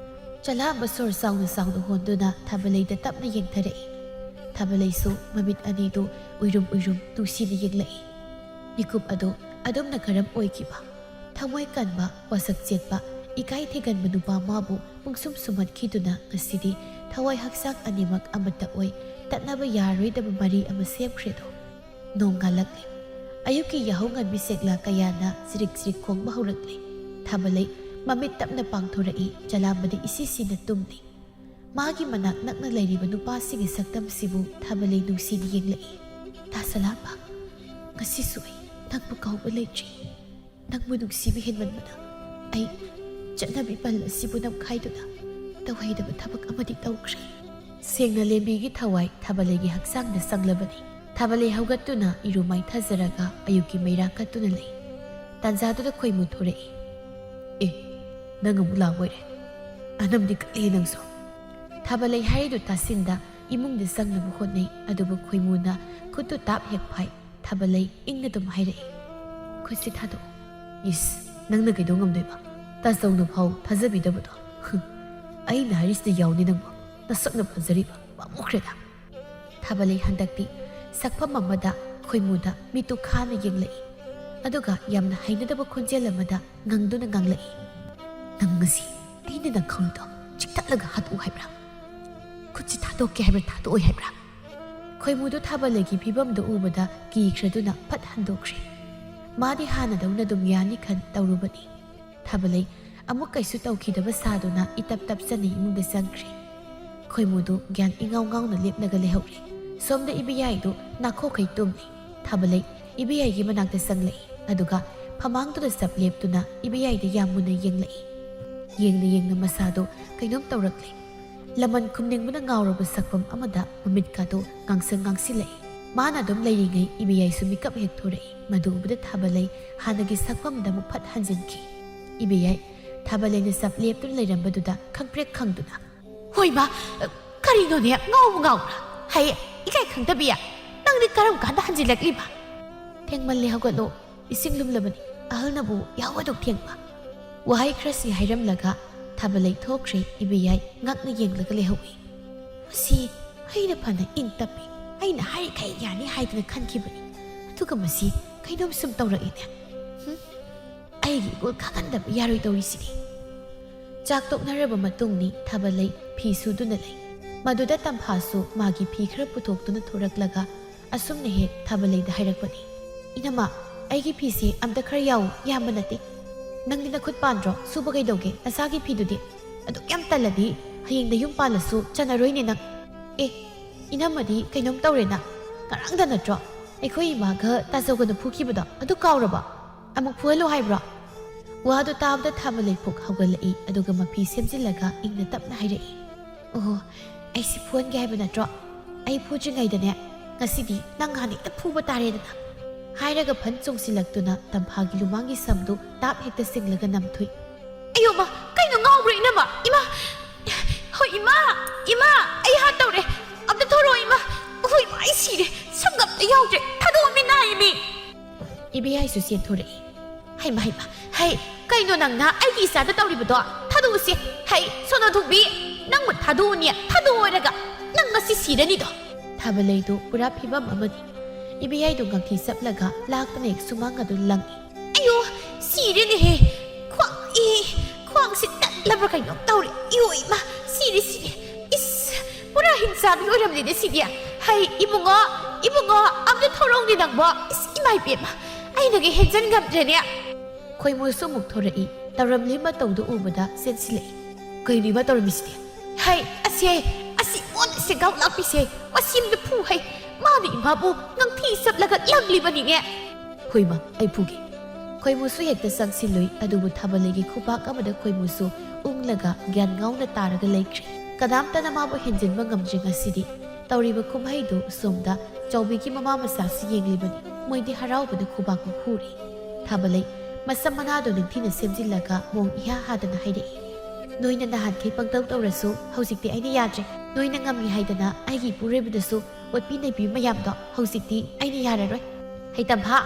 ꯆꯂꯥꯝꯕ ꯁꯣꯔ ꯆꯥꯎꯅ ꯆꯥꯎꯅ ꯍꯣꯟꯗꯨꯅ ꯊꯥꯕꯂꯩꯗ ꯇꯞꯅ ꯌꯦꯡꯊꯔꯛꯏ꯫ ꯊꯥꯕꯂꯩꯁꯨ ꯃꯃꯤꯠ ꯑꯅꯤꯗꯨ ꯎꯏꯔꯨꯝ ꯎꯏꯔꯨꯝ ꯅꯨꯡꯁꯤꯅ ꯌꯦꯡꯂꯛꯏ꯫ ꯃꯤꯀꯨꯞ ꯑꯗꯨ ꯑꯗꯨꯝꯅ ꯀꯔꯝ ꯑꯣꯏꯈꯤꯕ? ꯊꯃꯣꯏ ꯀꯟꯕ, ꯋꯥꯁꯛ ꯆꯦꯠꯄ, ꯏꯀꯥꯏ ꯊꯤꯒꯟꯕ ꯅꯨꯄꯥ ꯃꯥꯕꯨ ꯄꯨꯡꯁꯨꯝ ꯁꯨꯝꯍꯠꯈꯤꯗꯨꯅ ꯉꯁꯤꯗꯤ ꯊꯋꯥꯏ ꯍꯛꯆꯥꯡ ꯑꯅꯤꯃꯛ ꯑꯃꯠꯇ ꯑꯣꯏ, ꯇꯠꯅꯕ ꯌꯥꯔꯣꯏꯗꯕ ꯃꯔꯤ ꯑꯃ ꯁꯦꯝꯈ꯭ꯔꯦꯗꯣ꯫ ꯅꯣꯡ ꯉꯥꯜꯂꯛꯂꯦ꯫ ꯑꯌꯨꯛꯀꯤ ꯌꯥꯍꯧ ꯉꯟꯕꯤ ꯁꯦꯛꯂꯥ ꯀꯌꯥꯅ ꯆꯤꯔꯤꯛ ꯆꯤꯔꯤꯛ ꯈꯣꯡꯕ ꯍꯧꯔꯛꯂꯦ꯫ ꯊꯥꯕꯂꯩ ꯃꯃꯤꯠ ꯇꯞꯅ ꯄꯥꯡꯊꯣꯔꯛꯏ, ꯆꯂꯥꯝꯕꯗꯤ ꯏꯁꯤ ꯁꯤꯅ ꯇꯨꯝꯂꯤ꯫ ꯃꯥꯒꯤ ꯃꯅꯥꯛ ꯅꯛꯅ ꯂꯩꯔꯤꯕ ꯅꯨꯄꯥꯁꯤꯒꯤ ꯁꯛꯇꯝꯁꯤꯕꯨ ꯊꯥꯕꯂꯩ ꯅꯨꯡꯁꯤꯅ ꯌꯦꯡꯂꯛꯏ꯫ "ꯇꯥ ꯁꯂꯥꯝꯕ, ꯉꯁꯤꯁꯨ ꯑꯩ ꯅꯪꯕꯨ ꯀꯧꯕ ꯂꯩꯇ꯭ꯔꯤ꯫ ꯅꯪꯕꯨ ꯅꯨꯡꯁꯤꯕ ꯍꯦꯟꯃꯟꯕꯅ ꯑꯩ ꯆꯠꯅꯕꯤ ꯄꯜ ꯑꯁꯤꯕꯨ ꯅꯝꯈꯥꯏꯗꯨꯅ ꯇꯧꯍꯩꯗꯕ ꯊꯕꯛ ꯑꯃꯗꯤ ꯇꯧꯈ꯭ꯔꯦ꯫" ꯁꯦꯡꯅ ꯂꯦꯝꯕꯤꯒꯤ ꯊꯋꯥꯏ ꯊꯥꯕꯂꯩꯒꯤ ꯍꯛꯆꯥꯡꯗ ꯆꯪꯂꯕꯅꯤ꯫ ꯊꯥꯕꯂꯩ ꯍꯧꯒꯠꯇꯨꯅ ꯏꯔꯨ ꯃꯥꯏꯊꯖꯔꯒ ꯑꯌꯨꯛꯀꯤ ꯃꯩꯔꯥ ꯀꯠꯇꯨꯅ ꯂꯩ꯫ ꯇꯥꯟꯖꯥꯗꯨꯗ ꯈꯣꯏꯃꯨ ꯊꯣꯔꯛꯏ꯫ "ꯑꯦ, ꯅꯪ ꯑꯃꯨꯛ ꯂꯥꯛꯄ ꯑꯣꯏꯔꯦ꯫ ꯑꯅꯝꯗꯤ ꯀꯜꯂꯤ ꯅꯪꯁꯨ꯫" ꯊꯥꯕꯂꯩ ꯍꯥꯏꯔꯤꯗꯨ ꯇꯥꯁꯤꯟꯗ ꯏꯃꯨꯡꯗ ꯆꯪꯅꯕ ꯍꯣꯠꯅꯩ, ꯑꯗꯨꯕꯨ ꯈꯣꯏꯃꯨꯅ ꯈꯨꯠꯇꯨ ꯇꯥꯞ ꯍꯦꯛ ꯐꯥꯏ꯫ ꯊꯥꯕꯂꯩ ꯏꯪꯅ ꯑꯗꯨꯝ ꯍꯥꯏꯔꯛꯏ, "ꯈꯨꯠꯁꯤ ꯊꯥꯗꯣꯛꯑꯣ꯫" "ꯏꯁ, ꯅꯪꯅ ꯀꯩꯗꯧ ꯉꯝꯗꯣꯏꯕ? ꯇꯥꯆꯧꯅ ꯐꯥꯎ ꯊꯥꯖꯕꯤꯗꯕꯗꯣ꯫ ꯍꯨꯝ, ꯑꯩꯅ ꯍꯥꯏꯔꯤꯁꯤꯗ ꯌꯥꯎꯅꯤ ꯅꯪꯕꯣ꯫ ꯅꯁꯛꯅ ꯐꯖꯔꯤꯕ ꯄꯥꯝꯃꯨꯈ꯭ꯔꯦꯗ꯫" ꯊꯥꯕꯂꯩ ꯍꯟꯗꯛꯇꯤ ꯁꯛꯐꯝ ꯑꯃꯗ ꯈꯣꯏꯃꯨꯗ ꯃꯤꯠꯇꯨ ꯈꯥꯅ ꯌꯦꯡꯂꯛꯏ꯫ ꯑꯗꯨꯒ ꯌꯥꯝꯅ ꯍꯩꯅꯗꯕ ꯈꯣꯟꯖꯦꯜ ꯑꯃꯗ ꯉꯪꯗꯨꯅ ꯉꯥꯡꯂꯛꯏ, "ꯅꯪ ꯉꯁꯤ ꯑꯩꯅ ꯅꯪ ꯈꯧꯔꯤꯗꯣ ꯆꯤꯛꯊꯠꯂꯒ ꯍꯥꯠꯇꯣꯛꯎ ꯍꯥꯏꯕ꯭ꯔꯥ? ꯈꯨꯠꯁꯤ ꯊꯥꯗꯣꯛꯀꯦ ꯍꯥꯏꯕ꯭ꯔꯥ, ꯊꯥꯗꯣꯛꯑꯣꯏ ꯍꯥꯏꯕ꯭ꯔꯥ?" ꯈꯣꯏꯃꯨꯗꯨ ꯊꯥꯕꯂꯩꯒꯤ ꯐꯤꯕꯝꯗꯨ ꯎꯕꯗ ꯀꯤꯈ꯭ꯔꯗꯨꯅ ꯐꯠ ꯍꯟꯗꯣꯛꯈ꯭ꯔꯦ꯫ ꯃꯥꯗꯤ ꯍꯥꯟꯅꯗꯧꯅ ꯑꯗꯨꯝ ꯌꯥꯅꯤ ꯈꯟ ꯇꯧꯔꯨꯕꯅꯤ꯫ ꯊꯥꯕꯂꯩ ꯑꯃꯨꯛ ꯀꯩꯁꯨ ꯇꯧꯈꯤꯗꯕ ꯁꯥꯗꯨꯅ ꯏꯇꯞ ꯇꯞꯆꯅ ꯏꯃꯨꯡꯗ ꯆꯪꯈ꯭ꯔꯦ꯫ ꯈꯣꯏꯃꯨꯗꯨ ꯒ꯭ꯌꯥꯟ ꯏꯉꯥꯎ ꯉꯥꯎꯅ ꯂꯦꯞꯂꯒ ꯂꯩꯍꯧꯔꯦ꯫ ꯁꯣꯝꯗ ꯏꯕꯦꯌꯥꯏꯗꯨ ꯅꯥꯈꯣꯛꯈꯩ ꯇꯨꯝꯂꯤ꯫ ꯊꯥꯕꯂꯩ ꯏꯕꯦꯌꯥꯏꯒꯤ ꯃꯅꯥꯛꯇ ꯆꯪꯂꯛꯏ, ꯑꯗꯨꯒ ꯐꯃꯥꯡꯗꯨꯗ ꯆꯞ ꯂꯦꯞꯇꯨꯅ ꯏꯕꯦꯌꯥꯏꯗ ꯌꯥꯝ ꯃꯨꯟꯅ ꯌꯦꯡꯂꯛꯏ꯫ ꯌꯦꯡꯅ ꯌꯦꯡꯅ ꯃꯁꯥꯗꯨ ꯀꯩꯅꯣꯝ ꯇꯧꯔꯛꯂꯦ꯫ ꯂꯃꯟ ꯈꯨꯝꯅꯤꯡꯕꯅ ꯉꯥꯎꯔꯕ ꯁꯛꯐꯝ ꯑꯃꯗ ꯃꯃꯤꯠꯀꯥꯗꯨ ꯉꯥꯡꯁꯪ ꯉꯥꯡꯁꯤꯜꯂꯛꯏ꯫ ꯃꯥꯅ ꯑꯗꯨꯝ ꯂꯩꯔꯤꯉꯩ ꯏꯕꯦꯌꯥꯏꯁꯨ ꯃꯤꯀꯞ ꯍꯦꯛ ꯊꯣꯔꯛꯏ꯫ ꯃꯗꯨ ꯎꯕꯗ ꯊꯥꯕꯂꯩ ꯍꯥꯟꯅꯒꯤ ꯁꯛꯐꯝꯗ ꯑꯃꯨꯛ ꯐꯠ ꯍꯟꯖꯤꯟꯈꯤ꯫ ꯏꯕꯦꯌꯥꯏ ꯊꯥꯕꯂꯩꯅ ꯆꯞ ꯂꯦꯞꯇꯨꯅ ꯂꯩꯔꯝꯕꯗꯨꯗ ꯈꯪꯄ꯭ꯔꯦꯛ ꯈꯪꯗꯨꯅ, "ꯍꯣꯏ ꯃꯥ, ꯀꯔꯤꯅꯣꯅꯦ, ꯉꯥꯎꯕ ꯉꯥꯎꯕ꯭ꯔꯥ? ꯍꯩ, ꯏꯀꯥꯏ ꯈꯪꯗꯕꯤ, ꯅꯪꯗꯤ ꯀꯔꯝ ꯀꯥꯟꯗ ꯍꯟꯖꯤꯜꯂꯛꯂꯤꯕ?" "ꯊꯦꯡꯃꯜꯂꯦ, ꯍꯧꯒꯠꯂꯣ, ꯏꯁꯤꯡ ꯂꯨꯝꯂꯕꯅꯤ, ꯑꯍꯜꯅꯕꯨ ꯌꯥꯍꯧ ꯑꯗꯨꯛ ꯊꯦꯡꯕ?" ꯋꯥꯍꯩ ꯈꯔꯁꯤ ꯍꯥꯏꯔꯝꯂꯒ ꯊꯥꯕꯂꯩ ꯊꯣꯛꯈ꯭ꯔꯦ꯫ ꯏꯕꯦꯌꯥꯏ ꯉꯛꯅ ꯌꯦꯡꯂꯒ ꯂꯩꯍꯧꯏ꯫ "ꯃꯁꯤ ꯑꯩꯅ ꯐꯅ ꯏꯪ ꯇꯞꯄꯤ, ꯑꯩꯅ ꯍꯥꯏꯔꯤꯈꯩ ꯌꯥꯅꯤ ꯍꯥꯏꯗꯨꯅ ꯈꯟꯈꯤꯕꯅꯤ, ꯑꯗꯨꯒ ꯃꯁꯤ ꯀꯩꯅꯣꯝ ꯁꯨꯝ ꯇꯧꯔꯛꯏꯅꯦ꯫ ꯍꯨꯝ? ꯑꯩꯒꯤ ꯏꯒꯨꯜ ꯈꯪꯍꯟꯗꯕ ꯌꯥꯔꯣꯏ ꯇꯧꯔꯤꯁꯤꯗꯤ꯫" ꯆꯥꯛ ꯇꯣꯛꯅꯔꯕ ꯃꯇꯨꯡꯅꯤ ꯊꯥꯕꯂꯩ ꯐꯤ ꯁꯨꯗꯨꯅ ꯂꯩ꯫ ꯃꯗꯨꯗ ꯇꯝꯐꯥꯁꯨ ꯃꯥꯒꯤ ꯐꯤ ꯈꯔ ꯄꯨꯊꯣꯛꯇꯨꯅ ꯊꯣꯔꯛꯂꯒ ꯑꯁꯨꯝꯅ ꯍꯦꯛ ꯊꯥꯕꯂꯩꯗ ꯍꯥꯏꯔꯛꯄꯅꯤ, "ꯏꯅꯝꯃ, ꯑꯩꯒꯤ ꯐꯤꯁꯦ ꯑꯝꯇ ꯈꯔ ꯌꯥꯎ, ꯌꯥꯝꯕ ꯅꯠꯇꯦ꯫ ꯅꯪꯗꯤ ꯅꯈꯨꯠ ꯄꯥꯟꯗ꯭ꯔꯣ? ꯁꯨꯕ ꯀꯩꯗꯧꯒꯦ? ꯅꯁꯥꯒꯤ ꯐꯤꯗꯨꯗꯤ ꯑꯗꯨꯛ ꯌꯥꯝ ꯇꯜꯂꯗꯤ ꯍꯌꯦꯡ ꯅꯌꯨꯝ ꯄꯥꯜꯂꯁꯨ ꯆꯟꯅꯔꯣꯏꯅꯦ ꯅꯪ꯫ ꯑꯦ, ꯏꯅꯝꯃꯗꯤ ꯀꯩꯅꯣꯝ ꯇꯧꯔꯦꯅ꯫ ꯉꯔꯥꯡꯗ ꯅꯠꯇ꯭ꯔꯣ ꯑꯩꯈꯣꯏ ꯏꯃꯥꯒ ꯇꯥꯖꯧꯒꯅ ꯐꯨꯈꯤꯕꯗꯣ? ꯑꯗꯨ ꯀꯥꯎꯔꯕꯣ? ꯑꯃꯨꯛ ꯐꯨꯍꯜꯂꯨ ꯍꯥꯏꯕ꯭ꯔꯣ?" ꯋꯥꯗꯨ ꯇꯥꯕꯗ ꯊꯥꯕꯂꯩ ꯐꯨꯛ ꯍꯧꯒꯠꯂꯛꯏ, ꯑꯗꯨꯒ ꯃꯐꯤ ꯁꯦꯝꯖꯤꯜꯂꯒ ꯏꯪꯅ ꯇꯞꯅ ꯍꯥꯏꯔꯛꯏ, "ꯑꯣꯍꯣ, ꯑꯩꯁꯤ ꯐꯨꯍꯟꯒꯦ ꯍꯥꯏꯕ ꯅꯠꯇ꯭ꯔꯣ? ꯑꯩ ꯐꯨꯗ꯭ꯔꯤꯉꯩꯗꯅꯦ, ꯉꯁꯤꯗꯤ ꯅꯪ ꯍꯥꯟꯅ ꯍꯦꯛꯇ ꯐꯨꯕ ꯇꯥꯔꯦꯗꯅ," ꯍꯥꯏꯔꯒ ꯐꯟ ꯆꯣꯡꯁꯤꯜꯂꯛꯇꯨꯅ ꯇꯝꯐꯥꯒꯤ ꯂꯨꯃꯥꯡꯒꯤ ꯁꯝꯗꯨ ꯇꯥꯞ ꯍꯦꯛꯇ ꯁꯤꯡꯂꯒ ꯅꯝꯊꯨꯏ꯫ "ꯑꯌꯣ ꯃꯥ, ꯀꯩꯅꯣ ꯉꯥꯎꯕ꯭ꯔꯣ ꯏꯅꯝꯃ? ꯏꯃꯥ! ꯍꯣꯏ ꯏꯃꯥ! ꯏꯃꯥ! ꯑꯩ ꯍꯥꯠꯇꯧꯔꯦ! ꯑꯝꯇ ꯊꯣꯔꯛꯑꯣ ꯏꯃꯥ! ꯍꯣꯏ ꯏꯃꯥ, ꯑꯩ ꯁꯤꯔꯦ! ꯁꯝꯒ ꯑꯝꯇ ꯌꯥꯎꯗ꯭ꯔꯦ! ꯊꯥꯗꯣꯛꯑꯣ ꯃꯤ ꯅꯥꯏꯌꯦ ꯃꯤ!" ꯏꯕꯦꯌꯥꯏꯁꯨ ꯆꯦꯟꯊꯣꯔꯛꯏ꯫ "ꯍꯩꯃ, ꯍꯩꯃ, ꯍꯩ, ꯀꯩꯅꯣ ꯅꯪꯅ ꯑꯩꯒꯤ ꯏꯆꯥꯗ ꯇꯧꯔꯤꯕꯗꯣ? ꯊꯥꯗꯣꯛꯎꯁꯦ! ꯍꯩ, ꯁꯣꯅꯣꯊꯣꯛꯄꯤ! ꯅꯪꯕꯨ ꯊꯥꯗꯣꯛꯎꯅꯤ, ꯊꯥꯗꯣꯛꯑꯣ ꯍꯥꯏꯔꯒ! ꯅꯪ ꯉꯁꯤ ꯁꯤꯔꯅꯤꯗꯣ!" ꯊꯥꯕꯂꯩꯗꯨ ꯄꯨꯔꯥ ꯐꯤꯕꯝ ꯑꯃꯅꯤ꯫ ꯏꯕꯦꯌꯥꯏꯗꯨ ꯉꯛꯊꯤ ꯆꯞꯂꯒ ꯂꯥꯛꯇꯅ ꯍꯦꯛ ꯁꯨꯃꯥꯡ ꯑꯗꯨ ꯂꯪꯏ꯫ "ꯑꯌꯣ, ꯁꯤꯔꯦꯅꯦꯍꯦ! ꯈ꯭ꯋꯥꯡ, ꯏ, ꯈ꯭ꯋꯥꯡꯁꯤ ꯇꯠꯂꯕ꯭ꯔꯥ ꯀꯩꯅꯣꯝ ꯇꯧꯔꯦ! ꯑꯌꯣ ꯏꯃꯥ! ꯁꯤꯔꯦ, ꯁꯤꯔꯦ! ꯏꯁ! ꯄꯨꯔꯥ ꯍꯤꯡꯆꯥꯕꯤ ꯑꯣꯏꯔꯝꯂꯦꯅꯦ ꯁꯤꯗꯤ! ꯍꯩ, ꯏꯕꯨꯡꯉꯣ! ꯏꯕꯨꯡꯉꯣ! ꯑꯝꯇ ꯊꯣꯔꯛꯎꯅꯦ ꯅꯪꯕꯣ! ꯏꯁ, ꯏꯃꯥ ꯏꯕꯦꯝꯃ! ꯑꯩꯅꯒ ꯍꯦꯟꯖꯟ ꯉꯝꯗ꯭ꯔꯦꯅꯦ!" ꯈꯣꯏꯃꯨꯁꯨ ꯑꯃꯨꯛ ꯊꯣꯔꯛꯏ꯫ ꯇꯧꯔꯝꯂꯤ ꯃꯇꯧꯗꯨ ꯎꯕꯗ ꯆꯦꯟꯁꯤꯜꯂꯛꯏ꯫ "ꯀꯩꯅꯣ ꯏꯃꯥ ꯇꯧꯔꯝꯃꯤꯁꯤꯗꯤ?" "ꯍꯩ, ꯑꯁꯤ ꯍꯩ, ꯑꯁꯤ ꯃꯣꯟ ꯁꯦꯟꯒꯥꯎ ꯂꯥꯛꯄꯤꯁꯦ ꯍꯩ, ꯃꯁꯤ ꯑꯝꯇ ꯐꯨ ꯍꯩ, ꯃꯥꯅ ꯏꯃꯥꯕꯨ ꯉꯪꯊꯤ ꯆꯞꯂꯒ ꯂꯪꯂꯤꯕꯅꯤꯅꯦ!" "ꯍꯣꯏ ꯏꯃꯥ, ꯑꯩ ꯐꯨꯒꯦ꯫" ꯈꯣꯏꯃꯨꯁꯨ ꯍꯦꯛꯇ ꯆꯪꯁꯤꯜꯂꯨꯏ, ꯑꯗꯨꯕꯨ ꯊꯥꯕꯂꯩꯒꯤ ꯈꯨꯕꯥꯛ ꯑꯃꯗ ꯈꯣꯏꯃꯨꯁꯨ ꯎꯪꯂꯒ ꯒ꯭ꯌꯥꯟ ꯉꯥꯎꯅ ꯇꯥꯔꯒ ꯂꯩꯈ꯭ꯔꯦ꯫ ꯀꯅꯥꯝꯇꯅ ꯃꯥꯕꯨ ꯍꯦꯟꯖꯤꯟꯕ ꯉꯝꯗ꯭ꯔꯦ ꯉꯁꯤꯗꯤ꯫ ꯇꯧꯔꯤꯕ ꯀꯨꯝꯍꯩꯗꯨ ꯁꯣꯝꯗ ꯆꯥꯎꯕꯤꯒꯤ ꯃꯃꯥ ꯃꯆꯥꯁꯨ ꯌꯦꯡꯂꯤꯕꯅꯤ꯫ ꯃꯣꯏꯗꯤ ꯍꯔꯥꯎꯕꯅ ꯈꯨꯕꯥꯛꯄꯨ ꯈꯨꯔꯤ꯫ ꯊꯥꯕꯂꯩ ꯃꯁꯝ ꯃꯅꯥꯗꯨ ꯅꯤꯡꯊꯤꯅ ꯁꯦꯝꯖꯤꯜꯂꯒ ꯃꯣꯡ ꯏꯍꯥ ꯍꯥꯗꯅ ꯍꯥꯏꯔꯛꯏ, "ꯅꯣꯏꯅ ꯅꯍꯥꯟꯈꯩ ꯄꯪꯇꯧ ꯇꯧꯔꯁꯨ ꯍꯧꯖꯤꯛꯇꯤ ꯑꯩꯅ ꯌꯥꯗ꯭ꯔꯦ꯫ ꯅꯣꯏꯅ ꯉꯝꯃꯤ ꯍꯥꯏꯗꯅ ꯑꯩꯒꯤ ꯏꯄꯨꯔꯣꯏꯕꯗꯁꯨ ꯑꯣꯠꯄꯤ ꯅꯩꯕꯤ ꯃꯌꯥꯝꯗꯣ ꯍꯧꯖꯤꯛꯇꯤ ꯑꯩꯅ ꯌꯥꯔꯔꯣꯏ꯫ ꯍꯩ ꯇꯝꯐꯥ,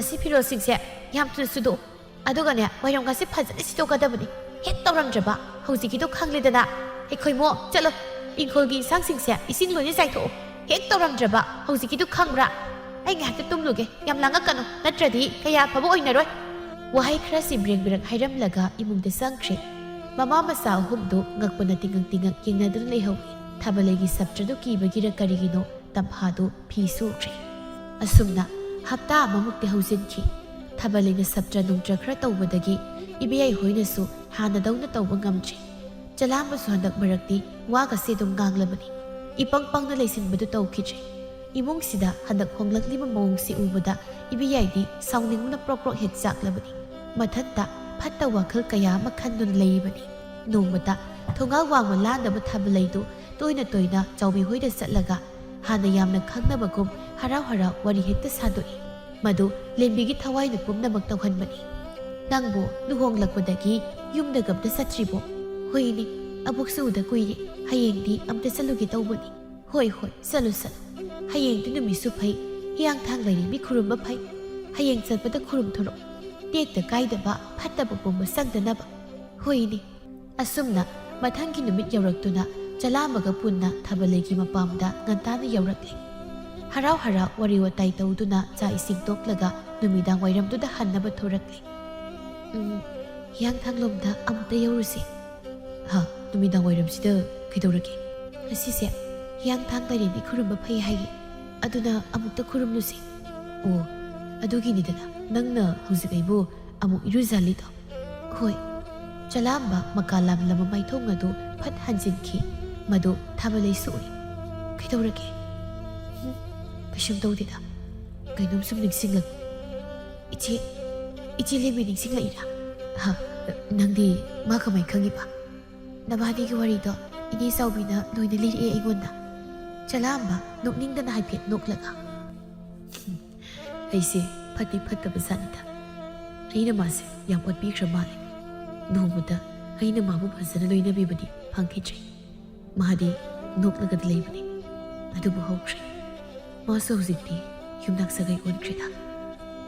ꯑꯁꯤ ꯐꯤꯔꯣꯜꯁꯤꯡꯁꯦ ꯌꯥꯝ ꯊꯨꯅ ꯁꯨꯗꯣꯛꯎ꯫ ꯑꯗꯨꯒꯅꯦ, ꯋꯥꯏꯔꯝꯒꯁꯦ ꯐꯖꯅ ꯁꯤꯠꯇꯣꯛꯀꯗꯕꯅꯤ꯫ ꯍꯦꯛ ꯇꯧꯔꯝꯗ꯭ꯔꯕ ꯍꯧꯖꯤꯛꯀꯤꯗꯣ ꯈꯪꯂꯦꯗꯅ꯫ ꯍꯦ ꯈꯣꯏꯃꯣ, ꯆꯠꯂꯣ, ꯏꯪꯈꯣꯜꯒꯤ ꯏꯟꯁꯥꯡꯁꯤꯡꯁꯦ ꯏꯁꯤꯡ ꯂꯣꯏꯅ ꯆꯥꯏꯊꯣꯛꯑꯣ꯫ ꯍꯦꯛ ꯇꯧꯔꯝꯗ꯭ꯔꯕ ꯍꯧꯖꯤꯛꯀꯤꯗꯣ ꯈꯪꯕ꯭ꯔꯥ? ꯑꯩ ꯉꯥꯏꯍꯥꯛꯇ ꯇꯨꯝꯂꯨꯒꯦ, ꯌꯥꯝ ꯂꯥꯡꯉꯛꯀꯅꯨ, ꯅꯠꯇ꯭ꯔꯗꯤ ꯀꯌꯥ ꯑꯐꯕ ꯑꯣꯏꯅꯔꯣꯏ꯫" ꯋꯥꯍꯩ ꯈꯔ ꯆꯤꯝꯕ꯭ꯔꯦꯡ ꯕ꯭ꯔꯦꯡ ꯍꯥꯏꯔꯝꯂꯒ ꯏꯃꯨꯡꯗ ꯆꯪꯈ꯭ꯔꯦ꯫ ꯃꯃꯥ ꯃꯆꯥ ꯑꯍꯨꯝꯗꯨ ꯉꯛꯄꯅ ꯇꯤꯡꯉꯛ ꯇꯤꯡꯉꯛ ꯌꯦꯡꯅꯗꯨꯅ ꯂꯩꯍꯧꯏ꯫ ꯊꯥꯕꯂꯩꯒꯤ ꯁꯞꯇ꯭ꯔꯗꯨ ꯀꯤꯕꯒꯤꯔ ꯀꯔꯤꯒꯤꯅꯣ, ꯇꯝꯐꯥꯗꯨ ꯐꯤ ꯁꯨꯗ꯭ꯔꯦ꯫ ꯑꯁꯨꯝꯅ ꯍꯞꯇꯥ ꯑꯃꯃꯨꯛꯇꯤ ꯍꯧꯖꯤꯟꯈꯤ꯫ ꯊꯥꯕꯂꯩꯅ ꯁꯞꯇ꯭ꯔ ꯅꯨꯡꯇ꯭ꯔ ꯈꯔ ꯇꯧꯕꯗꯒꯤ ꯏꯕꯦꯌꯥꯏ ꯍꯣꯏꯅꯁꯨ ꯍꯥꯟꯅꯗꯧꯅ ꯇꯧꯕ ꯉꯝꯗ꯭ꯔꯦ꯫ ꯆꯂꯥꯝꯕꯁꯨ ꯍꯟꯗꯛ ꯃꯔꯛꯇꯤ ꯋꯥꯒꯁꯦ ꯑꯗꯨꯝ ꯉꯥꯡꯂꯕꯅꯤ꯫ ꯏꯄꯪ ꯄꯪꯅ ꯂꯩꯁꯤꯟꯕꯗꯨ ꯇꯧꯈꯤꯗ꯭ꯔꯦ꯫ ꯏꯃꯨꯡꯁꯤꯗ ꯍꯟꯗꯛ ꯍꯣꯡꯂꯛꯂꯤꯕ ꯃꯑꯣꯡꯁꯤ ꯎꯕꯗ ꯏꯕꯦꯌꯥꯏꯗꯤ ꯁꯥꯎꯅꯤꯡꯕꯅ ꯄ꯭ꯔꯣꯛ ꯄ꯭ꯔꯣꯛ ꯍꯦꯛ ꯆꯥꯛꯂꯕꯅꯤ꯫ ꯃꯊꯟꯇ ꯐꯠꯇ ꯋꯥꯈꯜ ꯀꯌꯥ ꯑꯃ ꯈꯟꯗꯨꯅ ꯂꯩꯔꯤꯕꯅꯤ꯫ ꯅꯣꯡꯃꯇ ꯊꯣꯡꯒꯥꯜ ꯋꯥꯡꯃ ꯂꯥꯟꯗꯕ ꯊꯥꯕꯂꯩꯗꯨ ꯇꯣꯏꯅ ꯇꯣꯏꯅ ꯆꯥꯎꯕꯤ ꯍꯣꯏꯗ ꯆꯠꯂꯒ ꯍꯥꯟꯅ ꯌꯥꯝꯅ ꯈꯪꯅꯕꯒꯨꯝ ꯍꯔꯥꯎ ꯍꯔꯥꯎ ꯋꯥꯔꯤ ꯍꯦꯛꯇ ꯁꯥꯗꯣꯛꯏ꯫ ꯃꯗꯨ ꯂꯦꯝꯕꯤꯒꯤ ꯊꯋꯥꯏꯅ ꯄꯨꯝꯅꯃꯛ ꯇꯧꯍꯟꯕꯅꯤ꯫ "ꯅꯪꯕꯨ ꯂꯨꯍꯣꯡꯂꯛꯄꯗꯒꯤ ꯌꯨꯝꯗꯒ ꯑꯝꯇ ꯆꯠꯇ꯭ꯔꯤꯕꯣ?" "ꯍꯣꯏꯅꯦ, ꯑꯕꯣꯛꯁꯨ ꯎꯗ ꯀꯨꯏꯔꯦ꯫ ꯍꯌꯦꯡꯗꯤ ꯑꯝꯇ ꯆꯠꯂꯨꯒꯦ ꯇꯧꯕꯅꯤ꯫" "ꯍꯣꯏ, ꯍꯣꯏ, ꯆꯠꯂꯨ, ꯆꯠꯂꯨ꯫ ꯍꯌꯦꯡꯗꯤ ꯅꯨꯃꯤꯠꯁꯨ ꯐꯩ, ꯍꯤꯌꯥꯡꯊꯥꯡ ꯂꯥꯏꯔꯦꯝꯕꯤ ꯈꯨꯔꯨꯝꯕ ꯐꯩ꯫ ꯍꯌꯦꯡ ꯆꯠꯄꯗ ꯈꯨꯔꯨꯝꯊꯣꯔꯛꯑꯣ꯫ ꯇꯦꯛꯇ ꯀꯥꯏꯗꯕ, ꯐꯠꯇꯕ ꯄꯨꯝꯕ ꯆꯪꯗꯅꯕ꯫" "ꯍꯣꯏꯅꯦ꯫" ꯑꯁꯨꯝꯅ ꯃꯊꯪꯒꯤ ꯅꯨꯃꯤꯠ ꯌꯧꯔꯛꯇꯨꯅ ꯆꯂꯥꯝꯕꯒ ꯄꯨꯟꯅ ꯊꯥꯕꯂꯩꯒꯤ ꯃꯄꯥꯝꯗ ꯉꯟꯇꯥꯅ ꯌꯧꯔꯛꯂꯦ꯫ ꯍꯔꯥꯎ ꯍꯔꯥꯎ ꯋꯥꯔꯤ ꯋꯥꯇꯥꯏ ꯇꯧꯗꯨꯅ ꯆꯥꯛ ꯏꯁꯤꯡ ꯇꯣꯛꯂꯒ ꯅꯨꯃꯤꯗꯥꯡ ꯋꯥꯏꯔꯝꯗꯨꯗ ꯍꯟꯅꯕ ꯊꯣꯔꯛꯂꯦ꯫ "ꯎꯝ, ꯍꯤꯌꯥꯡꯊꯥꯡꯂꯣꯝꯗ ꯑꯃꯨꯛꯇ ꯌꯧꯔꯨꯁꯦ꯫" "ꯍꯥ, ꯅꯨꯃꯤꯗꯥꯡ ꯋꯥꯏꯔꯝꯁꯤꯗ ꯀꯩꯗꯧꯔꯒꯦ?" "ꯉꯁꯤꯁꯦ ꯍꯤꯌꯥꯡꯊꯥꯡ ꯂꯥꯏꯔꯦꯝꯕꯤ ꯈꯨꯔꯨꯝꯕ ꯐꯩ ꯍꯥꯏꯌꯦ꯫ ꯑꯗꯨꯅ ꯑꯃꯨꯛꯇ ꯈꯨꯔꯨꯝꯂꯨꯁꯦ꯫" "ꯑꯣ, ꯑꯗꯨꯒꯤꯅꯤꯗꯅ ꯅꯪꯅ ꯍꯧꯖꯤꯛ ꯑꯩꯕꯨ ꯑꯃꯨꯛ ꯏꯔꯨꯖꯍꯜꯂꯤꯗꯣ?" "ꯍꯣꯏ꯫" ꯆꯂꯥꯝꯕ ꯃꯀꯥ ꯂꯥꯝꯂꯕ ꯃꯥꯏꯊꯣꯡ ꯑꯗꯨ ꯐꯠ ꯍꯟꯖꯤꯟꯈꯤ꯫ ꯃꯗꯨ ꯊꯥꯕꯂꯩꯁꯨ ꯎꯏ꯫ "ꯀꯩꯗꯧꯔꯒꯦ?" "ꯍꯨꯝ, ꯀꯩꯁꯨꯝ ꯇꯧꯗꯦꯗ꯫ ꯀꯩꯅꯣꯝ ꯁꯨꯝ ꯅꯤꯡꯁꯤꯡꯂꯛ-" "ꯏꯆꯦ, ꯏꯆꯦ ꯂꯦꯝꯕꯤ ꯅꯤꯡꯁꯤꯡꯂꯛꯏꯔꯥ?" "ꯍꯥ, ꯅꯪꯗꯤ ꯃꯥ ꯀꯃꯥꯏ ꯈꯪꯉꯤꯕ?" "ꯅꯕꯥꯅꯤꯒꯤ ꯋꯥꯔꯤꯗꯣ ꯏꯅꯦ ꯆꯥꯎꯕꯤꯅ ꯂꯣꯏꯅ ꯂꯤꯔꯛꯑꯦ ꯑꯩꯉꯣꯟꯗ꯫" ꯆꯂꯥꯝꯕ ꯅꯣꯛꯅꯤꯡꯗꯅ ꯍꯥꯏꯐꯦꯠ ꯅꯣꯛꯂꯒ, "ꯑꯩꯁꯦ ꯐꯠꯇꯤ ꯐꯠꯇꯕ ꯖꯥꯠꯅꯤꯗ꯫ ꯑꯩꯅ ꯃꯥꯁꯦ ꯌꯥꯝ ꯑꯣꯠꯄꯤꯈ꯭ꯔ ꯃꯥꯜꯂꯦ꯫ ꯅꯣꯡꯃꯇ ꯑꯩꯅ ꯃꯥꯕꯨ ꯐꯖꯅ ꯂꯣꯏꯅꯕꯤꯕꯗꯤ ꯐꯪꯈꯤꯗ꯭ꯔꯦ꯫ ꯃꯥꯗꯤ ꯅꯣꯛꯂꯒꯗ ꯂꯩꯕꯅꯤ, ꯑꯗꯨꯕꯨ ꯍꯧꯈ꯭ꯔꯦ꯫ ꯃꯥꯁꯨ ꯍꯧꯖꯤꯛꯇꯤ ꯌꯨꯝꯅꯥꯛ ꯁꯥꯒꯩ ꯑꯣꯟꯈ꯭ꯔꯦꯗ꯫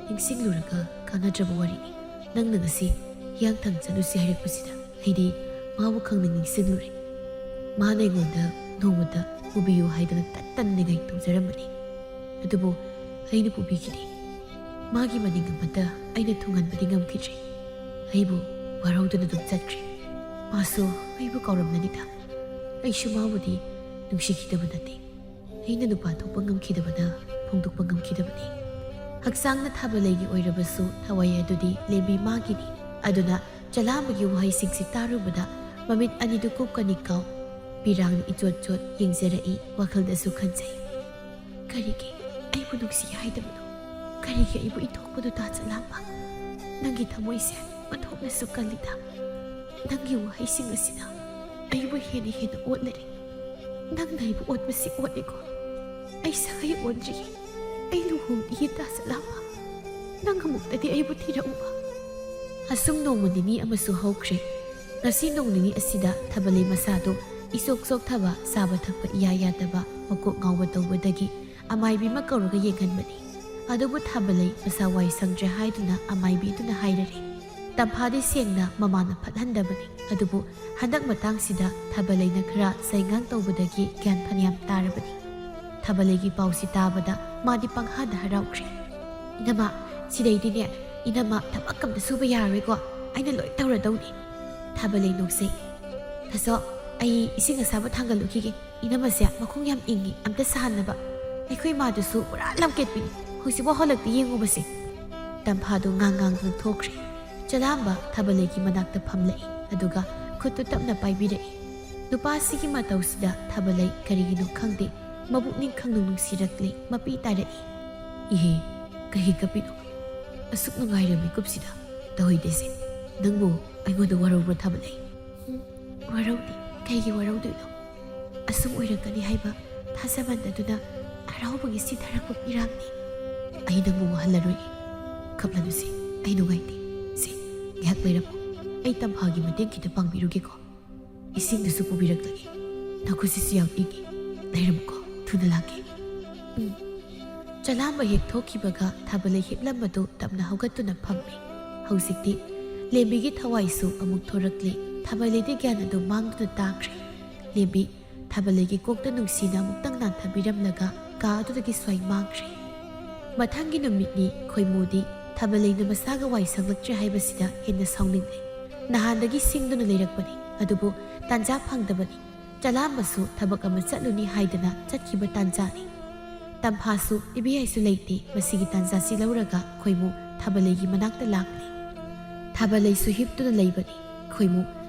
ꯅꯤꯡꯁꯤꯡꯂꯨꯔꯒ ꯀꯥꯟꯅꯗ꯭ꯔꯕ ꯋꯥꯔꯤꯅꯤ꯫ ꯅꯪꯅ ꯉꯁꯤ ꯍꯤꯌꯥꯡꯊꯥꯡ ꯆꯠꯂꯨꯁꯤ ꯍꯥꯏꯔꯛꯄꯁꯤꯗ ꯑꯩꯗꯤ ꯃꯥꯕꯨ ꯈꯪꯅꯤꯡ ꯅꯤꯡꯁꯤꯡꯂꯨꯔꯦ꯫ ꯃꯥꯅ ꯑꯩꯉꯣꯟꯗ ꯅꯣꯡꯃꯇ ꯄꯨꯕꯤꯌꯨ ꯍꯥꯏꯗꯅ ꯇꯠ ꯇꯠꯅ ꯅꯤꯡꯉꯥꯏ ꯇꯧꯖꯔꯝꯕꯅꯤ꯫ ꯑꯗꯨꯕꯨ ꯑꯩꯅ ꯄꯨꯕꯤꯈꯤꯗꯦ꯫ ꯃꯥꯒꯤ ꯃꯅꯤꯡ ꯑꯃꯠꯇ ꯑꯩꯅ ꯊꯨꯡꯍꯟꯕꯗꯤ ꯉꯝꯈꯤꯗ꯭ꯔꯦ꯫ ꯑꯩꯕꯨ ꯋꯥꯔꯧꯗꯨꯅ ꯑꯗꯨꯝ ꯆꯠꯈ꯭ꯔꯦ꯫" ꯃꯥꯁꯨ ꯑꯩꯕꯨ ꯀꯥꯎꯔꯝꯂꯅꯤꯗ꯫ ꯑꯩꯁꯨ ꯃꯥꯕꯨꯗꯤ ꯅꯨꯡꯁꯤꯈꯤꯗꯕ ꯅꯠꯇꯦ꯫ ꯑꯩꯅ ꯅꯨꯄꯥ ꯊꯣꯛꯄ ꯉꯝꯈꯤꯗꯕꯅ ꯐꯣꯡꯗꯣꯛꯄ ꯉꯝꯈꯤꯗꯕꯅꯤ꯫ ꯍꯛꯆꯥꯡꯅ ꯊꯥꯕꯂꯩꯒꯤ ꯑꯣꯏꯔꯕꯁꯨ ꯊꯋꯥꯏ ꯑꯗꯨꯗꯤ ꯂꯦꯝꯕꯤ ꯃꯥꯒꯤꯅꯤ꯫ ꯑꯗꯨꯅ ꯆꯂꯥꯝꯕꯒꯤ ꯋꯥꯍꯩꯁꯤꯡꯁꯤ ꯇꯥꯔꯨꯕꯗ ꯃꯃꯤꯠ ꯑꯅꯤꯗꯨ ꯀꯨꯞꯀꯅꯤ ꯀꯥꯎ꯫ ꯄꯤꯔꯥꯡꯅ ꯏꯆꯣꯠ ꯆꯣꯠ ꯌꯦꯡꯖꯔꯛꯏ, ꯋꯥꯈꯜꯗꯁꯨ ꯈꯟꯖꯩ꯫ ꯀꯔꯤꯒꯤ ꯑꯩꯕꯨ ꯅꯨꯡꯁꯤ ꯍꯥꯏꯗꯕꯅꯣ? ꯀꯔꯤꯒꯤ ꯑꯩꯕꯨ ꯏꯟꯊꯣꯛꯄꯅꯣ ꯇꯥ ꯆꯂꯥꯝꯕ? ꯅꯪꯒꯤ ꯊꯃꯣꯏꯁꯦ ꯑꯣꯟꯊꯣꯛꯅꯁꯨ ꯀꯜꯂꯤꯗ꯫ ꯅꯪꯒꯤ ꯋꯥꯍꯩꯁꯤꯡ ꯑꯁꯤꯅ ꯑꯩꯕꯨ ꯍꯦꯟꯅ ꯍꯦꯟꯅ ꯑꯣꯠꯂꯔꯦ꯫ ꯅꯪꯅ ꯑꯩꯕꯨ ꯑꯣꯠꯄꯁꯤ ꯑꯣꯠꯂꯦꯀꯣ꯫ ꯑꯩ ꯁꯥꯒꯩ ꯑꯣꯟꯗ꯭ꯔꯤꯌꯦ꯫ ꯑꯩ ꯂꯨꯍꯣꯡꯗ꯭ꯔꯤꯌꯦ ꯇꯥ ꯆꯂꯥꯝꯕ꯫ ꯅꯪ ꯑꯃꯨꯛꯇꯗꯤ ꯑꯩꯕꯨ ꯊꯤꯔꯛꯎꯕ꯫ ꯑꯁꯨꯝ ꯅꯣꯡꯃ ꯅꯤꯅꯤ ꯑꯃꯁꯨ ꯍꯧꯈ꯭ꯔꯦ꯫ ꯉꯁꯤ ꯅꯣꯡ ꯅꯤꯅꯤ ꯑꯁꯤꯗ ꯊꯥꯕꯂꯩ ꯃꯁꯥꯗꯨ ꯏꯆꯣꯛ ꯆꯣꯛꯊꯕ, ꯆꯥꯕ ꯊꯛꯄ ꯏꯌꯥ ꯌꯥꯗꯕ, ꯃꯀꯣꯛ ꯉꯥꯎꯕ ꯇꯧꯕꯗꯒꯤ ꯑꯃꯥꯏꯕꯤ ꯑꯃ ꯀꯧꯔꯒ ꯌꯦꯡꯍꯟꯕꯅꯤ꯫ ꯑꯗꯨꯕꯨ ꯊꯥꯕꯂꯩ ꯃꯁꯥ ꯋꯥꯏ ꯁꯪꯗ꯭ꯔꯦ ꯍꯥꯏꯗꯨꯅ ꯑꯃꯥꯏꯕꯤꯗꯨꯅ ꯍꯥꯏꯔꯔꯦ꯫ ꯇꯝꯐꯥꯗꯤ ꯁꯦꯡꯅ ꯃꯃꯥꯅ ꯐꯠꯍꯟꯗꯕꯅꯤ꯫ ꯑꯗꯨꯕꯨ ꯍꯟꯗꯛ ꯃꯇꯥꯡꯁꯤꯗ ꯊꯥꯕꯂꯩꯅ ꯈꯔ ꯆꯩꯉꯥꯡ ꯇꯧꯕꯗꯒꯤ ꯒ꯭ꯌꯥꯟ ꯐꯅꯌꯥꯝ ꯇꯥꯔꯕꯅꯤ꯫ ꯊꯥꯕꯂꯩꯒꯤ ꯄꯥꯎꯁꯤ ꯇꯥꯕꯗ ꯃꯥꯗꯤ ꯄꯪꯍꯥꯗ ꯍꯔꯥꯎꯈ꯭ꯔꯦ꯫ "ꯏꯅꯝꯃ, ꯁꯤꯗꯩꯗꯤꯅꯦ, ꯏꯅꯝꯃ ꯊꯕꯛ ꯑꯝꯇ ꯁꯨꯕ ꯌꯥꯔꯔꯣꯏꯀꯣ꯫ ꯑꯩꯅ ꯂꯣꯏ ꯇꯧꯔꯗꯧꯅꯤ꯫" ꯊꯥꯕꯂꯩ ꯅꯣꯛꯆꯩ꯫ "ꯇꯥꯆꯧ, ꯑꯩ ꯏꯁꯤꯡ ꯑꯁꯥꯕ ꯊꯥꯡꯒꯠꯂꯨꯈꯤꯒꯦ꯫ ꯏꯅꯝꯃꯁꯦ ꯃꯈꯣꯡ ꯌꯥꯝ ꯏꯪꯉꯤ, ꯑꯝꯇ ꯁꯥꯍꯟꯅꯕ꯫ ꯑꯩꯈꯣꯏ ꯃꯥꯗꯨꯁꯨ ꯄꯨꯔꯥ ꯂꯝꯀꯦꯠꯄꯤꯅꯤ꯫ ꯍꯧꯖꯤꯛꯐꯥꯎ ꯍꯜꯂꯛꯇꯦ, ꯌꯦꯡꯉꯨꯕꯁꯦ꯫" ꯇꯝꯐꯥꯗꯨ ꯉꯥꯡ ꯉꯥꯡꯗꯨꯅ ꯊꯣꯛꯈ꯭ꯔꯦ꯫ ꯆꯂꯥꯝꯕ ꯊꯥꯕꯂꯩꯒꯤ ꯃꯅꯥꯛꯇ ꯐꯝꯂꯛꯏ, ꯑꯗꯨꯒ ꯈꯨꯠꯇꯨ ꯇꯞꯅ ꯄꯥꯏꯕꯤꯔꯛꯏ꯫ ꯅꯨꯄꯥꯁꯤꯒꯤ ꯃꯇꯧꯁꯤꯗ ꯊꯥꯕꯂꯩ ꯀꯔꯤꯒꯤꯅꯣ ꯈꯪꯗꯦ, ꯃꯕꯨꯛꯅꯤꯡ ꯈꯪꯅꯨꯡ ꯅꯨꯡꯁꯤꯔꯛꯂꯦ, ꯃꯄꯤ ꯇꯥꯔꯛꯏ꯫ "ꯏꯍꯦ, ꯀꯩꯒꯤ ꯀꯞꯄꯤꯅꯣ? ꯑꯁꯨꯛ ꯅꯨꯡꯉꯥꯏꯔ ꯃꯤꯀꯨꯞꯁꯤꯗ ꯇꯧꯍꯩꯗꯦꯁꯦ꯫ ꯅꯪꯕꯨ ꯑꯩꯉꯣꯟꯗ ꯋꯥꯔꯧꯕ꯭ꯔꯣ ꯊꯥꯕꯂꯩ?" "ꯎꯝ, ꯋꯥꯔꯧꯗꯦ꯫ ꯀꯩꯒꯤ ꯋꯥꯔꯧꯗꯣꯏꯅꯣ? ꯑꯁꯨꯝ ꯑꯣꯏꯔꯛꯀꯅꯤ ꯍꯥꯏꯕ ꯊꯥꯖꯃꯟꯗꯗꯨꯅ ꯍꯔꯥꯎꯕꯒꯤ ꯁꯤꯊꯔꯛꯄ ꯄꯤꯔꯥꯡꯅꯤ꯫" "ꯑꯩ ꯅꯪꯕꯨ ꯋꯥꯍꯜꯂꯔꯣꯏꯒꯦ꯫ ꯀꯞꯂꯅꯨꯁꯦ, ꯑꯩ ꯅꯨꯡꯉꯥꯏꯇꯦ꯫ ꯁꯦ, ꯉꯥꯏꯍꯥꯛ ꯂꯩꯔꯝꯃꯣ꯫ ꯑꯩ ꯇꯝꯐꯥꯒꯤ ꯃꯇꯦꯡ ꯈꯤꯇ ꯄꯥꯡꯕꯤꯔꯨꯒꯦꯀꯣ꯫ ꯏꯁꯤꯡꯗꯨꯁꯨ ꯄꯨꯕꯤꯔꯛꯂꯒꯦ꯫ ꯅꯈꯨꯠꯁꯤꯁꯨ ꯌꯥꯝ ꯏꯪꯉꯤ꯫ ꯂꯩꯔꯝꯃꯨꯀꯣ, ꯊꯨꯅ ꯂꯥꯛꯀꯦ꯫" ꯎꯝ꯫ ꯆꯂꯥꯝꯕ ꯍꯦꯛ ꯊꯣꯛꯈꯤꯕꯒ ꯊꯥꯕꯂꯩ ꯍꯤꯞꯂꯝꯕꯗꯨ ꯇꯞꯅ ꯍꯧꯒꯠꯇꯨꯅ ꯐꯝꯃꯤ꯫ ꯍꯧꯖꯤꯛꯇꯤ ꯂꯦꯝꯕꯤꯒꯤ ꯊꯋꯥꯏꯁꯨ ꯑꯃꯨꯛ ꯊꯣꯔꯛꯂꯦ꯫ ꯊꯥꯕꯂꯩꯗꯤ ꯒ꯭ꯌꯥꯟ ꯑꯗꯨ ꯃꯥꯡꯗꯨꯅ ꯇꯥꯈ꯭ꯔꯦ꯫ ꯂꯦꯝꯕꯤ ꯊꯥꯕꯂꯩꯒꯤ ꯀꯣꯛꯇ ꯅꯨꯡꯁꯤꯅ ꯑꯃꯨꯛꯇꯪ ꯅꯥꯟꯊꯕꯤꯔꯝꯂꯒ ꯀꯥ ꯑꯗꯨꯗꯒꯤ ꯁ꯭ꯋꯥꯏ ꯃꯥꯡꯈ꯭ꯔꯦ꯫ ꯃꯊꯪꯒꯤ ꯅꯨꯃꯤꯠꯅꯤ꯫ ꯈꯣꯏꯃꯨꯗꯤ ꯊꯥꯕꯂꯩꯅ ꯃꯁꯥꯒ ꯋꯥꯏ ꯁꯪꯂꯛꯇ꯭ꯔꯦ ꯍꯥꯏꯕꯁꯤꯗ ꯍꯦꯟꯅ ꯁꯥꯎꯅꯤꯡꯂꯦ꯫ ꯅꯍꯥꯟꯗꯒꯤ ꯁꯤꯡꯗꯨꯅ ꯂꯩꯔꯛꯄꯅꯤ, ꯑꯗꯨꯕꯨ ꯇꯥꯟꯖꯥ ꯐꯪꯗꯕꯅꯤ꯫ ꯆꯂꯥꯝꯕꯁꯨ ꯊꯕꯛ ꯑꯃ ꯆꯠꯂꯨꯅꯤ ꯍꯥꯏꯗꯅ ꯆꯠꯈꯤꯕ ꯇꯥꯟꯖꯥꯅꯤ꯫ ꯇꯝꯐꯥꯁꯨ ꯏꯕꯦꯌꯥꯏꯁꯨ ꯂꯩꯇꯦ ꯃꯁꯤꯒꯤ ꯇꯥꯟꯖꯥꯁꯤ ꯂꯧꯔꯒ ꯈꯣꯏꯃꯨ ꯊꯥꯕꯂꯩꯒꯤ ꯃꯅꯥꯛꯇ ꯂꯥꯛꯂꯦ꯫ ꯊꯥꯕꯂꯩꯁꯨ ꯍꯤꯞꯇꯨꯅ ꯂꯩꯕꯅꯤ꯫ ꯈꯣꯏꯃꯨ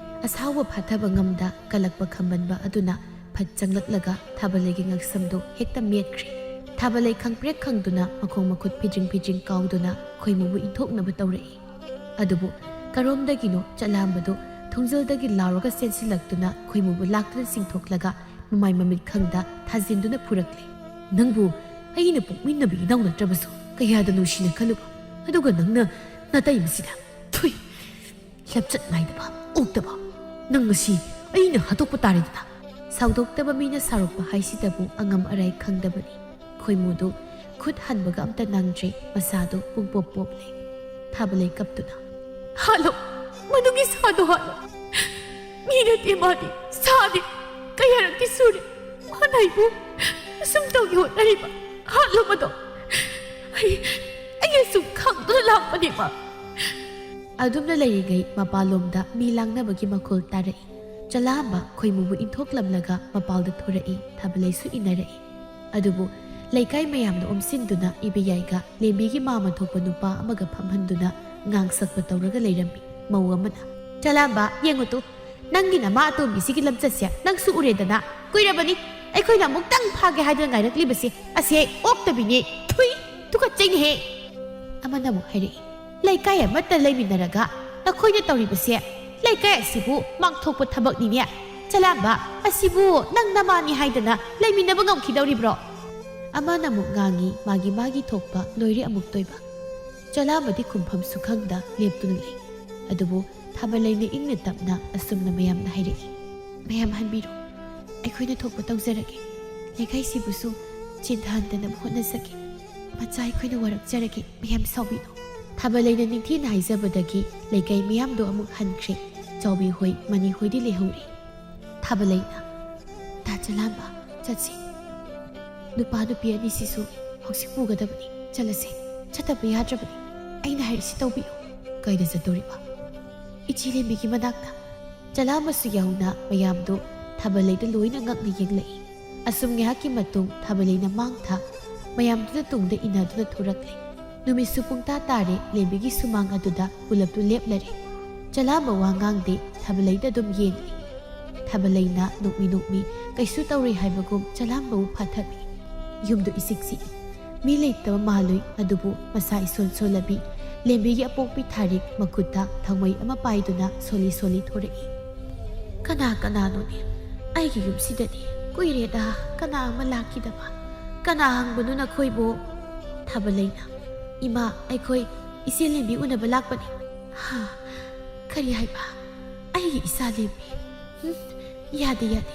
ꯑꯁꯥꯎꯕ ꯐꯥꯊꯕ ꯉꯝꯗ ꯀꯂꯛꯄ ꯈꯝꯕꯟꯕ ꯑꯗꯨꯅ ꯐꯠ ꯆꯪꯂꯛꯂꯒ ꯊꯥꯕꯂꯩꯒꯤ ꯉꯛꯁꯝꯗꯨ ꯍꯦꯛꯇ ꯃꯦꯠꯈ꯭ꯔꯦ꯫ ꯊꯥꯕꯂꯩ ꯈꯪꯄ꯭ꯔꯦꯛ ꯈꯪꯗꯨꯅ ꯃꯈꯣꯡ ꯃꯈꯨꯠ ꯐꯤꯗ꯭ꯔꯤꯡ ꯐꯤꯗ꯭ꯔꯤꯡ ꯀꯥꯎꯗꯨꯅ ꯈꯣꯏꯃꯨꯕꯨ ꯏꯟꯊꯣꯛꯅꯕ ꯇꯧꯔꯛꯏ꯫ ꯑꯗꯨꯕꯨ ꯀꯔꯣꯝꯗꯒꯤꯅꯣ ꯆꯠꯂꯥꯝꯕꯗꯨ ꯊꯣꯡꯖꯤꯜꯗꯒꯤ ꯂꯥꯎꯔꯒ ꯆꯦꯟꯁꯤꯜꯂꯛꯇꯨꯅ ꯈꯣꯏꯃꯨꯕꯨ ꯂꯥꯛꯇꯨꯅ ꯆꯤꯡꯊꯣꯛꯂꯒ ꯃꯃꯥꯏ ꯃꯃꯤꯠ ꯈꯪꯗ ꯊꯥꯖꯤꯟꯗꯨꯅ ꯐꯨꯔꯛꯂꯦ꯫ "ꯅꯪꯕꯨ ꯑꯩꯅ ꯄꯣꯛꯃꯤꯟꯅꯕ ꯏꯅꯥꯎ ꯅꯠꯇ꯭ꯔꯕꯁꯨ ꯀꯌꯥꯗ ꯅꯨꯡꯁꯤꯅ ꯈꯜꯂꯨꯕ, ꯑꯗꯨꯒ ꯅꯪꯅ ꯅꯇꯩ ꯃꯁꯤꯗ꯫ ꯊꯨꯏ! ꯂꯝꯆꯠ ꯅꯥꯏꯗꯕ, ꯑꯣꯛꯇꯕ! ꯅꯪ ꯉꯁꯤ ꯑꯩꯅ ꯍꯥꯠꯇꯣꯛꯄ ꯇꯥꯔꯦꯗꯅ!" ꯁꯥꯎꯗꯣꯛꯇꯕ ꯃꯤꯅ ꯁꯥꯎꯔꯛꯄ ꯍꯥꯏꯁꯤꯗꯕꯨ ꯑꯉꯝ ꯑꯔꯥꯏ ꯈꯪꯗꯕꯅꯤ꯫ ꯈꯣꯏꯃꯨꯗꯨ ꯈꯨꯠ ꯍꯟꯕꯒ ꯑꯝꯇ ꯅꯪꯗ꯭ꯔꯦ, ꯃꯁꯥꯗꯨ ꯄꯨꯡꯄꯣꯞ ꯄꯣꯞꯂꯦ꯫ ꯊꯥꯕꯂꯩ ꯀꯞꯇꯨꯅ, "ꯍꯥꯠꯂꯣ! ꯃꯗꯨꯒꯤ ꯁꯥꯗꯣ ꯍꯥꯠꯂꯣ! ꯃꯤ ꯅꯠꯇꯦ ꯃꯥꯗꯤ, ꯁꯥꯅꯤ! ꯀꯌꯥꯔꯛꯇꯤ ꯁꯨꯔꯦ ꯃꯥꯅ ꯑꯩꯕꯨ ꯑꯁꯨꯝ ꯇꯧꯒꯦ ꯍꯣꯠꯅꯔꯤꯕ! ꯍꯥꯠꯂꯣ ꯃꯗꯣ! ꯑꯩ, ꯑꯩ ꯑꯁꯨꯝ ꯈꯪꯗꯨꯅ ꯂꯥꯛꯄꯅꯦ ꯃꯥ!" ꯑꯗꯨꯝꯅ ꯂꯩꯔꯤꯉꯩ ꯃꯄꯥꯟꯂꯣꯝꯗ ꯃꯤ ꯂꯥꯡꯅꯕꯒꯤ ꯃꯈꯣꯜ ꯇꯥꯔꯛꯏ꯫ ꯆꯂꯥꯝꯕ ꯈꯣꯏꯃꯨꯕꯨ ꯏꯟꯊꯣꯛꯂꯝꯂꯒ ꯃꯄꯥꯜꯗ ꯊꯣꯔꯛꯏ, ꯊꯥꯕꯂꯩꯁꯨ ꯏꯟꯅꯔꯛꯏ꯫ ꯑꯗꯨꯕꯨ ꯂꯩꯀꯥꯏ ꯃꯌꯥꯝꯅ ꯑꯣꯝꯁꯤꯟꯗꯨꯅ ꯏꯕꯦꯌꯥꯏꯒ ꯂꯦꯝꯕꯤꯒꯤ ꯃꯥꯃ ꯊꯣꯛꯄ ꯅꯨꯄꯥ ꯑꯃꯒ ꯐꯝꯍꯟꯗꯨꯅ ꯉꯥꯡ ꯁꯛꯄ ꯇꯧꯔꯒ ꯂꯩꯔꯝꯃꯤ꯫ ꯃꯧ ꯑꯃꯅ, "ꯆꯂꯥꯝꯕ, ꯌꯦꯡꯉꯨ ꯇꯨ, ꯅꯪꯒꯤ ꯅꯃꯥ ꯑꯇꯣꯝꯕꯤꯁꯤꯒꯤ ꯂꯝꯆꯠꯁꯦ ꯅꯪꯁꯨ ꯎꯔꯦꯗꯅ꯫ ꯀꯨꯏꯔꯕꯅꯤ ꯑꯩꯈꯣꯏꯅ ꯑꯃꯨꯛꯇꯪ ꯐꯥꯒꯦ ꯍꯥꯏꯗꯨꯅ ꯉꯥꯏꯔꯛꯂꯤꯕꯁꯦ꯫ ꯑꯁꯤ ꯑꯩ ꯑꯣꯛꯇꯕꯤꯅꯦ꯫ ꯊꯨꯏ! ꯇꯨꯀꯠꯆꯩꯅꯦꯍꯦ!" ꯑꯃꯅ ꯑꯃꯨꯛ ꯍꯥꯏꯔꯛꯏ, "ꯂꯩꯀꯥꯏ ꯑꯃꯠꯇ ꯂꯩꯃꯤꯟꯅꯔꯒ ꯅꯈꯣꯏꯅ ꯇꯧꯔꯤꯕꯁꯦ ꯂꯩꯀꯥꯏ ꯑꯁꯤꯕꯨ ꯃꯥꯡꯊꯣꯛꯄ ꯊꯕꯛꯅꯤꯅꯦ꯫ ꯆꯂꯥꯝꯕ, ꯑꯁꯤꯕꯨ ꯅꯪ ꯅꯃꯥꯅꯤ ꯍꯥꯏꯗꯅ ꯂꯩꯃꯤꯟꯅꯕ ꯉꯝꯈꯤꯗꯧꯔꯤꯕ꯭ꯔꯣ?" ꯑꯃꯅ ꯑꯃꯨꯛ ꯉꯥꯡꯉꯤ, ꯃꯥꯒꯤ ꯃꯥꯒꯤ ꯊꯣꯛꯄ ꯂꯣꯏꯔꯦ ꯑꯃꯨꯛ ꯇꯣꯏꯕ꯫ ꯆꯂꯥꯝꯕꯗꯤ ꯈꯨꯝꯐꯝꯁꯨ ꯈꯪꯗ ꯂꯦꯞꯇꯨꯅ ꯂꯩ꯫ ꯑꯗꯨꯕꯨ ꯊꯥꯕꯂꯩꯅ ꯏꯪꯅ ꯇꯞꯅ ꯑꯁꯨꯝꯅ ꯃꯌꯥꯝꯅ ꯍꯥꯏꯔꯛꯏ, "ꯃꯌꯥꯝ ꯍꯟꯕꯤꯔꯣ, ꯑꯩꯈꯣꯏꯅ ꯊꯣꯛꯄ ꯇꯧꯖꯔꯒꯦ꯫ ꯂꯩꯀꯥꯏꯁꯤꯕꯨꯁꯨ ꯆꯦꯟꯊꯍꯟꯗꯅꯕ ꯍꯣꯠꯅꯖꯒꯦ꯫ ꯃꯆꯥ ꯑꯩꯈꯣꯏꯅ ꯋꯥꯔꯛꯆꯔꯒꯦ, ꯃꯌꯥꯝ ꯁꯥꯎꯕꯤꯅꯨ꯫" ꯊꯥꯕꯂꯩꯅ ꯅꯤꯡꯊꯤꯅ ꯍꯥꯏꯖꯕꯗꯒꯤ ꯂꯩꯀꯥꯏ ꯃꯤꯌꯥꯝꯗꯣ ꯑꯃꯨꯛ ꯍꯟꯈ꯭ꯔꯦ꯫ ꯆꯥꯎꯕꯤ ꯍꯣꯏ, ꯃꯅꯤ ꯍꯣꯏꯗꯤ ꯂꯩꯍꯧꯔꯤ꯫ ꯊꯥꯕꯂꯩꯅ, "ꯇꯥ ꯆꯂꯥꯝꯕ, ꯆꯠꯁꯤ꯫ ꯅꯨꯄꯥ ꯅꯨꯄꯤ ꯑꯅꯤꯁꯤꯁꯨ ꯍꯧꯖꯤꯛ ꯄꯨꯒꯗꯕꯅꯤ꯫ ꯆꯠꯂꯁꯤ꯫ ꯆꯠꯇꯕ ꯌꯥꯗ꯭ꯔꯕꯅꯤ꯫ ꯑꯩꯅ ꯍꯥꯏꯔꯤꯁꯤ ꯇꯧꯕꯤꯌꯨ꯫" "ꯀꯥꯏꯗ ꯆꯠꯇꯧꯔꯤꯕ?" ꯏꯆꯦ ꯂꯦꯝꯕꯤꯒꯤ ꯃꯅꯥꯛꯇ꯫ ꯆꯂꯥꯝꯕꯁꯨ ꯌꯥꯎꯅ ꯃꯌꯥꯝꯗꯨ ꯊꯥꯕꯂꯩꯗ ꯂꯣꯏꯅ ꯉꯛꯅ ꯌꯦꯡꯂꯛꯏ꯫ ꯑꯁꯨꯝ ꯉꯥꯏꯍꯥꯛꯀꯤ ꯃꯇꯨꯡ ꯊꯥꯕꯂꯩꯅ ꯃꯥꯡ ꯊꯥ ꯃꯌꯥꯝꯗꯨꯅ ꯇꯨꯡꯗ ꯏꯟꯅꯗꯨꯅ ꯊꯣꯔꯛꯂꯦ꯫ ꯅꯨꯃꯤꯠꯁꯨ ꯄꯨꯡꯇꯥ ꯇꯥꯔꯦ, ꯂꯦꯝꯕꯤꯒꯤ ꯁꯨꯃꯥꯡ ꯑꯗꯨꯗ ꯄꯨꯂꯞꯇꯨ ꯂꯦꯞꯂꯔꯦ꯫ ꯆꯂꯥꯝꯕ ꯋꯥ ꯉꯥꯡꯗꯦ, ꯊꯥꯕꯂꯩꯗ ꯑꯗꯨꯝ ꯌꯦꯡꯂꯤ꯫ ꯊꯥꯕꯂꯩꯅ ꯅꯣꯛꯃꯤ ꯅꯣꯛꯃꯤ, ꯀꯩꯁꯨ ꯇꯧꯔꯣꯏ ꯍꯥꯏꯕꯒꯨꯝ ꯆꯂꯥꯝꯕꯕꯨ ꯐꯥꯊꯕꯤ꯫ ꯌꯨꯝꯗꯨ ꯏꯆꯤꯛ ꯆꯤꯛꯏ꯫ ꯃꯤ ꯂꯩꯇꯕ ꯃꯥꯜꯂꯨꯏ, ꯑꯗꯨꯕꯨ ꯃꯁꯥ ꯏꯁꯣꯟ ꯁꯣꯜꯂꯕꯤ ꯂꯦꯝꯕꯤꯒꯤ ꯑꯄꯣꯛꯄꯤ ꯊꯥꯔꯤꯛ ꯃꯈꯨꯠꯇ ꯊꯥꯎꯃꯩ ꯑꯃ ꯄꯥꯏꯗꯨꯅ ꯁꯣꯜꯂꯤ ꯁꯣꯜꯂꯤ ꯊꯣꯔꯛꯏ꯫ "ꯀꯅꯥ ꯀꯅꯥꯅꯣꯅꯦ? ꯑꯩꯒꯤ ꯌꯨꯝꯁꯤꯗꯗꯤ ꯀꯨꯏꯔꯦꯗ ꯀꯅꯥ ꯑꯃ ꯂꯥꯛꯈꯤꯗꯕ꯫ ꯀꯅꯥ ꯍꯪꯕꯅꯣ ꯅꯈꯣꯏꯕꯨ?" ꯊꯥꯕꯂꯩꯅ, "ꯏꯃꯥ, ꯑꯩꯈꯣꯏ ꯏꯆꯦ ꯂꯦꯝꯕꯤ ꯎꯅꯕ ꯂꯥꯛꯄꯅꯤ꯫" "ꯍꯥ? ꯀꯔꯤ ꯍꯥꯏꯕ? ꯑꯩꯒꯤ ꯏꯆꯥ ꯂꯦꯝꯕꯤ? ꯍꯨꯝ, ꯌꯥꯗꯦ, ꯌꯥꯗꯦ꯫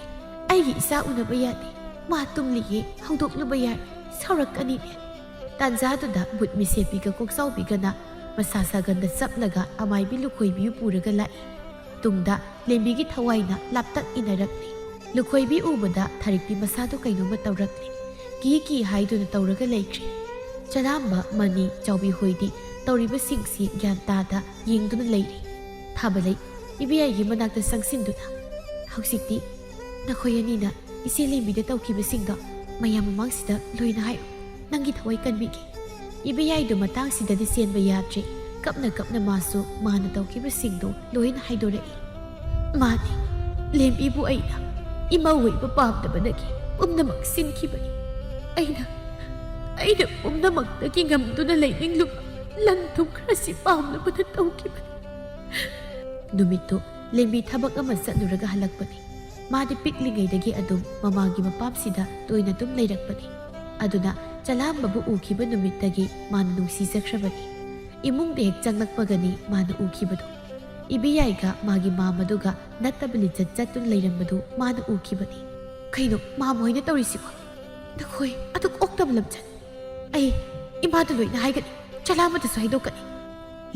ꯑꯩꯒꯤ ꯏꯆꯥ ꯎꯅꯕ ꯌꯥꯗꯦ꯫ ꯃꯥ ꯇꯨꯝꯂꯤꯌꯦ, ꯍꯧꯗꯣꯛꯂꯨꯕ ꯌꯥꯏ, ꯁꯥꯎꯔꯛꯀꯅꯤꯅꯦ꯫" ꯇꯥꯟꯖꯥꯗꯨꯗ ꯕꯨꯠ ꯃꯤꯁꯦꯞꯄꯤꯒ ꯀꯣꯛꯆꯥꯎꯕꯤꯒꯅ ꯃꯁꯥ ꯁꯥꯒꯟꯗ ꯆꯞꯂꯒ ꯑꯃꯥꯏꯕꯤ ꯂꯨꯈꯣꯏꯕꯤꯕꯨ ꯄꯨꯔꯒ ꯂꯥꯛꯏ꯫ ꯇꯨꯡꯗ ꯂꯦꯝꯕꯤꯒꯤ ꯊꯋꯥꯏꯅ ꯂꯥꯞꯇꯛ ꯏꯟꯅꯔꯛꯂꯤ꯫ ꯂꯨꯈꯣꯏꯕꯤ ꯎꯕꯗ ꯊꯥꯔꯤꯛꯇꯤ ꯃꯁꯥꯗꯨ ꯀꯩꯅꯣꯝꯃ ꯇꯧꯔꯛꯂꯤ꯫ ꯀꯤ ꯀꯤ ꯍꯥꯏꯗꯨꯅ ꯇꯧꯔꯒ ꯂꯩꯈ꯭ꯔꯦ꯫ ꯆꯂꯥꯝꯕ, ꯃꯅꯤ, ꯆꯥꯎꯕꯤ ꯍꯣꯏꯗꯤ ꯇꯧꯔꯤꯕꯁꯤꯡꯁꯤ ꯒ꯭ꯌꯥꯟ ꯇꯥꯗ ꯌꯦꯡꯗꯨꯅ ꯂꯩꯔꯤ꯫ ꯊꯥꯕꯂꯩ ꯏꯕꯦꯌꯥꯏꯒꯤ ꯃꯅꯥꯛꯇ ꯆꯪꯁꯤꯟꯗꯨꯅ, "ꯍꯧꯖꯤꯛꯇꯤ ꯅꯈꯣꯏ ꯑꯅꯤꯅ ꯏꯆꯦ ꯂꯦꯝꯕꯤꯗ ꯇꯧꯈꯤꯕꯁꯤꯡꯗꯣ ꯃꯌꯥꯝ ꯃꯃꯥꯡꯁꯤꯗ ꯂꯣꯏꯅ ꯍꯥꯏꯌꯨ꯫ ꯅꯪꯒꯤ ꯊꯋꯥꯏ ꯀꯟꯕꯤꯒꯦ꯫" ꯏꯕꯦꯌꯥꯏꯗꯨ ꯃꯇꯥꯡꯁꯤꯗꯗꯤ ꯆꯦꯟꯕ ꯌꯥꯗ꯭ꯔꯦ꯫ ꯀꯞꯅ ꯀꯞꯅ ꯃꯥꯁꯨ ꯃꯥꯅ ꯇꯧꯈꯤꯕꯁꯤꯡꯗꯨ ꯂꯣꯏꯅ ꯍꯥꯏꯗꯣꯔꯛꯏ꯫ "ꯃꯥꯅꯤ, ꯂꯦꯝꯕꯤꯕꯨ ꯑꯩꯅ ꯏꯃꯧ ꯑꯣꯏꯕ ꯄꯥꯝꯗꯕꯗꯒꯤ ꯄꯨꯝꯅꯃꯛ ꯁꯤꯟꯈꯤꯕꯅꯤ꯫ ꯑꯩꯅ, ꯑꯩꯅ ꯄꯨꯝꯅꯃꯛꯇꯒꯤ ꯉꯝꯗꯨꯅ ꯂꯩꯅꯤꯡꯂꯨꯕ ꯂꯟ ꯊꯨꯝ ꯈꯔꯁꯤ ꯄꯥꯝꯅꯕꯗ ꯇꯧꯈꯤꯕꯅꯤ꯫" ꯅꯨꯃꯤꯠꯇꯨ ꯂꯦꯝꯕꯤ ꯊꯕꯛ ꯑꯃ ꯆꯠꯂꯨꯔꯒ ꯍꯜꯂꯛꯄꯅꯤ꯫ ꯃꯥꯗꯤ ꯄꯤꯛꯂꯤꯉꯩꯗꯒꯤ ꯑꯗꯨꯝ ꯃꯃꯥꯒꯤ ꯃꯄꯥꯝꯁꯤꯗ ꯇꯣꯏꯅ ꯑꯗꯨꯝ ꯂꯩꯔꯛꯄꯅꯤ꯫ ꯑꯗꯨꯅ ꯆꯂꯥꯝꯕꯕꯨ ꯎꯈꯤꯕ ꯅꯨꯃꯤꯠꯇꯒꯤ ꯃꯥꯅ ꯅꯨꯡꯁꯤꯖꯈ꯭ꯔꯕꯅꯤ꯫ ꯏꯃꯨꯡꯗ ꯍꯦꯛ ꯆꯪꯂꯛꯄꯒꯅꯤ ꯃꯥꯅ ꯎꯈꯤꯕꯗꯨ꯫ ꯏꯕꯦꯌꯥꯏꯒ ꯃꯥꯒꯤ ꯃꯥꯃꯗꯨꯒ ꯅꯠꯇꯕ ꯂꯤꯆꯠ ꯆꯠꯇꯨꯅ ꯂꯩꯔꯝꯕꯗꯨ ꯃꯥꯅ ꯎꯈꯤꯕꯅꯤ꯫ "ꯀꯩꯅꯣ ꯃꯥꯃ ꯍꯣꯏꯅ ꯇꯧꯔꯤꯁꯤꯕꯣ? ꯅꯈꯣꯏ ꯑꯗꯨꯛ ꯑꯣꯛꯇꯕ ꯂꯝꯆꯠ! ꯑꯩ ꯏꯃꯥꯗ ꯂꯣꯏꯅ ꯍꯥꯏꯒꯅꯤ, ꯆꯂꯥꯝꯕꯗꯁꯨ ꯍꯥꯏꯗꯣꯛꯀꯅꯤ꯫"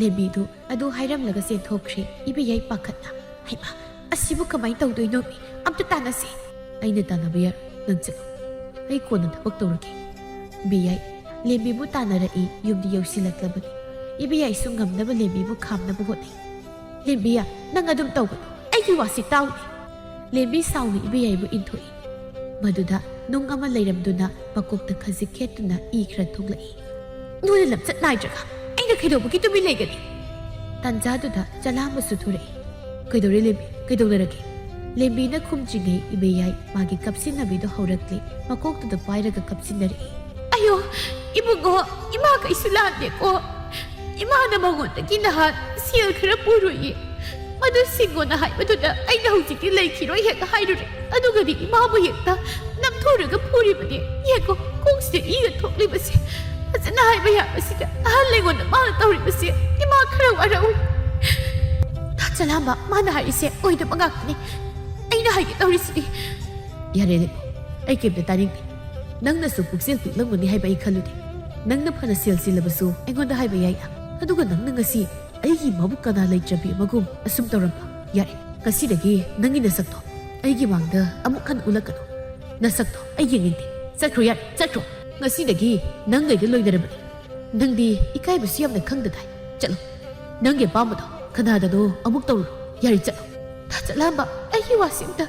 ꯂꯦꯝꯕꯤꯗꯨ ꯑꯗꯨ ꯍꯥꯏꯔꯝꯂꯒ ꯆꯦꯟꯊꯣꯛꯈ꯭ꯔꯦ꯫ ꯏꯕꯦꯌꯥꯏ ꯄꯥꯈꯠꯅ, "ꯍꯩꯃꯥ, ꯑꯁꯤꯕꯨ ꯀꯃꯥꯏꯅ ꯇꯧꯗꯣꯏꯅꯣ? ꯑꯝꯇ ꯇꯥꯟꯅꯁꯤ꯫" "ꯑꯩꯅ ꯇꯥꯟꯅꯕ ꯌꯥꯔꯣꯏ, ꯅꯪ ꯆꯠꯂꯣ꯫ ꯑꯩ ꯀꯣꯟꯅ ꯊꯕꯛ ꯇꯧꯔꯒꯦ꯫" ꯏꯕꯦꯌꯥꯏ ꯂꯦꯝꯕꯤꯕꯨ ꯇꯥꯟꯅꯔꯛꯏ꯫ ꯌꯨꯝꯗꯤ ꯌꯧꯁꯤꯜꯂꯛꯂꯕꯅꯤ꯫ ꯏꯕꯦꯌꯥꯏꯁꯨ ꯉꯝꯅꯕ ꯂꯦꯝꯕꯤꯕꯨ ꯈꯥꯝꯅꯕ ꯍꯣꯠꯅꯩ꯫ "ꯂꯦꯝꯕꯤꯌꯥ, ꯅꯪ ꯑꯗꯨꯝ ꯇꯧꯒꯅꯨ, ꯑꯩꯒꯤ ꯋꯥꯁꯤ ꯇꯥꯎꯅꯦ꯫" ꯂꯦꯝꯕꯤ ꯁꯥꯎꯅ ꯏꯕꯦꯌꯥꯏꯕꯨ ꯏꯟꯊꯣꯛꯏ꯫ ꯃꯗꯨꯗ ꯅꯨꯡ ꯑꯃ ꯂꯩꯔꯝꯗꯨꯅ ꯃꯀꯣꯛꯇ ꯈꯖꯤꯛ ꯈꯦꯠꯇꯨꯅ ꯏ ꯈꯔ ꯊꯣꯛꯂꯛꯏ꯫ "ꯅꯣꯏꯅ ꯂꯝꯆꯠ ꯅꯥꯏꯗ꯭ꯔꯒ ꯑꯩꯅ ꯀꯩꯗꯧꯕꯒꯤ ꯇꯨꯃꯤꯟ ꯂꯩꯒꯅꯤ?" ꯇꯥꯟꯖꯥꯗꯨꯗ ꯆꯂꯥꯝꯕꯁꯨ ꯊꯣꯔꯛꯏ꯫ "ꯀꯩꯗꯧꯔꯦ ꯂꯦꯝꯕꯤ? ꯀꯩꯗꯧꯅꯔꯒꯦ?" ꯂꯦꯝꯕꯤꯅ ꯈꯨꯝꯗ꯭ꯔꯤꯉꯩ ꯏꯕꯦꯌꯥꯏ ꯃꯥꯒꯤ ꯀꯞꯁꯤꯟꯅꯕꯤꯗꯣ ꯍꯧꯔꯛꯂꯦ꯫ ꯃꯀꯣꯛꯇꯨꯗ ꯄꯥꯏꯔꯒ ꯀꯞꯁꯤꯟꯅꯔꯛꯏ꯫ "ꯑꯌꯣ, ꯏꯕꯨꯡꯉꯣ, ꯏꯃꯥ ꯀꯩꯁꯨ ꯂꯥꯟꯗꯦꯀꯣ꯫ ꯏꯃꯥꯅ ꯃꯉꯣꯟꯗꯒꯤ ꯅꯍꯥꯟ ꯁꯦꯜ ꯈꯔ ꯄꯨꯔꯨꯏꯌꯦ꯫ ꯃꯗꯨ ꯁꯤꯡꯉꯣꯅ ꯍꯥꯏꯕꯗꯨꯗ ꯑꯩꯅ ꯍꯧꯖꯤꯛꯇꯤ ꯂꯩꯈꯤꯔꯣꯏ ꯍꯦꯛ ꯍꯥꯏꯔꯨꯔꯦ꯫ ꯑꯗꯨꯒꯗꯤ ꯏꯃꯥꯕꯨ ꯍꯦꯛꯇ ꯅꯝꯊꯨꯔꯒ ꯐꯨꯔꯤꯕꯅꯦ꯫ ꯌꯦꯡꯉꯣ, ꯀꯣꯛꯁꯤꯗ ꯏꯒ ꯊꯣꯛꯂꯤꯕꯁꯦ꯫ ꯐꯖꯅ ꯍꯥꯏꯕ ꯌꯥꯕꯁꯤꯗ ꯑꯍꯜ ꯑꯩꯉꯣꯟꯗ ꯃꯥꯅ ꯇꯧꯔꯤꯕꯁꯦ ꯏꯃꯥ ꯈꯔ ꯋꯥꯔꯛꯎ꯫" "ꯆꯂꯥꯝꯕ, ꯃꯥꯅ ꯍꯥꯏꯔꯤꯁꯦ ꯑꯣꯏꯗꯕ ꯉꯥꯛꯇꯅꯤ꯫ ꯑꯩꯅ ꯍꯥꯏꯒꯦ ꯇꯧꯔꯤꯁꯤꯗꯤ꯫" "ꯌꯥꯔꯦ ꯂꯦꯝꯕꯤ, ꯑꯩ ꯀꯩꯝꯇ ꯇꯥꯅꯤꯡꯗꯦ꯫ ꯅꯪꯅꯁꯨ ꯄꯨꯛꯆꯦꯜ ꯄꯤꯛꯂꯝꯒꯅꯤ ꯍꯥꯏꯕ ꯑꯩ ꯈꯜꯂꯨꯗꯦ꯫ ꯅꯪꯅ ꯐꯅ ꯁꯦꯜ ꯆꯤꯜꯂꯕꯁꯨ ꯑꯩꯉꯣꯟꯗ ꯍꯥꯏꯕ ꯌꯥꯏꯅ꯫ ꯑꯗꯨꯒ ꯅꯪꯅ ꯉꯁꯤ ꯑꯩꯒꯤ ꯏꯃꯥꯕꯨ ꯀꯅꯥ ꯂꯩꯇ꯭ꯔꯕꯤ ꯑꯃꯒꯨꯝ ꯑꯁꯨꯝ ꯇꯧꯔꯝꯕ? ꯌꯥꯔꯦ, ꯉꯁꯤꯗꯒꯤ ꯅꯪꯒꯤ ꯅꯁꯛꯇꯣ ꯑꯩꯒꯤ ꯃꯥꯡꯗ ꯑꯃꯨꯛ ꯍꯟꯅ ꯎꯠꯂꯛꯀꯅꯨ꯫ ꯅꯁꯛꯇꯣ ꯑꯩ ꯌꯦꯡꯅꯤꯡꯗꯦ꯫ ꯆꯠꯈ꯭ꯔꯣ ꯌꯥꯔꯦ, ꯆꯠꯈ꯭ꯔꯣ꯫ ꯉꯁꯤꯗꯒꯤ ꯅꯪꯒ ꯑꯩꯒ ꯂꯣꯏꯅꯔꯕꯅꯤ꯫ ꯅꯪꯗꯤ ꯏꯀꯥꯏꯕꯁꯨ ꯌꯥꯝꯅ ꯈꯪꯗꯗꯥꯏ꯫ ꯆꯠꯂꯣ꯫ ꯅꯪꯒꯤ ꯑꯄꯥꯝꯕꯗꯣ ꯀꯅꯥꯗꯅꯣ ꯑꯃꯨꯛ ꯇꯧꯔꯨꯔꯣ꯫ ꯌꯥꯔꯦ, ꯆꯠꯂꯣ꯫" "ꯆꯂꯥꯝꯕ, ꯑꯩꯒꯤ ꯋꯥꯁꯤ ꯑꯝꯇ꯫"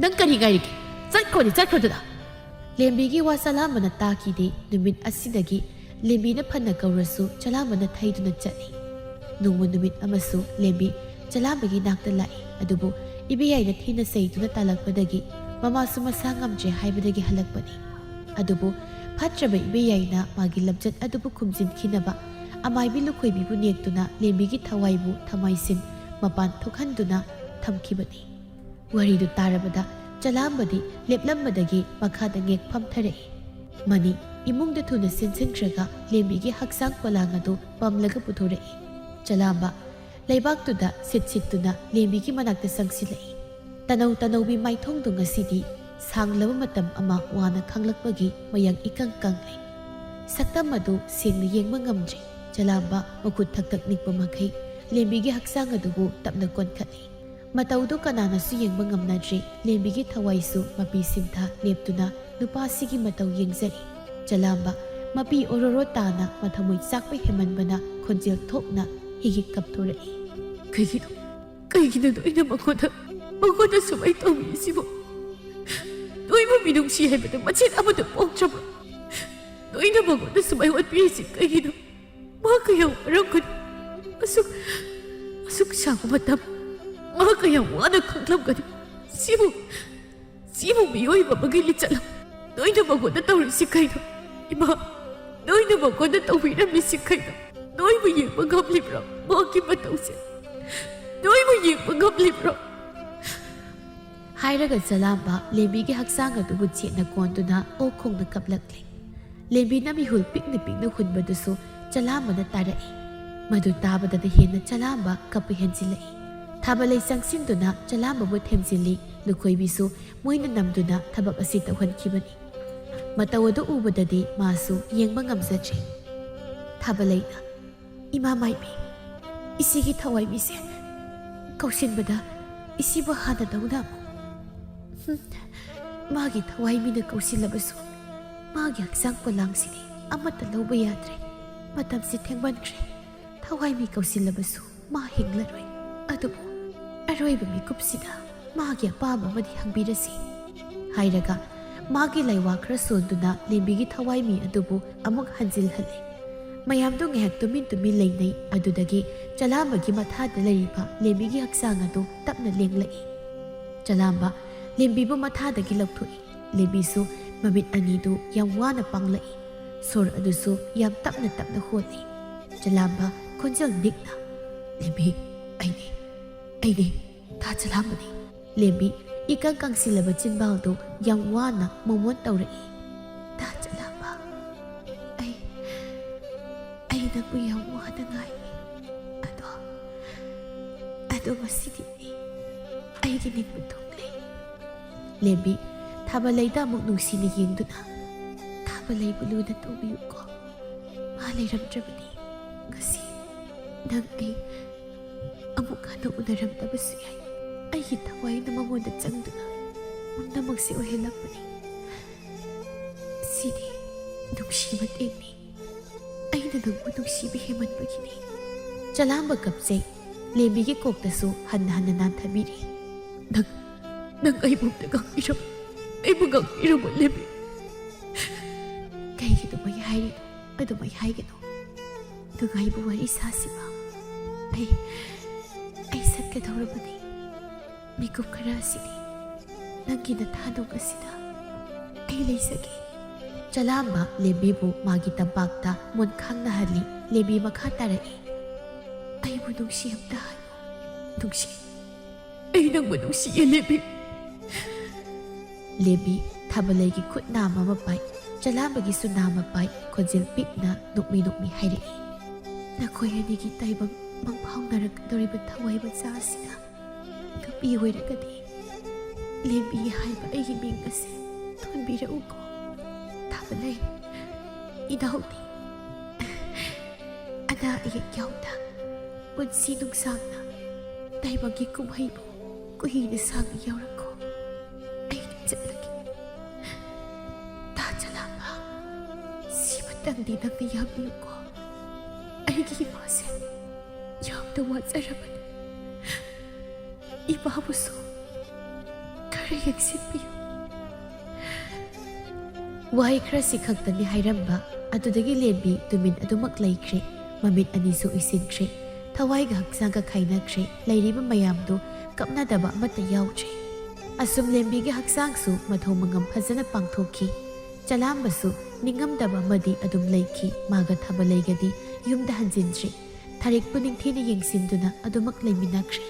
"ꯅꯪ ꯀꯔꯤ ꯉꯥꯏꯔꯤꯒꯦ? ꯆꯠꯈ꯭ꯔꯣꯅꯦ, ꯆꯠꯈ꯭ꯔꯣꯗꯅ꯫" ꯂꯦꯝꯕꯤꯒꯤ ꯋꯥ ꯆꯂꯥꯝꯕꯅ ꯇꯥꯈꯤꯗꯦ꯫ ꯅꯨꯃꯤꯠ ꯑꯁꯤꯗꯒꯤ ꯂꯦꯝꯕꯤꯅ ꯐꯅ ꯀꯧꯔꯁꯨ ꯆꯂꯥꯝꯕꯅ ꯊꯩꯗꯨꯅ ꯆꯠꯂꯤ꯫ ꯅꯣꯡꯃ ꯅꯨꯃꯤꯠ ꯑꯃꯁꯨ ꯂꯦꯝꯕꯤ ꯆꯂꯥꯝꯕꯒꯤ ꯅꯥꯛꯇ ꯂꯥꯛꯏ꯫ ꯑꯗꯨꯕꯨ ꯏꯕꯦꯌꯥꯏꯅ ꯊꯤꯅ ꯆꯩꯗꯨꯅ ꯇꯥꯜꯂꯛꯄꯗꯒꯤ ꯃꯃꯥꯁꯨ ꯃꯁꯥ ꯉꯝꯗ꯭ꯔꯦ ꯍꯥꯏꯕꯗꯒꯤ ꯍꯜꯂꯛꯄꯅꯤ꯫ ꯑꯗꯨꯕꯨ ꯐꯠꯇ꯭ꯔꯕ ꯏꯕꯦꯌꯥꯏꯅ ꯃꯥꯒꯤ ꯂꯝꯆꯠ ꯑꯗꯨꯕꯨ ꯈꯨꯝꯖꯤꯟꯈꯤꯅꯕ ꯑꯃꯥꯏꯕꯤ ꯂꯨꯈꯣꯏꯕꯤꯕꯨ ꯅꯦꯛꯇꯨꯅ ꯂꯦꯝꯕꯤꯒꯤ ꯊꯋꯥꯏꯕꯨ ꯊꯃꯥꯏꯁꯤꯟ ꯃꯄꯥꯟ ꯊꯣꯛꯍꯟꯗꯨꯅ ꯊꯝꯈꯤꯕꯅꯤ꯫ ꯋꯥꯔꯤꯗꯨ ꯇꯥꯔꯕꯗ ꯆꯂꯥꯝꯕꯗꯤ ꯂꯦꯞꯂꯝꯕꯗꯒꯤ ꯃꯈꯥꯗ ꯉꯦꯛ ꯐꯝꯊꯔꯛꯏ꯫ ꯃꯅꯤ ꯏꯃꯨꯡꯗ ꯊꯨꯅ ꯆꯦꯟꯁꯤꯟꯈ꯭ꯔꯒ ꯂꯦꯝꯕꯤꯒꯤ ꯍꯛꯆꯥꯡ ꯄꯣꯂꯥꯡ ꯑꯗꯨ ꯄꯝꯂꯒ ꯄꯨꯊꯣꯔꯛꯏ꯫ ꯆꯂꯥꯝꯕ ꯂꯩꯕꯥꯛꯇꯨꯗ ꯁꯤꯠ ꯁꯤꯠꯇꯨꯅ ꯂꯦꯝꯕꯤꯒꯤ ꯃꯅꯥꯛꯇ ꯆꯪꯁꯤꯜꯂꯛꯏ꯫ ꯇꯅꯧ ꯇꯅꯧꯕꯤ ꯃꯥꯏꯊꯣꯡꯗꯨ ꯉꯁꯤꯗꯤ ꯁꯥꯡꯂꯕ ꯃꯇꯝ ꯑꯃ ꯋꯥꯅ ꯈꯥꯡꯂꯛꯄꯒꯤ ꯃꯌꯥꯡ ꯏꯀꯪ ꯀꯪꯂꯦ꯫ ꯁꯛꯇꯝ ꯑꯗꯨ ꯁꯦꯡꯅ ꯌꯦꯡꯕ ꯉꯝꯗ꯭ꯔꯦ꯫ ꯆꯂꯥꯝꯕ ꯃꯈꯨꯠ ꯊꯛ ꯊꯛ ꯅꯤꯛꯄ ꯃꯈꯩ ꯂꯦꯝꯕꯤꯒꯤ ꯍꯛꯆꯥꯡ ꯑꯗꯨꯕꯨ ꯇꯞꯅ ꯀꯣꯟꯈꯠꯂꯤ꯫ ꯃꯇꯧꯗꯨ ꯀꯅꯥꯅꯁꯨ ꯌꯦꯡꯕ ꯉꯝꯅꯗ꯭ꯔꯦ꯫ ꯂꯦꯝꯕꯤꯒꯤ ꯊꯋꯥꯏꯁꯨ ꯃꯄꯤ ꯁꯤꯟꯊ ꯂꯦꯞꯇꯨꯅ ꯅꯨꯄꯥꯁꯤꯒꯤ ꯃꯇꯧ ꯌꯦꯡꯖꯔꯤ꯫ ꯆꯂꯥꯝꯕ ꯃꯄꯤ ꯑꯣꯔꯣꯔꯣ ꯇꯥꯅ ꯃꯊꯃꯣꯏ ꯆꯥꯛꯄ ꯍꯦꯟꯃꯟꯕꯅ ꯈꯣꯟꯖꯦꯜ ꯊꯣꯛꯅ ꯍꯤꯒꯤꯛ ꯀꯞꯊꯣꯔꯛꯏ꯫ ꯀꯩꯒꯤꯅꯣ? ꯀꯩꯒꯤꯅꯣ ꯅꯣꯏꯅ ꯃꯉꯣꯟꯗ, ꯃꯉꯣꯟꯗ ꯁꯨꯃꯥꯏꯅ ꯇꯧꯕꯤꯔꯤꯁꯤꯕꯨ? ꯅꯣꯏꯕꯨ ꯃꯤꯅꯨꯡꯁꯤ ꯍꯥꯏꯕꯗꯨ ꯃꯆꯦꯠ ꯑꯃꯠꯇ ꯄꯣꯛꯇ꯭ꯔꯕ? ꯅꯣꯏꯅ ꯃꯉꯣꯟꯗ ꯁꯨꯃꯥꯏꯅ ꯑꯣꯠꯄꯤꯔꯤꯁꯤ ꯀꯩꯒꯤꯅꯣ? ꯃꯥ ꯀꯌꯥꯝ ꯋꯥꯔꯝꯒꯅꯤ? ꯑꯁꯨꯛ, ꯑꯁꯨꯛ ꯁꯥꯡꯕ ꯃꯇꯝ ꯃꯥ ꯀꯌꯥꯝ ꯋꯥꯅ ꯈꯥꯡꯂꯝꯒꯅꯤ? ꯁꯤꯕꯨ, ꯁꯤꯕꯨ ꯃꯤꯑꯣꯏꯕ ꯑꯃꯒꯤ ꯂꯤꯆꯠꯂ? ꯅꯣꯏꯅ ꯃꯉꯣꯟꯗ ꯇꯧꯔꯤꯁꯤ ꯀꯩꯅꯣ? ꯏꯃꯥ, ꯅꯣꯏꯅ ꯃꯉꯣꯟꯗ ꯇꯧꯕꯤꯔꯝꯃꯤꯁꯤ ꯀꯩꯅꯣ? ꯅꯣꯏꯕꯨ ꯌꯦꯡꯕ ꯉꯝꯂꯤꯕ꯭ꯔꯣ? ꯃꯍꯥꯛꯀꯤ ꯃꯇꯧꯁꯦ ꯅꯣꯏꯕꯨ ꯌꯦꯡꯕ ꯉꯝꯂꯤꯕ꯭ꯔꯣ? ꯍꯥꯏꯔꯒ ꯆꯂꯥꯝꯕ ꯂꯦꯝꯕꯤꯒꯤ ꯍꯛꯆꯥꯡ ꯑꯗꯨꯕꯨ ꯆꯦꯠꯅ ꯀꯣꯟꯗꯨꯅ ꯑꯣꯛ ꯈꯣꯡꯅ ꯀꯞꯂꯛꯂꯦ꯫ ꯂꯦꯝꯕꯤꯅ ꯃꯤꯍꯨꯜ ꯄꯤꯛꯅ ꯄꯤꯛꯅ ꯍꯨꯟꯕꯗꯨꯁꯨ ꯆꯂꯥꯝꯕꯅ ꯇꯥꯔꯛꯏ꯫ ꯃꯗꯨ ꯇꯥꯕꯗꯅ ꯍꯦꯟꯅ ꯆꯂꯥꯝꯕ ꯀꯞꯄ ꯍꯦꯟꯖꯤꯜꯂꯛꯏ꯫ ꯊꯥꯕꯂꯩ ꯆꯪꯁꯤꯟꯗꯨꯅ ꯆꯂꯥꯝꯕꯕꯨ ꯊꯦꯝꯖꯤꯜꯂꯤ, ꯂꯨꯈꯣꯏꯕꯤꯁꯨ ꯃꯣꯏꯅ ꯅꯝꯗꯨꯅ ꯊꯕꯛ ꯑꯁꯤ ꯇꯧꯍꯟꯈꯤꯕꯅꯤ꯫ ꯃꯇꯧ ꯑꯗꯨ ꯎꯕꯗꯗꯤ ꯃꯥꯁꯨ ꯌꯦꯡꯕ ꯉꯝꯖꯗ꯭ꯔꯦ꯫ ꯊꯥꯕꯂꯩꯅ, "ꯏꯃꯥ ꯃꯥꯏꯕꯤ, ꯏꯆꯦꯒꯤ ꯊꯋꯥꯏꯃꯤꯁꯦ ꯀꯧꯁꯤꯟꯕꯗ ꯏꯆꯦꯕꯨ ꯍꯥꯟꯅꯗꯧꯅ ꯑꯃꯨꯛ, ꯍꯨꯝ, ꯃꯥꯒꯤ ꯊꯋꯥꯏꯃꯤꯅ ꯀꯧꯁꯤꯜꯂꯕꯁꯨ ꯃꯥꯒꯤ ꯍꯛꯆꯥꯡ ꯄꯣꯂꯥꯡꯁꯤꯗꯤ ꯑꯃꯠꯇ ꯂꯧꯕ ꯌꯥꯗ꯭ꯔꯦ꯫ ꯃꯇꯝꯁꯤ ꯊꯦꯡꯃꯟꯈ꯭ꯔꯦ꯫ ꯊꯋꯥꯏꯃꯤ ꯀꯧꯁꯤꯜꯂꯕꯁꯨ ꯃꯥ ꯍꯤꯡꯂꯔꯣꯏ꯫ ꯑꯗꯨꯕꯨ ꯑꯔꯣꯏꯕ ꯃꯤꯀꯨꯞꯁꯤꯗ ꯃꯥꯒꯤ ꯑꯄꯥꯝꯕ ꯑꯃꯗꯤ ꯍꯪꯕꯤꯔꯁꯤ" ꯍꯥꯏꯔꯒ ꯃꯥꯒꯤ ꯂꯥꯏꯋꯥ ꯈꯔ ꯁꯣꯟꯗꯨꯅ ꯂꯦꯝꯕꯤꯒꯤ ꯊꯋꯥꯏꯃꯤ ꯑꯗꯨꯕꯨ ꯑꯃꯨꯛ ꯍꯟꯖꯤꯜꯍꯜꯂꯦ꯫ ꯃꯌꯥꯝꯗꯨ ꯉꯥꯏꯍꯥꯛ ꯇꯨꯃꯤꯟ ꯇꯨꯃꯤꯟ ꯂꯩꯅꯩ꯫ ꯑꯗꯨꯗꯒꯤ ꯆꯂꯥꯝꯕꯒꯤ ꯃꯊꯥꯗ ꯂꯩꯔꯤꯕ ꯂꯦꯝꯕꯤꯒꯤ ꯍꯛꯆꯥꯡ ꯑꯗꯨ ꯇꯞꯅ ꯂꯦꯡꯂꯛꯏ꯫ ꯆꯂꯥꯝꯕ ꯂꯦꯝꯕꯤꯕꯨ ꯃꯊꯥꯗꯒꯤ ꯂꯧꯊꯣꯛꯏ꯫ ꯂꯦꯝꯕꯤꯁꯨ ꯃꯃꯤꯠ ꯑꯅꯤꯗꯨ ꯌꯥꯝ ꯋꯥꯅ ꯄꯥꯡꯂꯛꯏ꯫ ꯁꯣꯔ ꯑꯗꯨꯁꯨ ꯌꯥꯝ ꯇꯞꯅ ꯇꯞꯅ ꯍꯣꯜꯂꯤ꯫ ꯆꯂꯥꯝꯕ ꯈꯣꯟꯖꯦꯜ ꯅꯤꯛꯅ, "ꯂꯦꯝꯕꯤ, ꯑꯩꯅꯤ, ꯑꯩꯅꯤ, ꯊꯥ ꯆꯂꯥꯝꯕꯅꯤ꯫" ꯂꯦꯝꯕꯤ ꯏꯀꯪ ꯀꯪꯁꯤꯜꯂꯕ ꯆꯤꯟꯕꯥꯜꯗꯨ ꯌꯥꯝ ꯋꯥꯅ ꯃꯣꯃꯣꯟ ꯇꯧꯔꯛꯏ꯫ "ꯊꯥ ꯆꯂꯥꯝꯕ, ꯑꯩ, ꯑꯩ ꯅꯪꯕꯨ ꯌꯥꯝ ꯋꯥꯅ ꯉꯥꯏꯔꯤ꯫ ꯑꯗꯣ, ꯑꯗꯣ ꯉꯁꯤꯗꯤ ꯑꯩꯒꯤ ꯅꯤꯡꯕ ꯊꯨꯡꯂꯦ꯫" ꯂꯦꯝꯕꯤ ꯊꯥꯕꯂꯩꯗ ꯑꯃꯨꯛ ꯅꯨꯡꯁꯤꯅ ꯌꯦꯡꯗꯨꯅ, "ꯊꯥꯕꯂꯩꯕꯨ ꯂꯨꯅ ꯇꯧꯕꯤꯌꯨꯀꯣ꯫ ꯃꯥ ꯂꯩꯔꯝꯗ꯭ꯔꯕꯗꯤ ꯉꯁꯤ ꯅꯪ ꯑꯩ ꯑꯃꯨꯛ ꯍꯟꯅ ꯎꯅꯔꯝꯗꯕꯁꯨ ꯌꯥꯏ꯫ ꯑꯩꯒꯤ ꯊꯋꯥꯏꯅ ꯃꯉꯣꯟꯗ ꯆꯪꯗꯨꯅ ꯄꯨꯝꯅꯃꯛꯁꯦ ꯑꯣꯏꯍꯜꯂꯛꯄꯅꯤ꯫ ꯁꯤꯗꯤ ꯅꯨꯡꯁꯤ ꯃꯇꯦꯡꯅꯤ꯫ ꯑꯩꯅ ꯅꯪꯕꯨ ꯅꯨꯡꯁꯤꯕ ꯍꯦꯟꯃꯟꯕꯒꯤꯅꯤ꯫" ꯆꯂꯥꯝꯕ ꯀꯞꯆꯩ꯫ ꯂꯦꯝꯕꯤꯒꯤ ꯀꯣꯛꯇꯁꯨ ꯍꯟꯅ ꯍꯟꯅ ꯅꯥꯟꯊꯕꯤꯔꯤ꯫ "ꯅꯪ, ꯅꯪ ꯑꯩꯕꯨ ꯑꯝꯇ ꯉꯥꯡꯕꯤꯔꯝꯃꯨ, ꯑꯩꯕꯨ ꯉꯥꯡꯕꯤꯔꯝꯃꯨ ꯂꯦꯝꯕꯤ꯫ ꯀꯩꯒꯤꯅꯣ ꯃꯣꯏ ꯍꯥꯏꯔꯤꯗꯣ? ꯑꯗꯨꯃꯥꯏ ꯍꯥꯏꯒꯅꯨ꯫ ꯅꯨꯡꯉꯥꯏꯕ ꯋꯥꯔꯤ ꯁꯥꯁꯤꯕ꯫ ꯑꯩ, ꯑꯩ ꯆꯠꯀꯗꯧꯔꯕꯅꯤ꯫ ꯃꯤꯀꯨꯞ ꯈꯔ ꯑꯁꯤꯗꯤ ꯅꯪꯒꯤ ꯅꯊꯥꯅꯨꯡ ꯑꯁꯤꯗ ꯑꯩ ꯂꯩꯖꯒꯦ꯫" ꯆꯂꯥꯝꯕ ꯂꯦꯝꯕꯤꯕꯨ ꯃꯥꯒꯤ ꯇꯝꯄꯥꯛꯇ ꯃꯣꯟꯈꯥꯡꯅꯍꯜꯂꯤ꯫ ꯂꯦꯝꯕꯤ ꯃꯈꯥ ꯇꯥꯔꯛꯏ꯫ "ꯑꯩꯕꯨ ꯅꯨꯡꯁꯤ ꯑꯝꯇ ꯍꯥꯏꯌꯨ, ꯅꯨꯡꯁꯤ꯫ ꯑꯩ ꯅꯪꯕꯨ ꯅꯨꯡꯁꯤꯌꯦ ꯂꯦꯝꯕꯤ꯫" ꯂꯦꯝꯕꯤ ꯊꯥꯕꯂꯩꯒꯤ ꯈꯨꯠ ꯅꯥꯝꯃ ꯑꯃ ꯄꯥꯏ, ꯆꯂꯥꯝꯕꯒꯤꯁꯨ ꯅꯥꯝꯃ ꯄꯥꯏ, ꯈꯣꯟꯖꯦꯜ ꯄꯤꯛꯅ ꯅꯣꯛꯃꯤ ꯅꯣꯛꯃꯤ ꯍꯥꯏꯔꯛꯏ꯫ "ꯅꯈꯣꯏ ꯑꯅꯤꯒꯤ ꯇꯥꯏꯕꯪ ꯃꯪꯐꯥꯎꯅꯔꯛꯀꯗꯧꯔꯤꯕ ꯊꯋꯥꯏ ꯃꯆꯥ ꯑꯁꯤꯅ ꯅꯨꯄꯤ ꯑꯣꯏꯔꯒꯗꯤ ꯂꯦꯝꯕꯤ ꯍꯥꯏꯕ ꯑꯩꯒꯤ ꯃꯤꯡ ꯑꯁꯦ ꯊꯣꯟꯕꯤꯔꯛꯎꯀꯣ ꯊꯥꯕꯂꯩ ꯏꯅꯥꯎꯗꯤ꯫ ꯑꯅꯥ ꯑꯌꯦꯛ ꯌꯥꯎꯗ ꯄꯨꯟꯁꯤ ꯅꯨꯡꯁꯥꯡꯅ ꯇꯥꯏꯕꯪꯒꯤ ꯀꯨꯝꯍꯩꯕꯨ ꯀꯨꯏꯅ ꯁꯥꯡꯅ ꯌꯥꯎꯔꯛꯈꯣ꯫ ꯑꯩ ꯆꯠꯂꯒꯦ꯫ ꯇꯥ ꯆꯂꯥꯝꯕ, ꯁꯤꯃꯇꯪꯗꯤ ꯅꯪꯅ ꯌꯥꯕꯤꯌꯨꯀꯣ꯫ ꯑꯩꯒꯤ ꯏꯃꯥꯁꯦ ꯌꯥꯝꯅ ꯋꯥꯖꯔꯕꯅꯤ꯫ ꯏꯃꯥꯕꯨꯁꯨ ꯈꯔ ꯌꯦꯡꯁꯤꯟꯕꯤꯌꯨ꯫" ꯋꯥꯍꯩ ꯈꯔꯁꯤ ꯈꯛꯇꯅꯤ ꯍꯥꯏꯔꯝꯕ꯫ ꯑꯗꯨꯗꯒꯤ ꯂꯦꯝꯕꯤ ꯇꯨꯃꯤꯟ ꯑꯗꯨꯃꯛ ꯂꯩꯈ꯭ꯔꯦ꯫ ꯃꯃꯤꯠ ꯑꯅꯤꯁꯨ ꯎꯏꯁꯤꯟꯈ꯭ꯔꯦ꯫ ꯊꯋꯥꯏꯒ ꯍꯛꯆꯥꯡꯒ ꯈꯥꯏꯅꯈ꯭ꯔꯦ꯫ ꯂꯩꯔꯤꯕ ꯃꯌꯥꯝꯗꯨ ꯀꯞꯅꯗꯕ ꯑꯃꯠꯇ ꯌꯥꯎꯗ꯭ꯔꯦ꯫ ꯑꯁꯨꯝ ꯂꯦꯝꯕꯤꯒꯤ ꯍꯛꯆꯥꯡꯁꯨ ꯃꯊꯧ ꯃꯉꯝ ꯐꯖꯅ ꯄꯥꯡꯊꯣꯛꯈꯤ꯫ ꯆꯂꯥꯝꯕꯁꯨ ꯅꯤꯡꯉꯝꯗꯕ ꯑꯃꯗꯤ ꯑꯗꯨꯝ ꯂꯩꯈꯤ꯫ ꯃꯥꯒ ꯊꯥꯕꯂꯩꯒꯗꯤ ꯌꯨꯝꯗ ꯍꯟꯖꯤꯟꯗ꯭ꯔꯤ꯫ ꯊꯥꯔꯤꯛꯄꯨ ꯅꯤꯡꯊꯤꯅ ꯌꯦꯡꯁꯤꯟꯗꯨꯅ ꯑꯗꯨꯃꯛ ꯂꯩꯃꯤꯟꯅꯈ꯭ꯔꯦ꯫